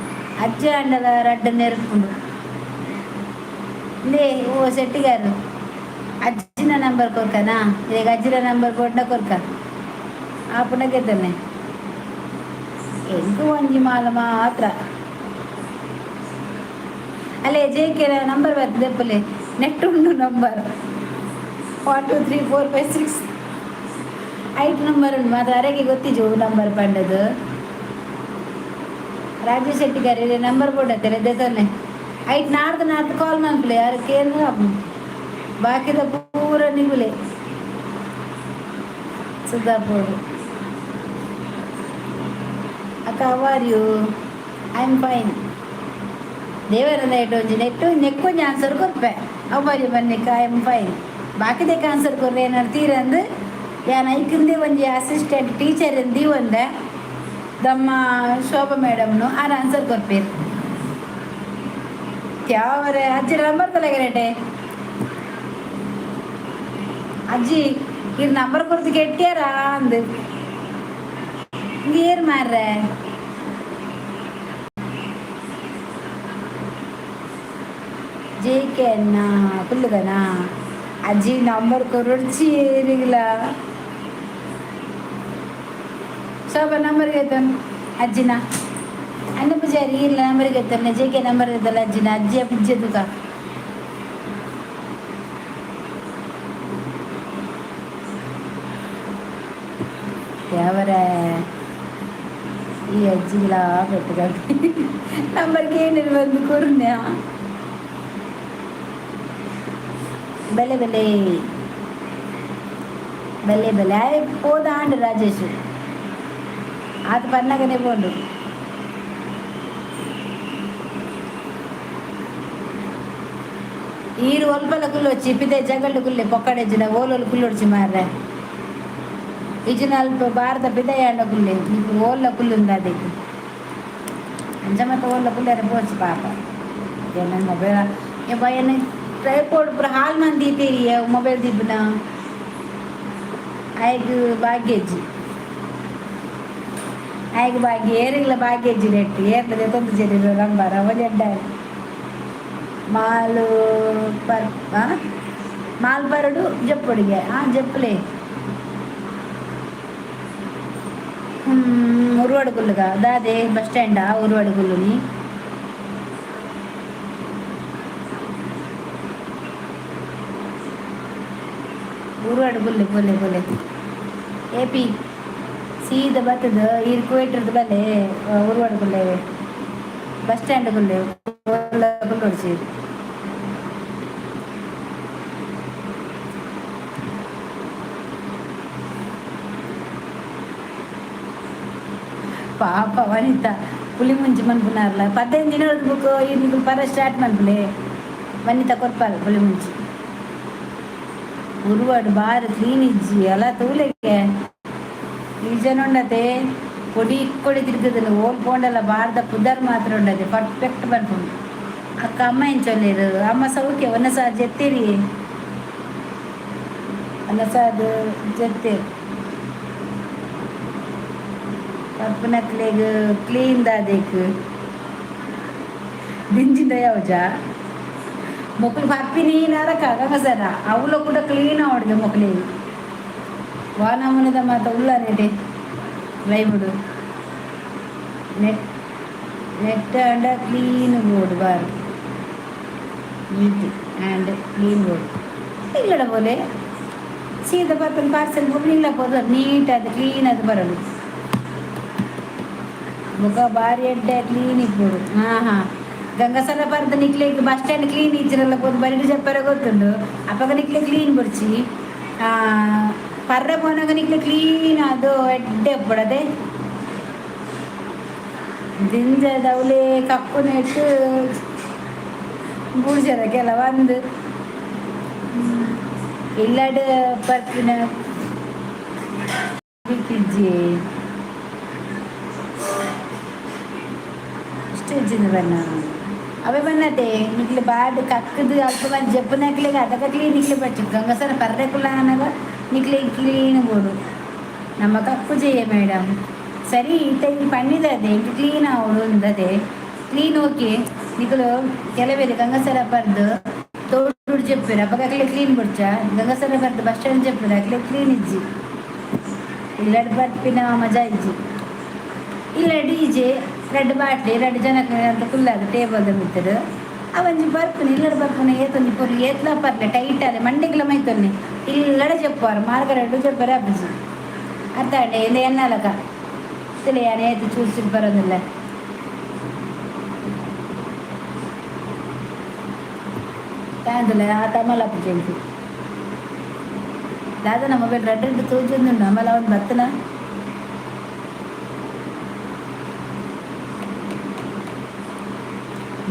ಅಜ್ಜ ಅಂಡಲ ರಡ್ಡ್ ನೆರ್ಪುಂಡು. ಲೇ ಓ ಶೆಟ್ಟಿಗಾರು, ಅಜ್ಜಿನ ನಂಬರ್ ಕೊರ್ಕನಾ? ಈಗ ಅಜ್ಜಿನ ನಂಬರ್ ಕೊಟ್ಟ ಕೊರ್ಕ ಆಪುನ ಗೆದ್ದನೆ. ಎಂಕು ಒಂಜಿ ಮಾಲ ಮಾತ್ರ ಅಲ್ಲೇ. ಜೆ ಕೆ ನಂಬರ್ ಬರ್ತದೆ ಪುಲೆ. ನೆಟ್ ಉಂಡು number 1 2 3 4 5 6 8 number ಉಂಡು ಮಾತ್ರ. ಅರೆಗೆ ಗೊತ್ತಿಜು ನಂಬರ್ ಪಂಡದು. ರಾಜೇಶ್ ಶೆಟ್ಟಿಗಾರ್ ನಂಬರ್ ಬೋರ್ಡ್ ದೆತೊನ್ನೆ. ಐಟ್ ನಾಡ್ದು ನಾಡ್ದು ಕಾಲ್ ಮನ್ಪುಲೆ. ಯಾರು ಕೇಂದ್ರ ಬಾಕಿದ ಪೂರ ನಿಗುಲೆ. ಸುಧಾಪೋಡು ಅಕ್ಕ, how are you? I am fine. ದೇವರ ದಯಟ್ ಒಂಜಿ ನೆಟ್ಟು ನೆಕ್ಕೊಂಜಿ ಆನ್ಸರ್ ಕೊರ್ಪೆ. How are you ಬನ್ನಿಕ್ಕ I am fine. ಬಾಕಿದಕ್ಕೆ answer ಕೊರ್ರೆ ಏನಾರು ತೀರಂದು. ಯಾನ್ ಐಕಿಂದೆ ಒಂಜಿ ಅಸಿಸ್ಟೆಂಟ್ ಟೀಚರ್ ದೀವೊಂದೆ ದಮ್ಮ ಶೋಭಾ ಮೇಡಮ್ನು, ಆರ್ ಆನ್ಸರ್ ಕೊರ್ಪೇರು. ತ್ಯಾವರೆ ಅಜ್ಜಿ ನಂಬರ್ ತಲೆಗರೇಟೆ. ಅಜ್ಜಿ ಇದು ನಂಬರ್ ಕೊರ್ದು ಕೆಟ್ಟಿಯಾರಾ ಅಂದು. ಏರ್ ಮಾರ್ರೆ? ಜೆ ಕೆ ಅಣ್ಣ ಕುಲ್ಲುಗನಾ? ಅಜ್ಜಿ ನಂಬರ್ ಕೊರೊಡ್ಚಿ ಏರಿಗಿಲ್ಲ. ಶೋಭಾ ನಂಬರ್ ಗೆತ್ತನ್ ಅಜ್ಜಿನ. ಅನ್ನ ಪೂಜಾರಿ ಇಲ್ಲ ನಂಬರ್ ಗೆತ್ತನ್ನ. ಜೆ ಕೆ ನಂಬರ್ ಗೆತ್ತಲ್ಲ ಅಜ್ಜಿನ. ಅಜ್ಜಿಯ ಪುಜ್ಜೆ ತುಕ. ಯಾವರ ಈ ಅಜ್ಜಿಗಳ ಪೆಟ್ಟುಗಾಡಿ ನಂಬರ್ಗೆ ಏನು ಬಂದು ಕೊರ್ನ್ಯ. ಬೆಲೆ ಬೆಲೆ ಬೆಲೆ ಬೆಲೆ ಆಯ್ ಪೋದಾಂಡ್ ರಾಜೇಶ್. ಆತ ಪನ್ನಗನೆ ಪೋಂಡು. ಈರು ಒಲ್ಪಲ ಕುಲ್ಲೊಚ್ಚಿ ಪಿದೆ ಜಗಲ್ಡು ಕುಲ್ಲೆ ಪೊಕ್ಕಡೆಜ್ಜಿನ ಓಲೋಲು ಕುಲ್ಲೊಡ್ಚಿ ಮಾರ್ರೆ. ಇಜಿನ ಅಲ್ಪ ಭಾರತ ಪಿದಯಾಂಡ ಕುಲ್ಲೆ. నీకు ಓಲ್ಲ ಕುಲ್ಲುಂದ ಅದಕ್ಕೆ ಅಂಚ ಮತ್ತೆ ಓಲ್ಲ ಕುಲ್ಲೆರ ಪೋಚಿ ಪಾಪ. ಏನ ಮೊಬೈಲ್ ಏನ ಟ್ರೈಪೋಡ್ ಪೂರ ಹಾಲ್ ಮಂದಿ ದೀಪೇರಿ ಮೊಬೈಲ್ ದೀಪನ. ಆಯ್ಗ್ ಭಾಗ್ಯಜ್ಜಿ, ಆಯ್ಗ್ ಭಾಗ್ಯ ಏರಿಗ್ಲ ಭಾಗ್ಯಜ್ಜಿ ನೆಟ್ ಏರ್ಲ ದೆತ್ತೊಂದು ಜರಿ ನಂಬರ್ ಅವ ಎಡ್ಡ. ಮಾಲು ಪರ್ ಮಾಲ್ ಪರಡು ಜಪ್ಪುಡಿಗೆ ಆ ಜಪ್ಪುಲೆ ಉರುವಡುಗುಲ್ಲುಗ ದಾದೆ ಬಸ್ ಸ್ಟ್ಯಾಂಡಾ ಉರುವಡುಗುಲ್ಲುನಿ? ಉರುವಡುಗುಲ್ಲೆ ಬೊಲೆ ಬೊಲೆ ಎ ಪಿ ಸೀದ ಬತ್ತದ. ಈರ್ ಕುವೇಟ್ರದ್ದು ಬಲ್ಲೆ ಉರುವಡುಗುಲ್ಲೆ ಬಸ್ ಸ್ಟ್ಯಾಂಡ್ ಗುಲ್ಲೆ ಕುಲ್ಲೊಡ್ಚಿ. ಪಾಪ ವನಿತಾ ಪುಲಿ ಮುಂಚಿ ಮನ್ಪುನಾರ್ಲ 15 ದಿನ ಬುಕ್ ನಿಕುಲು ಪರ ಸ್ಟಾರ್ಟ್ ಮನ್ಪುಲೆ. ವನಿತಾ ಕೊರ್ಪಾಲ ಪುಲಿ ಮುಂಚಿ. ಉರ್ವಾಡು ಬಾರಿ ಕ್ಲೀನ್ ಇಜ್ಜಿ ಅಲ ತೂಲೆಗೆ. ಈ ಜನ ಉಂಡತೆ ಕೊಡಿ ಕೊಡಿ ತಿರ್ಗದಲ್ಲ ಓಲ್ ಪೋಂಡಲ್ಲ ಬಾರ್ದ ಪುದರ್ ಮಾತ್ರ ಉಂಡತೆ. ಪರ್ಫೆಕ್ಟ್ ಬರ್ಪುಂಡು. ಅಕ್ಕ ಅಮ್ಮ ಎಂಚೊಲ್ಲೇರು? ಅಮ್ಮ ಸೌಖ್ಯ. ಒನ್ನಸ ಜೆತ್ತಿರಿ, ಒನ್ನಸ ಅದು ಜೆತ್ತೇರು. ಪರ್ಪುನಕ್ಲೆಗ್ ಕ್ಲೀನ್ ದಾದೇಕ್ ದಿಂಜಿದ ಯಾವ್ಜ ಮೊಕ್ಲು ಪರ್ಪಿನಿ ನರಕ ಗಂಗಸರ ಅವಳು ಕೂಡ ಕ್ಲೀನ್ ಆವಡ್ಗೆ ಮೊಕ್ಲಿಗೆ. ವಾನಮುನಿದ ಮಾತ ಉಳ್ಳಾನೇಟೆ ಲೈವುಡು ನೆಟ್ ನೆಟ್ and clean board bar neat and clean board. ಇಲ್ಲಡ ಬೋಲೆ ಸೀದಾ ಬರ್ತಾನೆ ಪಾರ್ಸೆಲ್ ಇಲ್ಲ ಪೋದ ನೀಟ್ ಅದು ಕ್ಲೀನ್ ಅದು ಬರಲು. ಮುಖ ಬಾರಿ ಎಡ್ಡೆ ಕ್ಲೀನ್ ಇಪ್ಪುಡು. ಹಾಂ ಹಾಂ ಗಂಗಸಲ ಬರ್ದ ನಿಕ್ಲೆ ಬಸ್ ಸ್ಟ್ಯಾಂಡ್ ಕ್ಲೀನ್ ಇಜ್ಜಿರಲ್ಲ ಪೋದು ಬರಿಡು ಜಪ್ಪರೆ ಗೊತ್ತುಂಡು. ಅಪಗ ನಿಕ್ಲೆ ಕ್ಲೀನ್ ಬುಡ್ಚಿ ಪರ್ರೆ ಪೋನಾಗ ನಿಕ್ಲೆ ಕ್ಲೀನ್ ಅದು ಎಡ್ಡೆ ಇಪ್ಪಡದೆ. ದಿಂಜದವ್ಲೇ ಕಪ್ಪು ನೆಟ್ಟು ಬುಡ್ಜರ ಕೆಲವೊಂದು ಇಲ್ಲಡ್ ಪರ್ಪಿನ ಇಜ್ಜಿ ಇಷ್ಟು ಇಜ್ಜಿಂದ ಬಣ್ಣ ಅವೇ ಬನ್ನತೆ. ನಿಕ್ಲೆ ಬಾಡ್ ಕಕ್ಕದು ಅಲ್ಪ ಬಂದು ಜಪ್ಪುನಕ್ಲೆಗೆ ಅದಕ್ಕೆ ಕ್ಲೀನ್ ನಿಕ್ಲೆ ಬಚ್ಚು ಗಂಗಸರ ಪರ್ರೆ ಕುಲ್ಲ ಅನ್ನಗ ನಿಕ್ಲೆ ಕ್ಲೀನ್ ಬೋಡು. ನಮ್ಮ ಕಕ್ಕು ಜಯ ಮೇಡಮ್ ಸರಿ ಈತ ಈ ಪಣ್ಣಿದದೆ ಇಂಕ ಕ್ಲೀನ್ ಆವಡು ಅಂದದೆ. Clean okay. ನಿಕುಲು ಕೆಲವೇರು ಗಂಗಸರ ಪರ್ದು ತೋಟುಡು ಜೆಪ್ಪೆರ್ ಅಪಗ ಅಕ್ಲೆ ಕ್ಲೀನ್ ಬುಡ್ಚ. ಗಂಗಸರ ಪರ್ದು ಬಸ್ ಸ್ಟ್ಯಾಂಡ್ ಜೆಪ್ಪೆರ್ ಅಕ್ಲೆ ಕ್ಲೀನ್ ಇಜ್ಜಿ. ಇಲ್ಲಡ್ ಬರ್ಪಿನ ಮಜಾ ಇಜ್ಜಿ. ಇಲ್ಲ ಡಿಜೆ ರಡ್ಡ್ ಬಾಟ್ಲಿ ರಡ್ಡ್ ಜನಕ್ಕೆ ಅಂತ ಕುಲ್ಲಾದ ಟೇಬಲ್ದ ಮಿತ್ತುಡು ಅವಂಜಿ ಬರ್ಪುನಿ. ಇಲ್ಲಡ್ ಬರ್ಪುನ ಏತೊಂಜಿ ಪೊರ್ಲು ಏತ್ಲಾ ಪರ್ಲೆ ಟೈಟ್ ಆಲೆ ಮಂಡೆಗ್ಲ ಮೈತೊನ್ನಿ. ಇಲ್ಲಡ ಜೆಪ್ಪುವಾರ್ ಮಾರ್ಗರೆಡ್ ಜೆಪ್ಪರೆ ಅಪ್ಪುಜಿ. ಅರ್ಥ ಆಂಡೆ ಇಂದ ಎನ್ನಲಕ ತಿಳಿಯಾನೆ ಏತ್ ಚೂರು ಬರೋದಿಲ್ಲ. ತಾಂದುಲೆ ಆ ತಮಲ ಅಪ್ಪುಜಿ ದಾದನ ಮೊಬೈಲ್ ರಡ್ಡ್ ರಡ್ಡ್ ತೋಜೊಂದುಂಡು. ಆಮೇಲೆ ಅವನು ಬತ್ತನ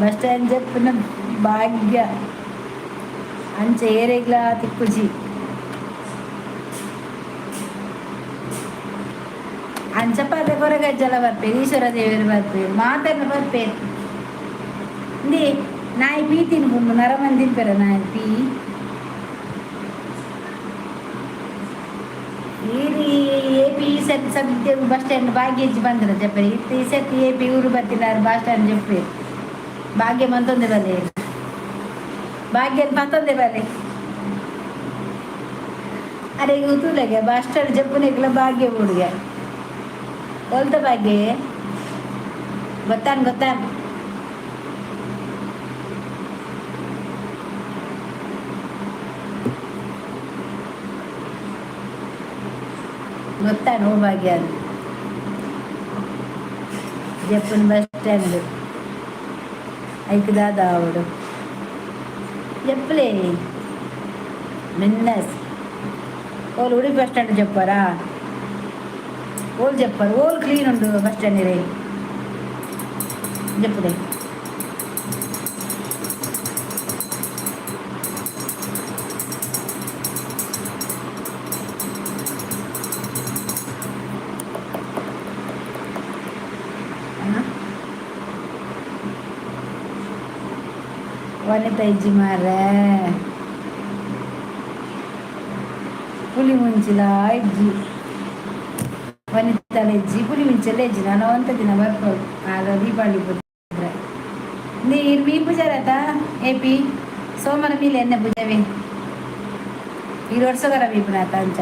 ಬಸ್ ಸ್ಟ್ಯಾಂಡ್ ಜಪ್ಪುನ ಭಾಗ್ಯ ಅಂಚ ಏರೆಗ್ಲಾ ತಿಕ್ಕುಜಿ. ಅಂಚ ಪದ ಕೊರಗಜ್ಜಲ ಬರ್ಪೇರು, ಈಶ್ವರ ದೇವರು ಬರ್ಪೇರು, ಮಾತನ್ನ ಬರ್ಪೇರು. ಇಂದಿ ನಾಯಿ ಪೀ ತಿನ್ಪುಂಡು. ನರಮನ್ ತಿನ್ಪೆರ ನಾಯಿ ಪೀ ಈರಿ ಎ ಪಿ ಈ ಸತಿ ಸದ್ಯ ಬಸ್ ಸ್ಟ್ಯಾಂಡ್ ಭಾಗ್ಯಜ್ಜಿ ಬಂದ್ರ ಜಪ್ಪರಿ ಇತ್ತು. ಈ ಸತಿ ಎ ಪಿ ಊರು ಬತ್ತಿನಾರು ಬಸ್ ಸ್ಟ್ಯಾಂಡ್ ಜಪ್ಪೇರು. ಭಾಗ್ಯ ಮಂತೊಂದೆ ಬಲೆ, ಭಾಗ್ಯನ್ ಪತ್ತೊಂದೆ ಬಲೆ. ಅರೆ ತೂಲೆಗೆ ಬಸ್ ಸ್ಟ್ಯಾಂಡ್ ಜಪ್ಪುನೆಗ್ಲ ಭಾಗ್ಯ ಹುಡುಗ ಒಲ್ತ ಭಾಗ್ಯ ಗೊತ್ತಾನ್ ಗೊತ್ತಾನ್. ಗೊತ್ತಾನ್ ಓ ಭಾಗ್ಯ ಅಂತ ಜಪ್ಪುನ ಬಸ್ ಸ್ಟ್ಯಾಂಡ್ ಐಕ್ ದಾದ ಆವಡು ಜಪ್ಪುಲೆ ಮಿನ್ನಸ್. ಓಲ್ ಉಡುಪಿ ಬಸ್ ಸ್ಟ್ಯಾಂಡ್ ಜಪ್ಪಾರಾ? ಓಲ್ ಜಪ್ಪಾರು? ಓಲ್ ಕ್ಲೀನ್ ಉಂಡು ಬಸ್ ಸ್ಟ್ಯಾಂಡ್ ರೇ ಜಪ್ಪುಲೆ. ವನಿತಾ ಇಜ್ಜಿ ಮಾರ್ರೆ. ಪುಲಿ ಮುಂಚಿಲ ಇಜ್ಜಿ ವನಿತಾಲ ಇಜ್ಜಿ. ಪುಲಿ ಮುಂಚೆಲ್ಲ ಇಜ್ಜಿ. ನಾನು ಒಂತ ದಿನ ಬರ್ಬೋದು ಆಗ ದೀಪಾವಳಿ ಪೂಜೆ ನೀರು ಮೀ ಪೂಜಾರತ ಏಪಿ ಸೋಮನ ಮೇಲೆ ಎಣ್ಣೆ ಪೂಜಾವೆ ಈ ವರ್ಷಗರ ಮೀಪುನಾತ ಅಂಚ.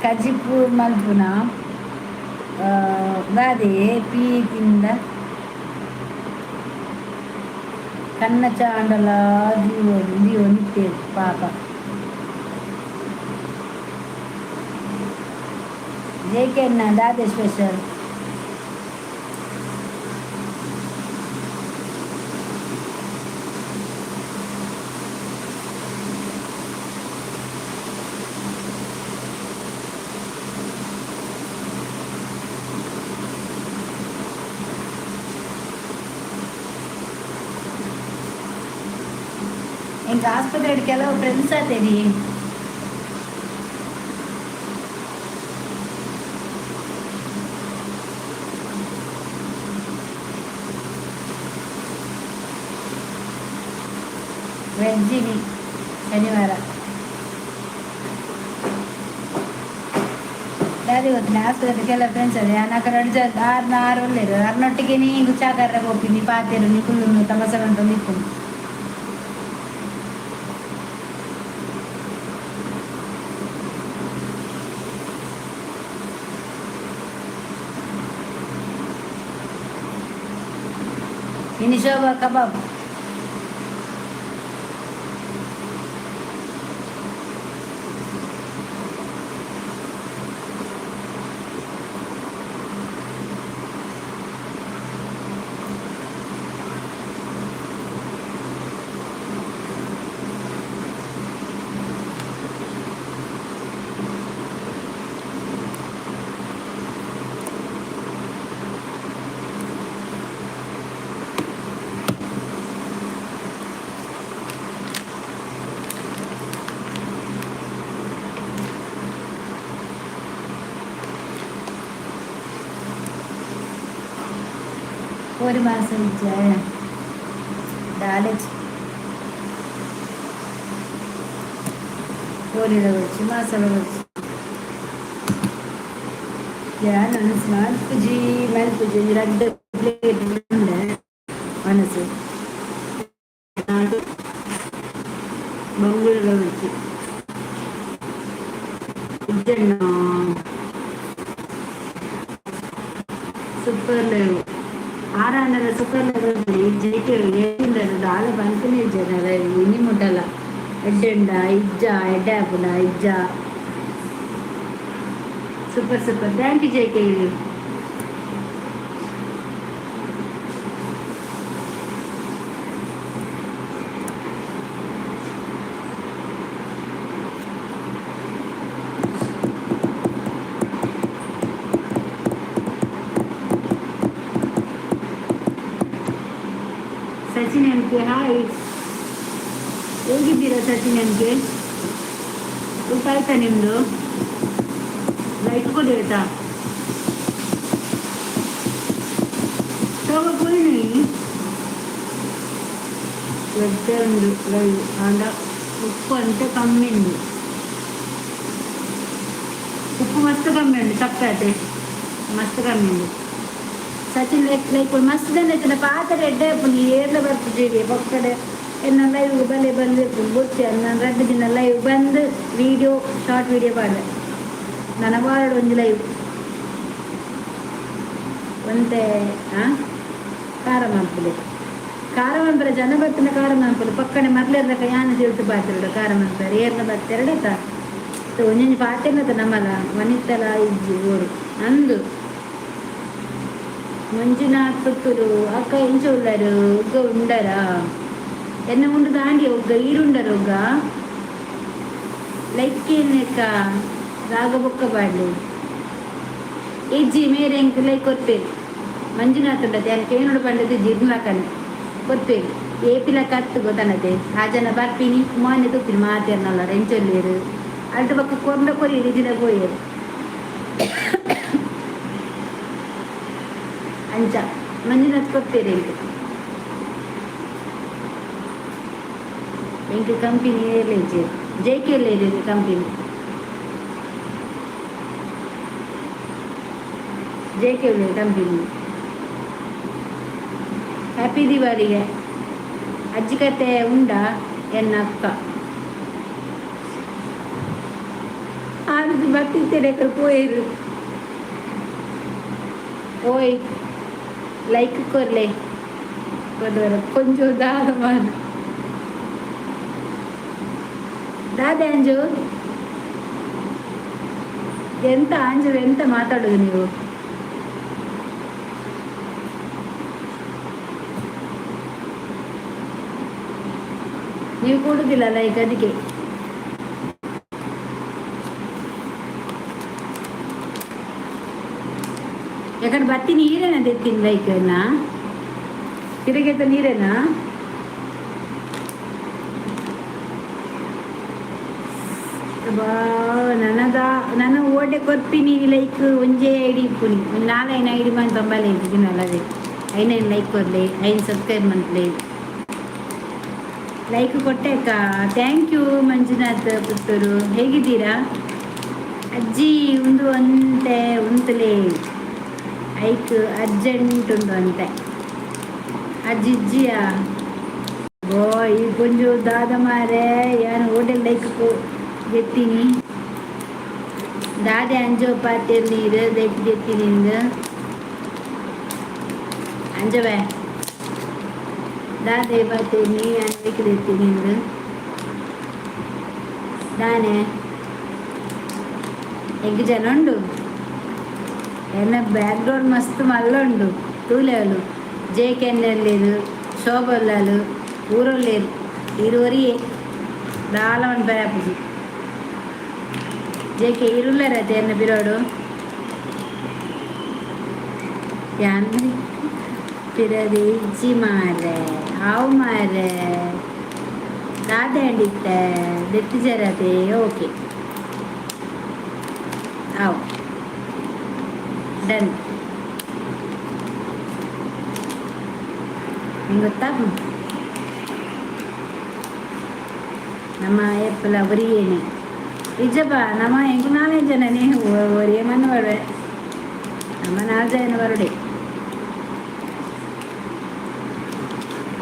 ಕಜಿಪು ಮಲ್ಪುನ ದಾದೆ ಪೀ ತಿಂದ ಕಣ್ಣ ಚಾಂಡಲ ದೀವೊ ದೀವೊಂದಿತ್ತೇರು ಪಾಪ. ಜೇಕೆನ್ನ ದಾದೆ ಸ್ಪೆಷಲ್? ఇంకా ಆಸ್ಪತ್ರೆ ಕೆಲವು ಫ್ರೆಂಡ್ಸ್ ಆತೇನಿ. ವೆಜ್ಜಿನಿ ಶನಿವಾರ. ದಾದಿ ಗೊತ್ತಿಲ್ಲ, ಆಸ್ಪತ್ರೆ ಕೆಲವು ಫ್ರೆಂಡ್ಸ್ ಅದೇ ನಾಲ್ಕು ಎರಡು ಜನ, ಆರು ಆರು ಒಳ್ಳೆಯರು. ಅರ್ನೊಟ್ಟಿಗೆ ನೀ ಚಾಕರ್ರೆ ಪೋಪಿನಿ, ಪಾತೆರು, ನೀ ಕುಲ್ಲು ತಮಸ ಮಂತೊಂದು ಇಪ್ಪುನು. ಇನ್ನು ಶೋಭಾ ಕಬಾಬ್. ಕೋರಿ ಮಾಸ ಇಜ್ಜ ದಾಲೆಜ್ ಕೋರಿದ ಬಚ್ಚಿ ಮಾಸದ ಬಚ್ಚಿ ಯಾನ್ ಮನಸ್ಸು ಮಲ್ಪುಜಿ ಮಲ್ಪುಜಿ. ರಡ್ಡ್ ಪ್ಲೇಟ್ ಉಂಡೆ ಮನಸ್ಸು ಬಂಗುಳದ ಬಚ್ಚಿ ಇಜ್ಜಣ್ಣ. ಸೂಪರ್ ಲೈವ್ ಆರಾಂಡಲ ಸೂಪರ್ ಲೈವ್. ಜೈಕೆ ದಾಲ ಪನ್ಪುನೆ ಇಜ್ಜೆ ಲೈವ್ ಇನಿ ಮುಟ್ಟಲ. ಎಡ್ಡೆಂಡ ಇಜ್ಜ, ಎಡ್ಡೆ ಆಪುಂಡ ಇಜ್ಜ. Super, super. Thank you J K. Sachin M K, hi. ಹೇಗಿದ್ದೀರಾ ಸಚಿನ್ ಎಂ ಕೆ? ಊಟ ಆಯ್ತಾ ನಿಮ್ಮದು? ಲೈಟ್ ಕೊಡಿ ಆಯ್ತಾ? ತಗೋನಿ. ಎಡ್ಡೆ ಉಂಡು ಲೈವ್, ಆಂಡ ಉಪ್ಪು ಅಂತ ಕಮ್ಮಿ ಉಂಡು. ಉಪ್ಪು ಮಸ್ತ್ ಕಮ್ಮಿ ಉಂಡು, ಚಪ್ಪಾತೆ ಮಸ್ತ್ ಕಮ್ಮಿ ಉಂಡು. ಸಚಿನ್ ಲೈಕ್ ಲೈಕ್ ಮಸ್ತ್ ಜನ ಇತ್ತಿನ ಪಾತ್ರ. ಎಡ್ಡೆ ಉಪ್ಪುಂಡು. ಏರ್ಲ ಬರ್ಪುಜಿ ಬೊಕ್ಕಡೆ. ಎನ್ನ ಲೈವ್ ಬಲೆ ಬಂದು ಗೊತ್ತಿ. ನಾನು ರಡ್ಡು ದಿನ ಲೈವ್ ಬಂದು ವೀಡಿಯೋ, ಶಾರ್ಟ್ ವೀಡಿಯೋ ಪಾಡ್ದೆ. ನನ್ನ ವಾರಡ್ ಒಂಜಿ ಲೈವ್ ಒಂತೆ. ಖಾರ ಮನ್ಪುಲೆ, ಖಾರ ಮನ್ಪುಲೆ. ಜನ ಬತ್ತಿನ ಖಾರ ಮನ್ಪುಲೆ. ಪಕ್ಕನೆ ಮರ್ಲೇರ್ದಕ ಯಾನ ತಿಳ್ತು ಪಾತಿರಡ. ಖಾರ ಮನ್ಪರೆ ಏರ್ನ ಬತ್ತೆರಡತ ಒಂಜೊಂಜಿ ಪಾತೆರ್ನತ ನಮ್ಮಲ ಮನಿತ್ತಲ ಇಜ್ಜಿ ಊರು ಅಂದು. ಮಂಜುನಾಥ್ ಪುತ್ತೂರು ಅಕ್ಕ, ಎಂಚ ಉಳ್ಳರು? ಉಗ್ಗ ಉಂಡರಾ? ಎನ್ನ ಉಂಡು ದಾಂಡಿ ಉಗ್ಗ ಈರುಂಡರು ಉಗ್ಗ. ಲೈಕ್ ಏನೇಕ ರಾಗ ಬೊಕ್ಕ ಪಾಡ್ಲಿ. ಇಜ್ಜಿ ಮೇರೆ ಎಂಕ್ ಲೈಕ್ ಕೊರ್ಪೇರು. ಮಂಜುನಾಥ್ ಉಂಡತೆ ಯಾನ್ ಕೇನೋಡು ಪಂಡದು ಜಿರ್ಲಾಕನೆ ಕೊರ್ಪೇರು. ಏಪಿಲ ಕತ್ತು ಗೊತ್ತನತೆ. ಆ ಜನ ಬರ್ಪಿನಿ ಮಾನ್ಯ ತೂಪಿನಿ ಮಾತೆರ್ನಲ್ಲ ಎಂಚೊಲ್ಲೇರು. ಅಲ್ಟ ಬೊಕ್ಕ ಕೊರ್ಂಡ ಕೊರಿ ಇಜಿನ ಪೋಯೆರ್ ಅಂಚ. ಮಂಜುನಾಥ್ ಕೊರ್ಪೇರು ಎಂಕ್. ಎಂಕ್ ಕಂಪನಿ ಏರ್ಲ J K company, J K company. Happy ದಿವಾಲಿಗೆ. ಅಜ್ಜಿ ಕತೆ ಉಂಡಾ ಎನ್ನ ಅಕ್ಕ ಆರು ಬರ್ತಿತ್ತೇನೆ ಪೋಯರು. ಓಯ್, ಲೈಕ್ ಕೊರ್ಲೆ. ಕೊರ್ವರ ಕೊಂಚ ದಾದ ಮಾಡು. ದಾದ ಅಂಜು? ಎಂತ ಅಂಜು, ಎಂತ ಮಾತಾಡೋದು ನೀವು? ನೀವು ಕೊಡುದಿಲ್ಲ ಲೈಕ್, ಅದಕ್ಕೆ. ಯಾಕಂದ್ರೆ ಬತ್ತಿ ನೀರೇನ ತೆತ್ತೀನಿ ಲೈಕ್ ತಿರುಗೇತ ನೀರೇನಾ? ಬಾ ನನದ ನನ್ನ ಓಟೆ ಕೊರ್ಪಿನಿ. ಲೈಕ್ ಒಂಜೇ ಐಡಿ ಇಪ್ಪುನಿ. ಒಂದು ನಾಲೈನ್ ಐಡಿ ಮನ್ ತೊಂಬಲೆ ಇದ್ದಿನಲ್ಲದೆ. ಐನೈನ್ ಲೈಕ್ ಕೊರ್ಲೆ, ಐನ್ ಸಬ್ಸ್ಕ್ರೈಬ್ ಮನ್ಪ್ಲೆ. ಲೈಕ್ ಕೊಟ್ಟೆ ಅಕ್ಕ, thank you. Manjunath Puttur, ಹೇಗಿದ್ದೀರಾ ಅಜ್ಜಿ? ಒಂದು ಅಂತೆ ಉಂತಲೇ ಐಕ್ ಅರ್ಜೆಂಟ್ ಉಂಡು ಅಂತೆ ಅಜ್ಜಿಜ್ಜಿಯ. ಓ, ಈ ಕೊಂಚು ದಾದ ಮಾರೆ, ಯಾನು ಹೋಟೆಲ್ ಲೈಕ್ ಗೆತ್ತೀನಿ. ದಾದೆ ಅಂಜೋ ಪಾತೆರ್ ನೀರು ಲೈಕ್ ಗೆತ್ತೀನಿ. ಅಂಜವೇ, ದಾದೆ ಪಾತೆರ್ನಿ, ಯಾನ್ ಲೈಕ್ ದೆತ್ತೀನಿ ದಾನೆ? ಎಂಕ್ ಜನ ಉಂಡು. ಎನ್ನ ಬ್ಯಾಕ್ಗ್ರೌಂಡ್ ಮಸ್ತ್ ಮಲ್ಲ ಉಂಡು. ತೂಲೆವಲು ಜೆ ಕೆನ್ನೆಲ್ಲೇರು, ಶೋಭಲ್ಲಾಲು ಊರಲ್ಲೇರು. ಇರುವರಿಯೇ ದಾಲ ಮನ್ಪರೆ ಆಪುಜಿ. ಜೆಕೆ ಇರುಲ್ಲರತೆ ಎನ್ನ ಬಿರೋಡು. ಯಾನ್ ಪಿರದಿ ಇಜ್ಜಿ ಮಾರೆ, ಆವು ಮಾರೆ. ದಾದೆ ಅಂಡಿತ್ತೆ? ದೆತ್ತಿಜರತೆ? ಓಕೆ, ಆವು, ಡನ್. ನಿಂಗೆ ಗೊತ್ತಾ, ನಮ್ಮ ಏಪಲ ಒರಿಯೇನೆ ಇಜ್ಜಪ್ಪ. ನಮ್ಮ ಎಂಕು ನಾಲ್ಕು ಜನನೇ ಒರಿಯೇ ಮಣ್ಣು ಬರುವೆ. ನಮ್ಮ ನಾಲ್ಕು ಜನ ಬರುಡೆ.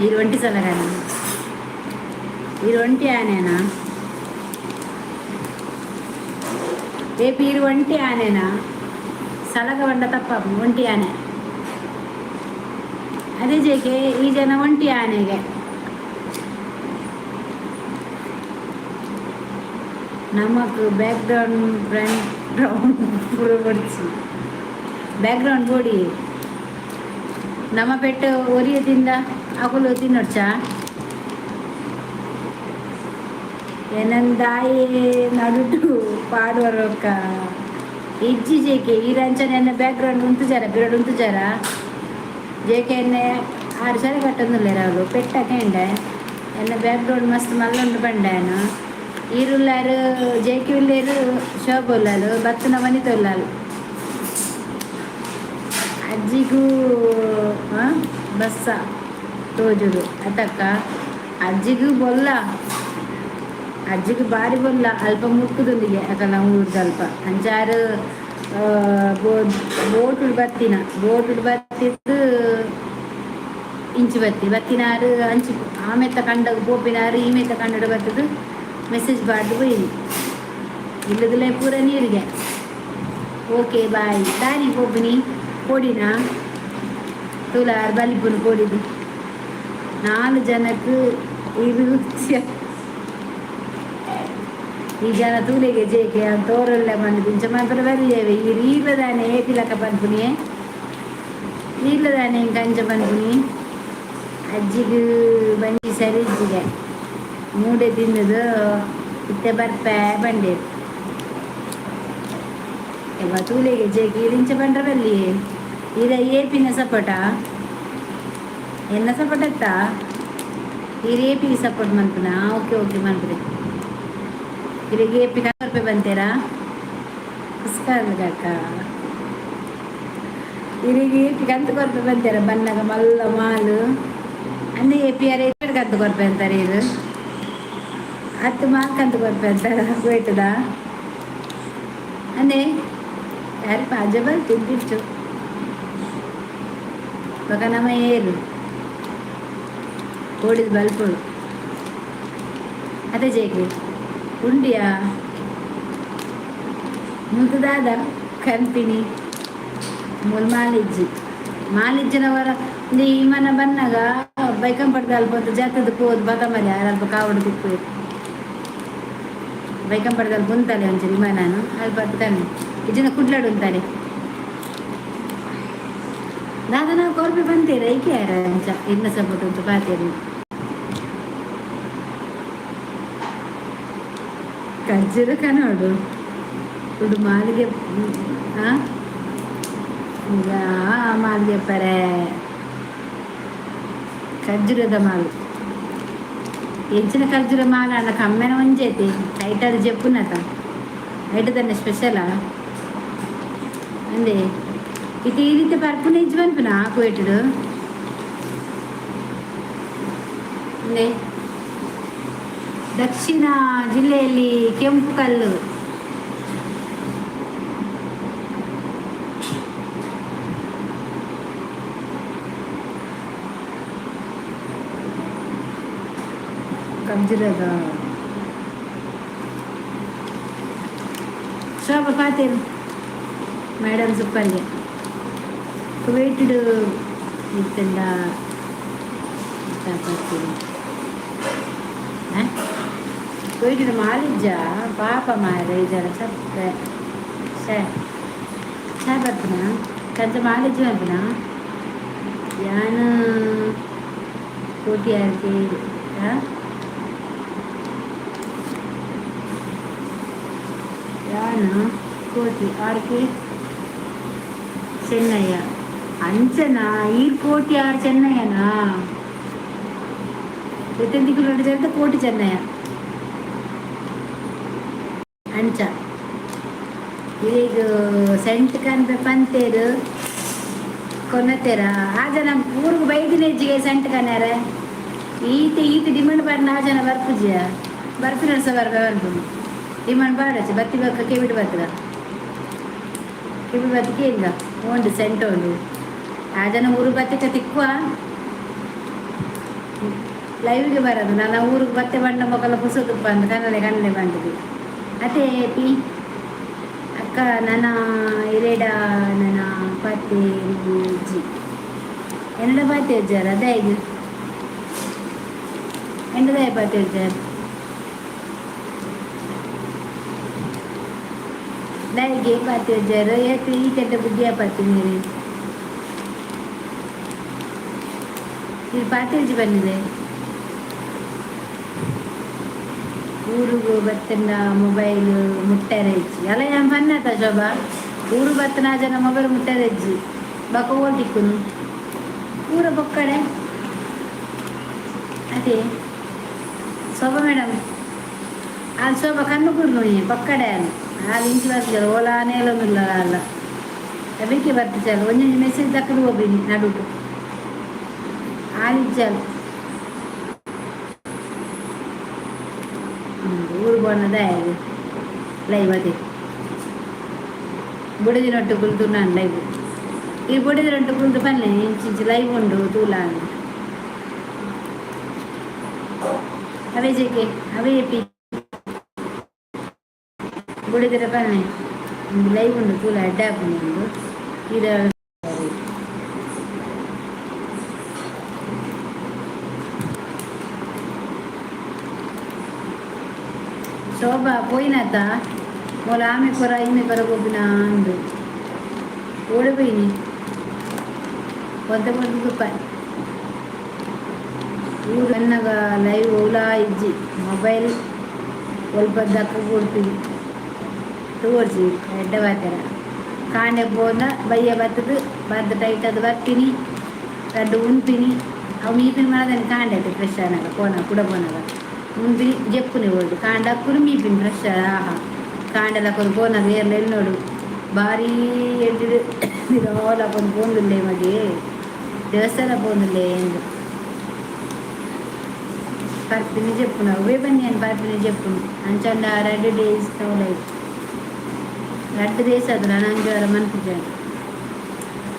ಈರು ಒಂಟಿ ಸಲಗನ, ಈರು ಒಂಟಿ ಆನೇನಾ? ರೇపు ಈರು ಒಂಟಿ ಆನೇನಾ? ಸಲಗ ಬಂಡ ತಪ್ಪ, ಒಂಟಿ ಆನೆ ಅದೇ ಜೇಕೆ. ಈ ಜನ ಒಂಟಿ ಆನೆಗೆ. ನಮಕ್ ಬ್ಯಾಕ್ಗ್ರೌಂಡ್ ಫ್ರಂಟ್ ಗ್ರೌಂಡ್ ಪೂರ ಬಡ್ಚಿ, ಬ್ಯಾಕ್ಗ್ರೌಂಡ್ ಬೋಡಿ. ನಮ್ಮ ಪೆಟ್ಟು ಒರಿಯ ತಿಂದ, ಅಕುಲು ತಿನ್ನೊಡ್ಚ. ಏನಂದಾಯಿ ನಡುಟು ಪಾಡುವರೊಕ್ಕ ಇಜ್ಜಿ ಜೇಕೆ. ಈ ರಂಚನೆ ಎನ್ನ ಬ್ಯಾಕ್ಗ್ರೌಂಡ್ ಉಂತುಜಾರ, ಬಿರಡು ಉಂತುಜಾರ ಜೇಕೆ. ಎನ್ನೆ ಆರು ಸರಿ ಕಟ್ಟೊಂದುಲ್ಲೇರ ಅವಳು ಪೆಟ್ಟಕಂಡೆ. ಎನ್ನ ಬ್ಯಾಕ್ಗ್ರೌಂಡ್ ಮಸ್ತ್ ಮಲ್ಲುಂಡು ಬಂಡಾನು. ಈರುಲ್ಲಾರು ಜೇಕೆ ಉಲ್ಲೇರು, ಶೋಭ ಉಲ್ಲಾಲು, ಬತ್ತನ ವನಿತ ಉಲ್ಲಾಲು. ಅಜ್ಜಿಗೂ ಬಸ್ಸ ತೋಜುಡು ಅತಕ್ಕ. ಅಜ್ಜಿಗೂ ಬೊಲ್ಲ, ಅಜ್ಜಿಗೆ ಬಾರಿ ಬೊಲ್ಲ. ಅಲ್ಪ ಮುಕ್ಕುದೊಂದಿಗೆ ಅಕಲ ಊರ್ದ ಅಲ್ಪ ಅಂಚಾರು ಬೋಟುಡು ಬತ್ತಿನ, ಬೋಟುಡು ಬತ್ತಿದ್ದು ಇಂಚು ಬತ್ತಿ ಬತ್ತಿನಾರು. ಅಂಚು ಆಮೆತ್ತ ಕಂಡಗ ಪೋಪಿನಾರು, ಈಮೆತ್ತ ಕಂಡಡು ಬತ್ತದು ಮೆಸೇಜ್ ಬಾರ್ದು ಪೋಯಿನಿ. ಇಲ್ಲದಲೇ ಪೂರ ನೀರಿಗೆ. Okay, bye. ದಾನಿ ಪೋಪಿನಿ ಪೋಡಿನ ತುಲಾರ್ ಬಲಿಪುನು ಪೋಡಿದು. ನಾಲ್ಕು ಜನಕ್ಕೆ ಇದು. ಈ ಜನ ತೂಲೆಗೆ ಜೇಕೆ ತೋರೊಳ್ಳೆ ಬಂದು ಇಂಚ ಮಾತ್ರ ಬರಿಯವೆ. ಈ ರೀಲದಾನೆ ಏಪಿಲಕ ಪನ್ಪುನಿ, ನೀರ್ಲದಾನೆ ಇಂಕ ಅಂಚ ಪನ್ಪುನಿ. ಅಜ್ಜಿಗೆ ಬಂಜಿ ಸರಿ ಇಜ್ಜಿಗೆ, ಮೂಡೆ ತಿನ್ನದು ಇತ್ತೆ ಬರ್ಪೆ ಬಂಡೇರು. ಎವ್ವ, ತೂಲೆಗೆ ಜೇಕೆ ಇಂಚ ಬಂಡ್ರ ಬಲ್ಲಿ. ಇರ ಏಪಿನ ಸಪೋಟ, ಎನ್ನ ಸಪೋರ್ಟ್ ಎತ್ತಾ? ಈ ಏಪಿಗೆ ಸಪೋರ್ಟ್ ಮನ್ಪುನಾ? ಓಕೆ ಓಕೆ, ಮನ್ಪುದೆ. ಇರೆಗ್ ಏಪಿ ರೂಪಾಯಿ ಬಂತೀರಾ? ಕಾಕ ಇರಿಗೆ ಏಪಿ ಕಂತು ಕೊರ್ಪೆ ಬಂತೀರ? ಬನ್ನಗ ಮಲ್ಲ ಮಾಲು ಅಂದೆ. ಏಪಿ ಅರೆ ಕಂತು ಕೊರ್ಪೆ ಅಂತಾರೆ. ಇದು ಹತ್ತು ಮಾಲ್ ಕಂತು ಕೊರ್ಪೆ ಅಂತಾರೆ ಕುವೈಟದ ಅಂದೆ. ಯಾರು ಪಾಜಬಲ್ ತಿಂದಿಚ್ಚು ಬೊಕ ನಮ್ಮ ಏರು ಕೋಡಿದ ಬಲ್ಪುಡು ಅದೇ ಜೇಕೆ ಉಂಡಿಯಾ ಮುಲ್ತದಾದ ಕಂಪಿನಿ ಮೂಲ್ ಮಾಲಿಜ್ಜಿ ಮಾಲಿಜ್ಜಿನವರ ಈ ಮನ ಬನ್ನಗ ಬೈಕಂಪಡ್ದ ಅಲ್ಪ ಒಂದು ಜಾತದ ಪೋದು ಬತಮಲೆ ಅಲ್ಪ ಕಾವಡು ತಿಕ್ಕು. ಬೈಕಂಪಡ್ದಲ್ಲಿ ಉಂತಾಲೆ ಒಂಚೂರು ವಿಮಾನನು ಅಲ್ಪ ಕಮ್ಮಿ ಇಜ್ಜಿನ ಕುಡ್ಲಾಡು ಉಂತಾಲೆ. ದಾದ ನಾವು ಕೊರ್ಪೆ ಬಂತೀರ ಐಕೆ ಯಾರ ಅಂಚ ಇನ್ನ ಸಪೋರ್ಟ್ ಉಂಟು ಪಾತೇರಿ. ಖರ್ಜೂರ ಕನೋಡು ಉಡು ಮಾಲಿಗೆ. ಈಗ ಮಾಲಿಗೆ ಪರೆ ಖರ್ಜೂರದ ಮಾಲು ಎಂಚಿನ ಖರ್ಜೂರ ಮಾಲ ಅಣ್ಣ. ಕಮ್ಮೆನ ಒಂಜೈತಿ ಟೈಟ್ ಅದು ಜೆಪ್ಪುನತ. ಎಡ್ಡೆ ಸ್ಪೆಷಲಾ ಅಂದೆ. ಇದು ಈ ರೀತಿ ಪರ್ಪುನ ಇಜ್ಜಿ ಪನ್ಪುನ ಕುವೇಟುಡು ಅಂದೆ. ದಕ್ಷಿಣ ಜಿಲ್ಲೆಯಲ್ಲಿ ಕೆಂಪು ಕಲ್ಲು. ಕಬ್ಜಿರದ ಶೋಭಾ ಪಾತೇರು ಮೇಡಮ್ ಸೂಪರ್ಗೆ. ಕುವೈಟ್ಡ್ ಇತ್ತಂಡ ಪಾತೇರು. ಕುವೈಟ್ಡ್ ಮಾಲಿಜ್ಜ ಪಾಪ ಮಾರ ಇಜರ ಸಪ್ಪೆ ಸೇ ಚಾ ಬರ್ಪುನ ಕಂಚ ಮಾಲಿಜ್ಜ ಬರ್ಪುನ ಯಾನ್ ಕೋಟಿ ಆರ್ತಿ. ಯಾನ್ ಕೋಟಿ ಆರ್ಕೆ ಚೆನ್ನಯ್ಯ ಅಂಚನಾ? ಈ ಕೋಟಿ ಆರ್ ಚೆನ್ನಯ್ಯನಾ? ದಿಕ್ಕುಲು ಎರಡು ಕೋಟಿ ಚೆನ್ನಯ್ಯ ಅಂಚ. ಈಗ ಸೆಂಟ್ ಕನ್ಪೆ ಪಂತೇರು ಕೊನತೇರ. ಆ ಜನ ಊರಿಗೆ ಬೈದಿನ ಹೆಜ್ಜಿಗೆ ಸೆಂಟ್ ಕನ್ಯಾರ. ಈತ ಈತ ಡಿಮಾಂಡ್ ಪಾಡಿನ ಆ ಜನ ಬರ್ಪುಜಿಯ ಬರ್ಪಿ ನಡ್ಸ ಬರ್ಪೆ ಬರ್ಪುನು ಡಿಮಾಂಡ್ ಪಾಡಚ್ಚ ಬತ್ತಿ ಬಕ್ಕ ಕೆಬಿಡ್ ಬತ್ತದ ಕೆಬಿ ಬತ್ತಿಗೆ ಇಲ್ಲ ಓಂಡು ಸೆಂಟ್ ಉಂಡು. ಆ ಜನ ಊರು ಬತ್ತಿಕ ತಿಕ್ಕುವ ಲೈವ್ಗೆ ಬರೋದು. ನನ್ನ ಊರಿಗೆ ಬತ್ತೆ ಬಂಡ ಮೊಕಲ ಪುಸದುಪ್ಪ ಅಂತ ಕನ್ನಲೆ ಕನ್ನಲೆ ಬಂದದ್ದು. ಅದೇ ಪಿ ಅಕ್ಕ ನನ್ನ ಇರೇಡ ನನ್ನ ಪಾತೆ ಜಿ എന്നೋಡ ಪಾತೆ ಇಜ್ಜಾರ ಅದೇ ಈಗ ಎಂಡದಾಯ ಪಾತೆ ಇಜ್ಜಾರ ದಾಯಿಗೆ ಪಾತೆ ಇಜ್ಜಾರ ಏತ್ ಈ ಕೆಟ್ಟ ಬುದ್ಧಿಯ ಪಾತೆ ನೀರು ಇದು ಪಾತೆ ಇಜ್ಜಿ ಬಂದಿದೆ. ಊರುಗು ಬತ್ತಂಡ ಮೊಬೈಲ್ ಮುಟ್ಟಾರೆ ಇಜ್ಜಿ ಅಲ್ಲ ಯಾನ್ ಪನ್ನತ ಶೋಭಾ, ಊರು ಬತ್ತನ ಜನ ಮೊಬೈಲ್ ಮುಟ್ಟಾರೆ ಇಜ್ಜಿ ಬೊಕ ಓಲ್ ತಿಕ್ಕುನು ಊರ ಬೊಕ್ಕಡೆ. ಅದೇ ಶೋಭಾ ಮೇಡಮ್ ಅದು ಶೋಭಾ ಕಣ್ಣು ಕೂರ್ನು ಪಕ್ಕಡೆ ಅಲ್ಲ ಅದು ಇಂಚಿ ಬರ್ತಿಲ್ಲ ಓಲಾ ನೇಲೊಂದುಲ್ಲ ಅಲ್ಲ ಅವಿಕೆ ಬರ್ತಿച്ചാಲು ಒಂಜೊಂಜಿ ಮೆಸೇಜ್ ದಕ್ಕದು ಹೋಗಿನಿ ನಡುಟು ಆಲಿಜ್ಜಾಲು ಊರು ಬೋನದ ಲೈವ್. ಅದೇ ಬುಡದಿನೊಟ್ಟು ಕುಲ್ತು ನಾನು ಲೈವ್. ಈ ಬುಡದಿನೊಟ್ಟು ಕುಲ್ತು ಪನ್ನೆ ಇಂಚಿಂಚಿ ಲೈವ್ ಉಂಡು ತೂಲ. ಅವೇ ಜೆಕೆ ಅವೇ ಪಿ ಬುಡದಿರ ಪನ್ನೆ ಲೈವ್ ಉಂಡು ತೂಲ ಅಡ್ಡ ಆಪುಂಡು ಇದು. ಶೋಭಾ ಪೋಯಿನತ್ತ ಮೂಲ ಆಮೆ ಕೊರ ಈಮೆ ಕೊರ ಪೋಪಿನ ಅಂದು ಓಡಿ ಪೋಯಿನಿ ಒಂತೆ ಪೊಂತು ತುಪ್ಪ ಊರು ಅನ್ನಾಗ ಲೈವ್ ಓಲಾ ಇಜ್ಜಿ ಮೊಬೈಲ್ ಒಲ್ಪ ದಕ್ಕ ಕೊಡ್ತೀವಿ ತೋರಿಸಿ ಎಡ್ಡೆ ಬಾತೆರ ಕಾಂಡೆ ಪೋಂದ ಬಯ್ಯ ಬತ್ತದು ಬದ್ದು ಟೈಟ್ ಅದು ಬರ್ತೀನಿ ರಡ್ಡು ಉಣ್ಪಿನಿ ಅವು ಮೀಪಿನ ಮಾಡದನಿ ಕಾಂಡೆ ಆಯ್ತು ಫ್ರೆಶ್ ಆನಾಗ ಪೋನ ಕುಡ ಪೋನಾಗ ಉಣ್ಪಿನಿ ಜೆಪ್ಪುನಿ ಓಲ್ಡು ಕಾಂಡ ಹಾಕುನು ಮೀಪಿನಿ ಫ್ರೆಶ್. ಆಹಾ ಕಾಂಡೆಲ ಕೊಂಡು ಪೋನಾಗ ಏರ್ಲ ಎಲ್ಲಿ ನೋಡು ಭಾರಿ ಎಡ್ಡು ಕೊಂಡು ಪೋಂದುಲ್ಲೆ ಮಗೆ ದೇವಸ್ಥಾನ ಪೋಂದುಲ್ಲೆ ಎಂದು ಪರ್ಪಿನಿ ಜೆಪ್ಪುನು ಅವೇ ಬನ್ನಿ అని ಪರ್ಪಿನಿ ಜೆಪ್ಪುನು ಅಂಚಂಡ 2 ಡೇಸ್ ಲೈಫ್ 2 ಡೇಸ್ ಅದು ನಾನು ಅಂಜಾರ ಮನ್ಪುಜಾನಿ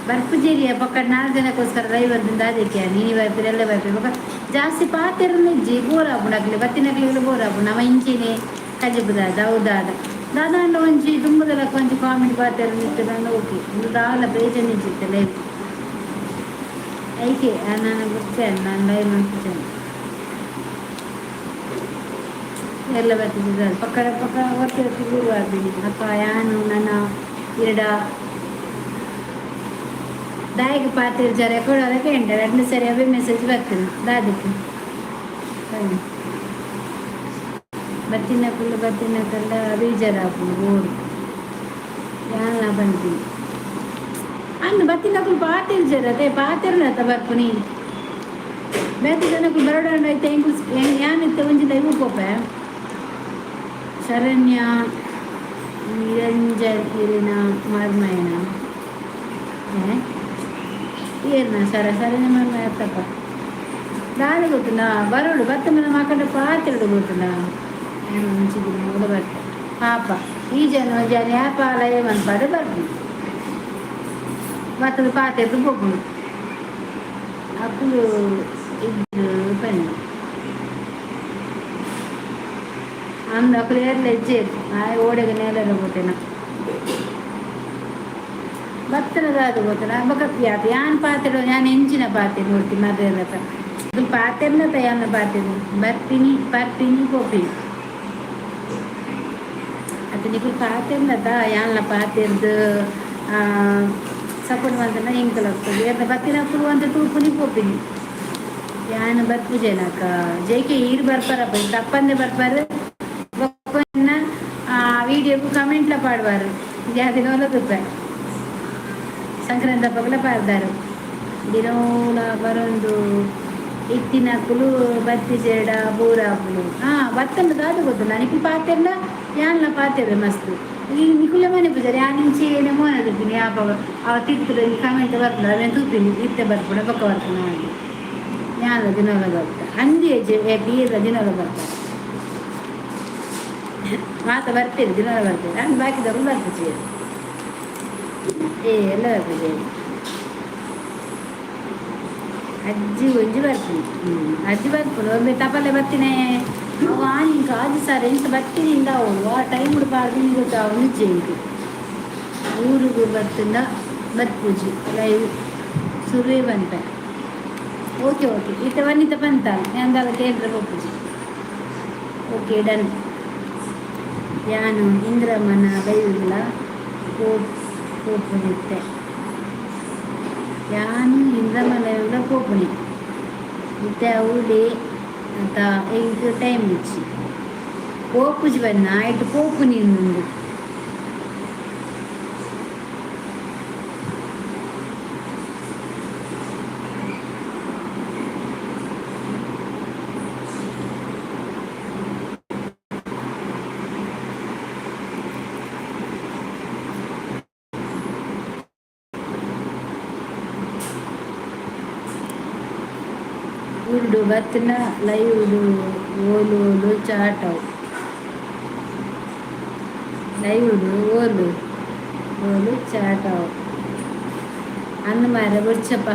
ಬರ್ಪುಜೇರಿಯ ಪಕ್ಕ ನಾಲ್ಕು ಜನಕ್ಕೋಸ್ಕರ ಡ್ರೈವರ್ದಿಂದ ಅದಕ್ಕೆ ನೀನಿ ಬರ್ಪಿರಿ ಎಲ್ಲ ಬರ್ಪಿ ಬೊಕ ಜಾಸ್ತಿ ಪಾತೆರನ ಇಜ್ಜಿ ಬೋರ್ ಆಪುಂಡು ಅಕ್ಲೆ ಬತ್ತಿನಕ್ಲೆಗ್ಲ ಬೋರ್ ಆಪುಂಡು. ನಮ ಇಂಚಿನೆ ಕಜಿಪುದಾದ ಹೌದಾದ ದಾದಾಂಡ ಒಂಜಿ ದುಂಬುದಲಕ್ಕ ಒಂಜಿ ಕಾಮಿಡಿ ಪಾತೆರ ಇತ್ತು ಓಕೆ. ಒಂದು ದಾಲ ಪ್ರಯೋಜನ ಇಜ್ಜಿತ್ತೆ ಲೈವ್ ಐಕೆ ನಾನು ಗೊತ್ತೇ ನಾನು ಲೈವ್ ಮನ್ಪುಜಾನಿ ಎಲ್ಲ ಬರ್ತಿದ್ದ ಪಕ್ಕ ಪಕ್ಕ ಒತ್ತಿ ಒತ್ತಿ ಗುರು ಆಗ್ತೀನಿ ಅಪ್ಪ ಯಾನು ನನ್ನ ಎರಡ ದಾಯಿಗೆ ಪಾತಿರ್ಜ ರೆಕಾರ್ಡ್ ಅದಕ್ಕೆ ಎಂಟ ಎರಡು ಸರಿ ಅವೇ ಮೆಸೇಜ್ ಬರ್ತೀನಿ ದಾದಿಕ್ಕೆ ಬತ್ತಿನ ಕುಲ್ಲು ಬತ್ತಿನ ಕಲ್ಲ ಬೇಜಾರು ಆಪುಂಡು ಬೋರು ಯಾನ್ಲ ಪನ್ಪಿನಿ ಅನ್ನು ಬತ್ತಿನಕುಲು ಪಾತಿರ್ಜರ ಅದೇ ಪಾತಿರ್ನತ ಬರ್ಪುನಿ ಬೇತೆ ಜನಕ್ಕೂ ಬರೋಡ ಐತೆ ಎಂಕು ಯಾನ್ ಇತ್ತೆ ಒಂಜಿ ಲೈವ್ ಪೋಪೆ. ಶರಣ್ಯ ನಿರಂಜನ್ ಇರಿನ ಮರ್ಮಯನ ಏರ್ನ ಸರ ಸರಿನ ಮರ್ಮಯ ಅತ್ತಪ್ಪ. ದಾದ ಗೊತ್ತುಂಡ ಬರೋಡು ಬತ್ತ ಮೇಲೆ ಮಾಕಂಡ ಪಾತ್ರೆಡು ಗೊತ್ತುಂಡ ಮುಂಚೆ ಮೂಲ ಬರ್ತೆ ಪಾಪ. ಈ ಜನ ಜನ ಯಾಪಾಲ ಏಮನ್ಪಾಡು ಬರ್ಪು ಬತ್ತದ ಪಾತ್ರೆ ಪೋಪುಂಡು. ಅಕ್ಕುಲು ಇದ್ದು ಪನ್ನಿ ಅಂದ ಅಕ್ಕಲು ಏರ್ಲ ಇಜ್ಜೇರು ಆಯ್ ಓಡೆಗ ನೇಲೆಲ್ಲ ಪೋತೇನ ಬತ್ತನ ದಾದ ಗೊತ್ತನ ಬೊಕ ಯಾನ್ ಪಾತೆರ ಯಾನ್ ಎಂಚಿನ ಪಾತೆ ನೋಡ್ತಿ ಮರ್ರೆಲ್ಲ ಪಾತೆರ್ನ ತಯಾನ ಪಾತೆರ್ ಬರ್ಪಿನಿ ಪರ್ಪಿನಿ ಪೋಪಿನಿ ಅತ್ತ. ನಿಕುಲು ಪಾತೆರ್ನತ ಯಾನ್ಲ ಪಾತೆರ್ದು ಸಪೋರ್ಟ್ ಮಲ್ತನ ಎಂಕಲ್ ಆಗ್ತದೆ. ಏರ್ನ ಬತ್ತಿನಕುಲು ಅಂತ ತೂಪುನಿ ಪೋಪಿನಿ. ಯಾನ್ ಬರ್ಪುಜೆನಕ ಜೈಕೆ ಈರ್ ಬರ್ಪಾರಪ್ಪ, ತಪ್ಪಂದೆ ಬರ್ಪಾರು. ಬೊಕ್ಕ ವೀಡಿಯೋకు ಕಮೆಂಟ್ಲ ಪಾಡ್ವಾರು. ಜಾದಿನೋಲ ತುಪ್ಪೆ ಸಂಕ್ರಾಂತಿ ಹಬ್ಬಗಳ ಪಾಡ್ದಾರು. ದಿನೋಲ ಬರೊಂದು ಇತ್ತಿನಕುಲು ಬತ್ತಿ ಜೇಡ ಬೂರಾಪುಲು. ಹಾ, ಬತ್ತಂಡ ದಾದ ಗೊತ್ತುಂಡ ನಿಕುಲು ಪಾತೆರ್ನ ಯಾನ್ಲ ಪಾತೆರ್ರೆ ಮಸ್ತ್. ಈ ನಿಕುಲೆ ಮನೆ ಪೂಜಾರಿ ಯಾನ್ ಇಂಚೆ ಮೋನೆ ತೂಪಿನಿ. ಯಾಪ ಅವ ತಿರ್ತುಡು ಕಮೆಂಟ್ ಬರ್ಪುಂಡು, ಅವೆನ್ ತೂಪಿನಿ. ಇತ್ತೆ ಬರ್ಪುಂಡ ಬೊಕ್ಕ ಬರ್ಪುಂಡ ಯಾನ್ಲ ದಿನೋಲ ಬರ್ತ ಅಂಜಿ ಬೀರ್ಲ ದಿನೋಲ ಬರ್ತಾರೆ. ಮಾತ ಬರ್ತೀರಿ, ದಿನೋಲ ಬರ್ತೀರಿ. ನಾನು ಬಾಕಿದವರು ಬರ್ಪುಜಿ. ಏ ಎಲ್ಲ ಬರ್ಪುಜಿ. ಅಜ್ಜಿ ಒಂಜಿ ಬರ್ಪುಂಡು. ಅಜ್ಜಿ ಬರ್ಪುಂಡು ಒಮ್ಮೆ ತಪಲೆ ಬತ್ತಿನೇ. ಅವ ಇಂಕ ಆಜಿ ಸಾರ ಎಂಚ ಬತ್ತಿನಿ ಅವು ಆ ಟೈಮ್ ಪಾಡ್ದು ಗೊತ್ತಾವು ನಿಜ. ಇಂಕ್ ಊರುಗು ಬತ್ತಂಡ ಬರ್ಪುಜಿ ಲೈವ್ ಸುರುವೆ ಬಂತ. ಓಕೆ ಓಕೆ, ಇತ್ತೆ ವನಿತ ಪಂತ ಯಾನ್ ಕೇಂದ್ರ ಪೋಪುಜಿ. Okay, done. ಯಾನು ಇಂದ್ರಮನ ಲೈವ್ಲ ಪೋಪುನಿತ್ತೆ. ಯಾನು ಇಂದ್ರಮನ ಲೈವ್ಲ ಪೋಪುನಿ ಇತ್ತೆ. ಅವಳಿ ಅಂತ ಎಂಕ್ ಟೈಮ್ ಇಜ್ಜಿ. ಪೋಪುಜಿ ಬನ್ನ ಆಯ್ತು ಪೋಪುನಿ ಉಂಡು. ಊರುಡು ಬತ್ತಿನ ಲೈವ್ಡು ಓಲು ಓಲು ಚಾಟವು. ಲೈವ್ಡು ಓಲು ಓಲು ಚಾಟವು ಅಂದು ಮಾರ ಬೊಡ್ಚಪ್ಪ.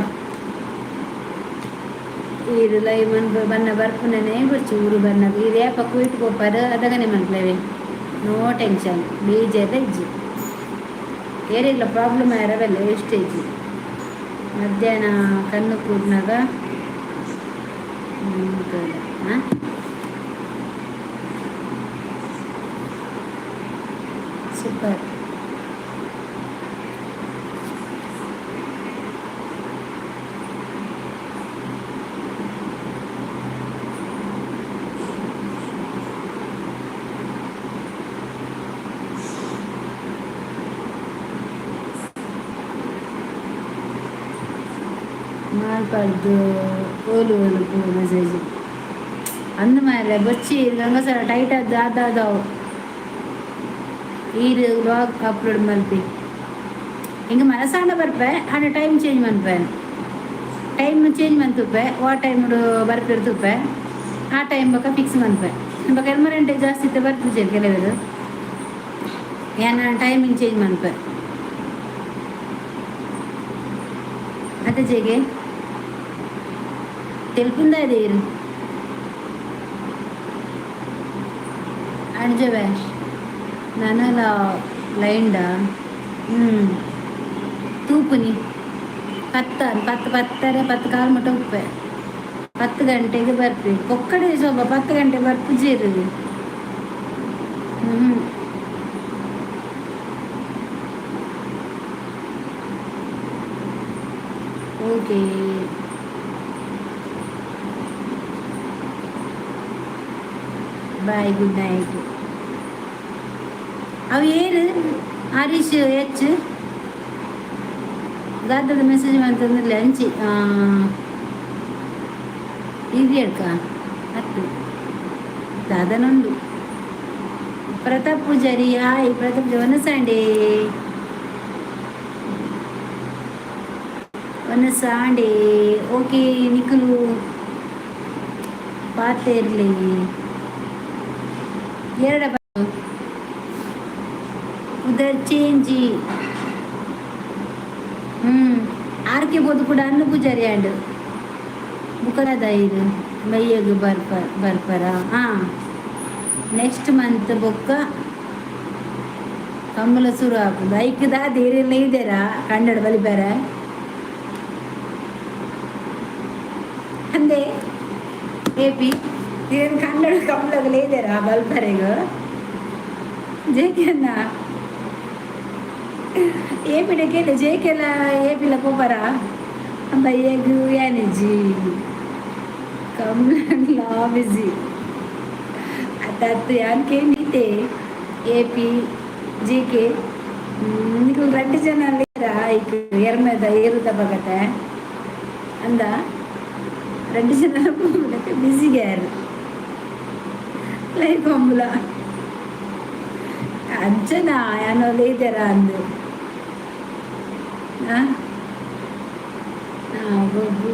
ಈರು ಲೈವ್ ಮನ್ಪ ಬನ್ನ ಬರ್ಪುನನೇ ಬೊಡ್ಚಿ. ಊರು ಬನ್ನ ಈರು ಏಪ ಕುಯ್ತು ಪೋಪಾರು ಅದಗನೆ ಮನ್ಪುಲವೆ. ನೋ ಟೆನ್ಷನ್, ಬೀಜದ ಇಜ್ಜಿ. ಏರೆಗ್ಲ ಪ್ರಾಬ್ಲಮ್ ಆಯರವಲ್ಲ ಎಷ್ಟು ಇಜ್ಜಿ. ಮಧ್ಯಾಹ್ನ ಕಣ್ಣು ಕೂಡ್ನಾಗ. ಹಾಂ, ಸೂಪರ್. ಮಾಲ್ಪಡ್ದು ಓಲು ಓಲು ಮೆಸೇಜ್ ಅಂದ ಮಾರ್ರೆ. ಬೊಚ್ಚಿ ಗಂಗಸರ ಟೈಟ್ ಆದ್ ಆದಾದವು. ಈರು ವ್ಲಾಗ್ ಅಪ್ಲೋಡ್ ಮಲ್ಪಿ. ಹಿಂಗೆ ಮನಸಾಂಡ ಬರ್ಪೆ ಆಂಡ ಟೈಮ್ ಚೇಂಜ್ ಮನ್ಪೆ. ಟೈಮ್ ಚೇಂಜ್ ಮಂತುಪ್ಪೆ. ವಾ ಟೈಮ್ ಬರ್ಪಿರ್ ತುಪ್ಪೆ. ಆ ಟೈಮ್ ಬೊಕ ಫಿಕ್ಸ್ ಮನ್ಪೆ. ಬೊಕ ಎರ್ಮರೆಂಟೆ ಜಾಸ್ತಿ ಇತ್ತೆ ಬರ್ಪುಜೆರ್ ಕೆಲವರು. ಯಾನ ಟೈಮಿಂಗ್ ಚೇಂಜ್ ಮನ್ಪೆ. ಅತ್ತೆ ಜೇಗೆ ತೆಲ್ಪುಂದ ಇದೆ ಇರು ಅಣ್ಜವೆ ನನಲ ಲೈಂಡ. ಹ್ಞೂ, ತೂಪುನಿ ಪತ್ತ ಪತ್ತು ಪತ್ತರೆ ಪತ್ತು ಕಾಲು ಮಟ್ಟ ಉಪ್ಪೆ. 10 ಗಂಟೆಗೆ ಬರ್ಪಿ ಪೊಕ್ಕಡೆ ಶೋಭ. 10 ಗಂಟೆ ಬರ್ಪುಜೇರು. ಹ್ಞೂ, ಓಕೆ. Boy, good night. ಅವು ಏರು ಹರೀಶ್ ಎಚ್ ದಾದದ ಮೆಸೇಜ್ ಅಂತಂದ್ರೆ ಅಂಚಿ ಇದು ಹೇಳ್ಕ ಹತ್ತು ದಾದನುಂಡು. ಪ್ರತಾಪ್ ಪೂಜಾರಿ, ಹಾಯ್ ಪ್ರತಾಪ್. ಒನಸಾಂಡೆ ಒನಸಾಂಡೆ. ಓಕೆ, ನಿಕುಲು ಪಾತೆರ್ಲಿ ಎರಡ ಉದರ್ ಚೇಂಜಿ. ಆರ್ಕೆ ಬೋದು ಕೂಡ ಅನ್ನ ಪೂಜಾರಿ ಆಂಡ್ ಬುಕ್ಕದ ಇದು ಬಯ್ಯಗ್ ಬರ್ಪ ಬರ್ಪರ. ಹಾಂ, ನೆಕ್ಸ್ಟ್ ಮಂತ್ ಬೊಕ್ಕ ಕಂಬಳ ಶುರು ಆಪುಂಡು. ಐಕ್ ದಾದ ಇರೆಲ್ಲ ಇದ್ದೀರಾ ಕನ್ನಡ ಬಲಿಪೆರೆ ಅಂದೆ. ಏಪಿ ಏನು ಕನ್ನಡ ಕಂಬಳಗಲ ಇದ್ದೀರಾ ಬಲ್ಪರೆಗ್? ಜೇಕೆನ್ನ ಏಪಿಡ ಕೇಳಿ ಜೇಕೆಲ್ಲ ಏಪಿಲ ಪೋಪರ ಬಯ್ಯಗ್ ಯಾನಿಜಿ ಕಂಬಳ ಬಿಸಿ ಅತ್ತತ್ತು ಯಾನ್ ಕೇಂದಿತ್ತೆ. ಎ ಪಿ ಜಿ ಕೆ ನಿಕುಲು ರಡ್ಡ್ ಜನ ಐಕ್ ಎರ್ಮೆದ ಏರುದ ಬಗತೆ ಅಂದ. ರಡ್ಡ್ ಜನ ಬಿಸಿಗ್ಯಾರು ಲೈಫ್ ಕಂಬಳ ಅಂಚನ ಯಾನೋ ಇದ್ದೀರ ಅಂದು.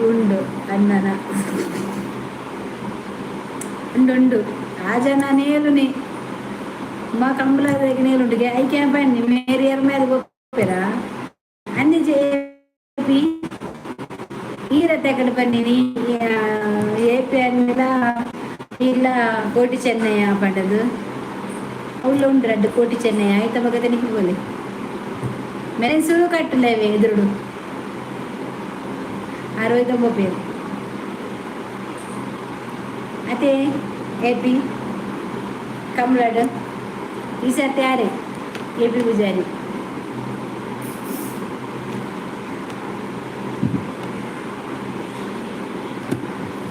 ಉಂಡು ಅನ್ನನ ಉಂಡು ಉಂಡು. ಆ ಜನ ನೇಲುನಿ మా కంబళ నేలుండు. ఐకే పని మేరీ ఎర్మేద గొప్పరా అన్ని చెప్పి ಈರತ್ತೆ ಕಡೆ ಬನ್ನಿನಿ. ಏಪಿ ಅನ್ನಿಲ ಇಲ್ಲ ಕೋಟಿ ಚೆನ್ನಯ್ಯ ಪಂಡದು ಅವ್ಲು ಉಂಡು ರಡ್ಡು ಕೋಟಿ ಚೆನ್ನಯ್ಯ. ಆಯ್ತ ಬಗತೆ ನಿಕ್ಕು ಬೋಲೆ ಮೆರೆ ಸುರು ಕಟ್ಟಲೇವೆ ಎದುರುಡು 69 പേര്. ಅದೇ ಎ ಪಿ ಕಮ್ಲಾಡ್ ಈ ಸರ್ತಿ ಯಾರೇ ಎ ಪಿ ಪೂಜಾರಿ.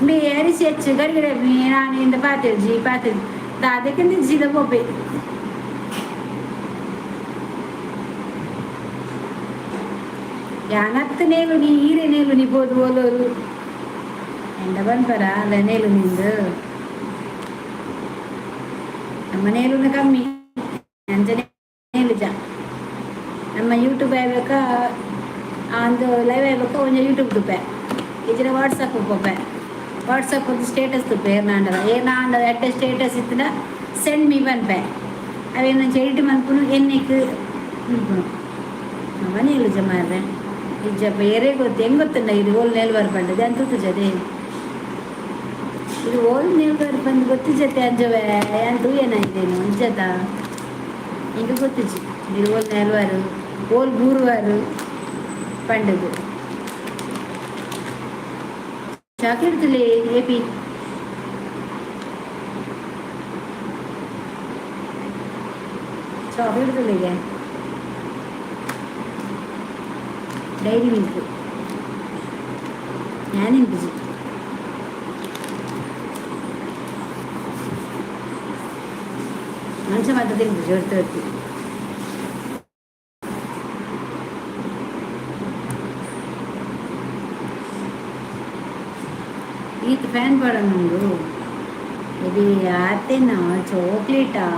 ಮೇ ಅರಿಸಿ ಹೆಚ್ಚು ಗಡಿಗಡೆ ನಾನು ಇಂದ ಪಾತಿರ್ಜಿ ಪಾತಿರ್ ದಾದಕ್ಕಿಂತ ಜೀದ ಪೋಪೆ. ಯಾನತ್ತು ನೇಲು ನೀ ಈರೆ ನೇಲು ನೀ ಬೋದು ಓಲೋರು ಎಂಡ ಬನ್ಪರ ಅಲ್ಲ ನೇಲು ನಿಂದು. ನಮ್ಮ ನೇಲುನ ಕಮ್ಮಿ ಅಂಚನೆ ನೇಲು ಜ ನಮ್ಮ ಯೂಟ್ಯೂಬ್ ಆಗ್ಬೇಕ ಒಂದು ಲೈವ್ ಆಗ್ಬೇಕ ಒಂಜಿ ಯೂಟ್ಯೂಬ್ ತುಪ್ಪೆ ಇಜ್ಜಿಡ ವಾಟ್ಸಪ್ ಪೋಪೆ. ವಾಟ್ಸಪ್ ಒಂದು ಸ್ಟೇಟಸ್ ತುಪ್ಪೆ ಏರ್ನಾಂಡಲ ಏರ್ನಾಂಡ ಎಡ್ಡೆ ಸ್ಟೇಟಸ್ ಇತ್ತಿನ ಸೆಂಡ್ ಮೀ ಪನ್ಪೆ. ಅವೇನು ಎಡಿಟ್ ಮನ್ಪುನು ಎನ್ನಿಕ್ ಮನ್ಪುನು ನಮ್ಮ ನೇಲು ಜ ಮಾರ್ರೆ. ಇಜ್ಜಪ್ಪ ಏರೇ ಗೊತ್ತು ಹೆಂಗ್ ಗೊತ್ತುಂಡ ಇದು ಓಲ್ ನೇಲ್ ಬರ್ಪಂಡದೆ ಅಂತ ಜದೆ. ಇದು ಓಲ್ ನೇಲ್ ಬರ್ಪಂದು ಗೊತ್ತು ಜತೆ ಅಂಜವೆ ಅಂತ ಏನಾಯ್ತೇನು ಇಜ್ಜತ ಇಂಕ ಗೊತ್ತಿಜ್ಜಿ. ಇದು ಓಲ್ ನೇಲ್ವಾರು ಓಲ್ ಬೂರುವಾರು ಪಂಡದು. ಚಾಕ್ಲೇಟ್ ತುಲೆ ಎಪಿ. ಚಾಕ್ಲೇಟ್ ತುಲೆಗೆ ಡೈರಿ ಮಿಲ್ಕ್ ഞാൻ ತಿನ್ಪಿಜಿ. ಮನುಷ್ಯ ಮಾತ್ರ ತಿನ್ಪಿಜಿ ಹೊರ್ತು ಹೊರ್ತಿ. ಈತ ಫ್ಯಾನ್ ಪಾಡೊಂದುಂಡು. ಇದು ಯಾತೇನ ಚಾಕ್ಲೇಟಾ?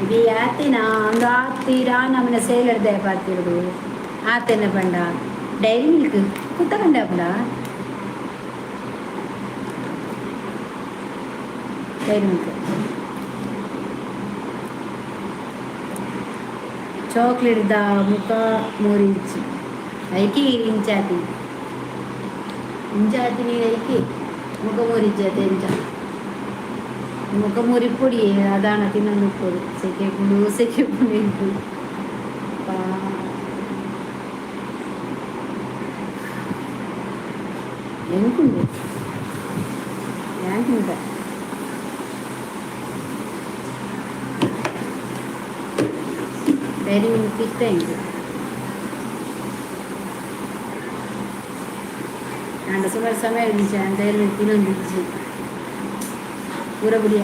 ಇದು ಯಾತೇನ ಅಂದು ಆತ್ತೀರಾ ನಮ್ಮನೆ ಸೇಲರ್ದೆ ಪಾತಿರುಡು ಆತೇನ ಪಂಡ ಡೈರಿ ಮಿಲ್ಕ್ ಕುತ್ತ ಕಂಡ ಪಂಡ ಡೈರಿ ಮಿಲ್ಕ್ ಚಾಕ್ಲೇಟ್ the ಮುಖ ಮುರಿಚಿ ಐಕಿ ಇಂಚಾತಿ ಇಂಚಾತಿ ನೀರು ಐಕಿ ಮುಖ ಮುರಿಚತೆ ಇಂಚ ಮುಖ ಮುರಿ ಪೊಡಿ ಅದಾನ ತಿನ್ನೊಂದು ಪೊಡಿ ಸೆಕೆ ಪುಂಡು ಸೆಕೆ ಪುಂಡು ಇಂಟು ಎಂಕುಂಡು ಯಾನ್ ತಿಂತ ಡೈರಿ ಮಿಲ್ಕ್ ಇಷ್ಟ ಇಂಕು. ಆಂಡ ಸುಮಾರು ಸಮಯ ಇಜ್ಜಿ ಡೈರಿ ಮಿಲ್ಕ್ ತಿನ್ನೊಂದು ಇಜ್ಜಿ ಪೂರ ಬುಡಿಯ.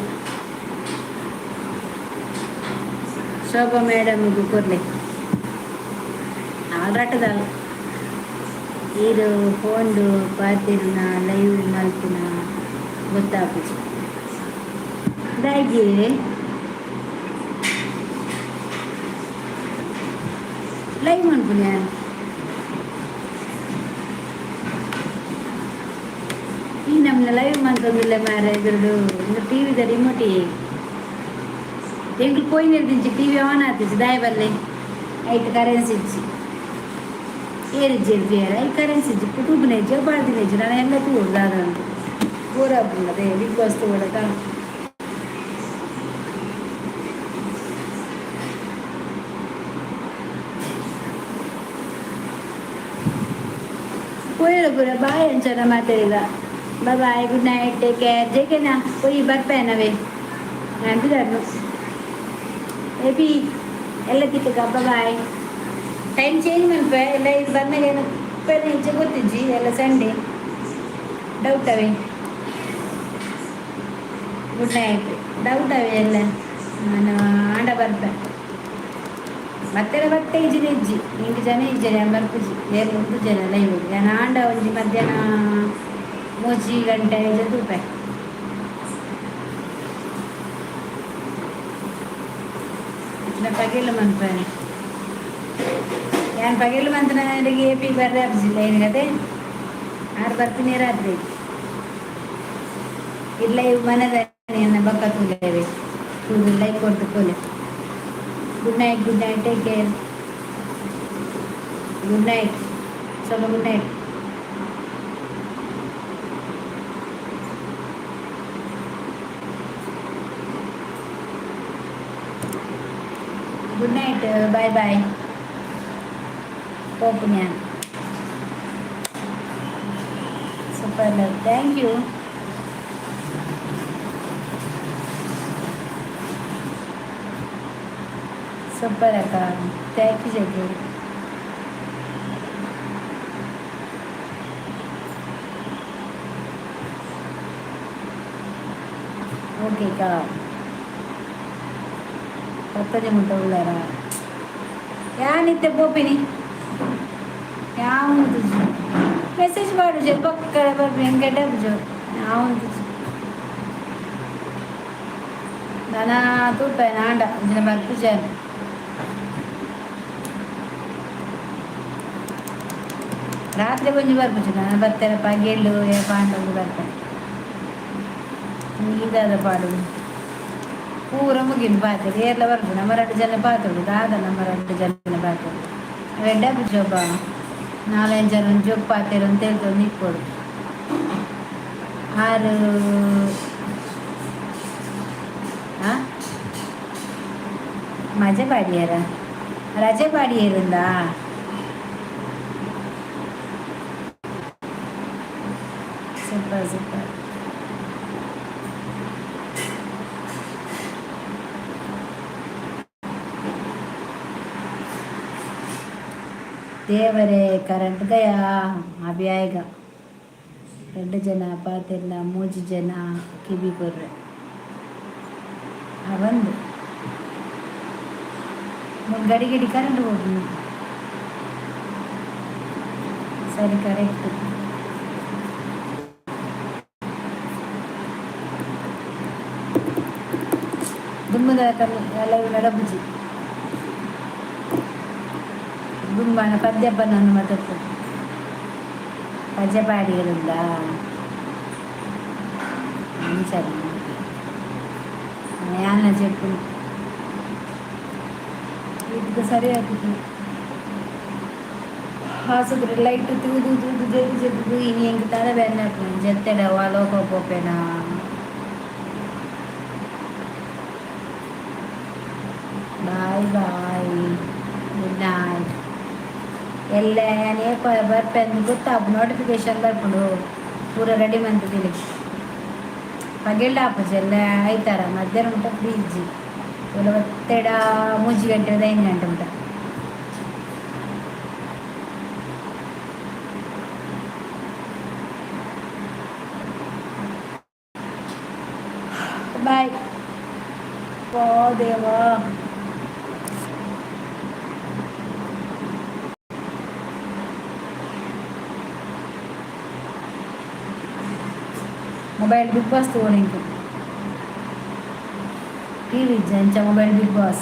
ಶೋಭಾ ಮೇಡಮ್ ಕೊರ್ಲೆ ಆಲ್ರಾಟದಲ್ಲ. ಈರು ಫೋನ್ಡು ಪಾತಿರ್ನ ಲೈವ್ ಮಲ್ಪುನ ಗೊತ್ತಾಪುಜಿ ದಾಯೆ. ಲೈವ್ ಮನ್ಪುನೆ. ಈ ನಮ್ಮನ್ನ ಲೈವ್ ಮಂತೊಂದುಲ್ಲೆ ಮಾರ್ರೆ. ಇದ್ರದ್ದು ಟಿವಿದ ರಿಮೋಟ್ ಎಂಕ್ಲು ಪೋಯಿನೆರ್ದಿಂಚಿ ಟಿವಿ ಆನ್ ಆತಿಜಿ. ದಾಯ ಬಲ್ಲೆ ಐಟ್ ಕರೆನ್ಸಿ ಇಜ್ಜಿ, ಏರಿಜ್ಜಿ ಬೇರೆ. I currency ಇಜ್ಜಿ, ತೂಪುನ ಇಜ್ಜಿ, ಪಾಡ್ದಿನ ಇಜ್ಜಿ. ನಾನು ಎಲ್ಲ ತೂವೊಡು ದಾದ ಅಂತ. ಬೋರ್ ಆಪುಂಡು. ಅದೇ ಬಿಗ್ ಬಾಸ್ ತೂವೊಡತ. ಪೋಯೆರ ಪೂರ ಬಾಯ್ ಅಂಚನ ಮಾತಾಡಿಲ್ಲ. Bye, good night, take care. ಜೇಕೆನಾ ಪೋಯಿ ಬರ್ಪೇನವೇ ಅಂತಿದಾರ್ನು. ಎಪಿ ಎಲ್ಲ ತಿಕ್ಕಗ. ಬಾಯ್. ಟೈಮ್ ಚೇಂಜ್ ಮನ್ಪೆ ಎಲ್ಲ. ಇದು ಬಂದಾಗ ಏನು ಇಂಚೆ ಗೊತ್ತಿಜ್ಜಿ. ಎಲ್ಲ ಸಂಡೇ ಡೌಟ್ ಅವೇ. Good night. ಡೌಟ್ ಅವೇ ಎಲ್ಲ. ನಾನು ಆಂಡ ಬರ್ಪೆ ಮತ್ತೆ. ಬತ್ತೆ ಇಜ್ಜಿ ಇಜ್ಜಿ ಇಂಕ್ ಜನ ಇಜ್ಜೆ. ಬರ್ಪುಜಿ ಏರ್ ಉಂಟು ಜನ ಲೈವ್. ನಾನು ಆಂಡ ಒಂಜಿ ಮಧ್ಯಾಹ್ನ 3 ಗಂಟೆ ತೂಪೆ. ಇట్లా ಪಗೆಲು ಮನ್ಪನೆ. ಯಾನ್ ಪಗೆಲು ಮಂತನ ಎ ಪಿ ಬರ್ರೆ ಆಪುಜಿಲ್ಲ ಏನು ಕತೆ. ಆರು ಬರ್ತೀನಿ ರಾತ್ರಿ. ಇಲ್ಲ ಇವು ಮನದ ಬೊಕ್ಕ ತೂಲೇವೆ. ತೂದು ಲೈಕ್ ಕೊಡ್ತು ಪೋಲೆ. Good night, good night, take care, good night. ಚಲೋ, good night. Good night, bye bye. ಪೋಪುನ್ಯಾನ್. Super love, thank you. Super ಅಕ್ಕ, thank you Jaggu. Okay ಅಕ್ಕ. ಪತ್ತನೆ ಮುಟ್ಟ ಉಳ್ಳಾರ. ಯಾನಿತ್ತೆ ಪೋಪಿನಿ ಯಾವುದು ಮೆಸೇಜ್ ಮಾಡು. ಪಕ್ಕ ಬರ್ಪಿ ಹೆಂಗೆ ಜೋ ಯಾವುದು ನಾನಾ ತೂಪೆ ನಾಂಡ ಇಂಚಿನ ಬರ್ಪುಜೆ. ರಾತ್ರಿ ಒಂಜಿ ಬರ್ಪುಜಿ. ನಾನು ಬರ್ತೇನೆ ಪಗೆಲು ಪಾಂಡೊಂದು ಬರ್ತೇನೆ. ಇದಾದ ಪಾಡು ಪೂರ ಮುಗಿಂದು ಪಾತೆರ್. ಏರ್ಲ ಬರ್ಪು ನಮ್ಮ ರಡ್ಡು ಜನ ಪಾತೊಡು. ದಾದ ನಮ್ಮ ರಡ್ಡು ಜನ ಪಾತೊಡು ಅವೆಡ್ಡ ಜೋಬ ನಾಲೈದು ಜನ ಜೋಕ್ ಪಾತೆರ್ ಅಂತ ಹೇಳ್ತೊಂದು ಇಪ್ಪೊಡು. ಆರು ಮಜೆ ಪಾಡಿಯರ ರಜೆ ಪಾಡಿಯರಿಂದ. Super super. ದೇವರೇ, ಕರೆಂಟ್ ಗಯಾ. ಅಭಿ ಆಯ್ಗ. ಎರಡು ಜನ ಪಾತೆರ್ನ, ಮೂಜಿ ಜನ ಕಿವಿ ಕೊರ್ರೆ. ಆ ಬಂದು ಗಡಿ ಗಡಿ ಕರೆಂಟ್ ಹೋಗಿ. ಸರಿ, ಕರೆಕ್ಟ್. ದುಮ್ಮದ ಲೈವ್ ನಡಬುಜಿ. ದುಂಬಾನ ಪದ್ಯಪ್ಪ ನಾನು ಮಾತಾಡ್ತೇನೆ. ಪದ್ಯ ಪಾಡಿಯರಿಂದ ಸರಿ ಯಾನ చెప్పు. ಇದಕ್ಕೆ ಸರಿ ಆಗ್ತದೆ. ಆಸುಪತ್ರೆ ಲೈಟ್ ತೂದು ತೂದು ಜೆದ್ದು ಜೆದ್ದು ಇನಿ ಎಂಕ್ ತಲೆ ಬೆನ್ನೆ ಜೆತ್ತೆಡ ಲೋಕ ಪೋಪೇನ. Bye bye, good night. ಎಲ್ಲ ಯಾನ್ ಏಪ ಬರ್ಪೆಂದು ಗೊತ್ತಾಪು, ನೋಟಿಫಿಕೇಶನ್ ಬರ್ಪುಂಡು. ಪೂರ ರೆಡಿ ಮಂತುದಿನಿ. ಪಗೆಲ್ಡ ಆಪುಜಿ. ಎಲ್ಲ ಐತಾರ ಮಧ್ಯಾಹ್ನ ಮುಟ್ಟ ಫ್ರೀ ಇಜ್ಜಿ. ಒತ್ತೆಡ 3 ಗಂಟೆ 5 ಗಂಟೆ ಮುಟ್ಟ. ಬಾಯ್. ಓ ದೇವಾ. Mobile big boss ತೋಡು. ಟಿವಿ ಇಜ್ಜಿ ಅಂಚ ಮೊಬೈಲ್ ಬಿಗ್ ಬಾಸ್.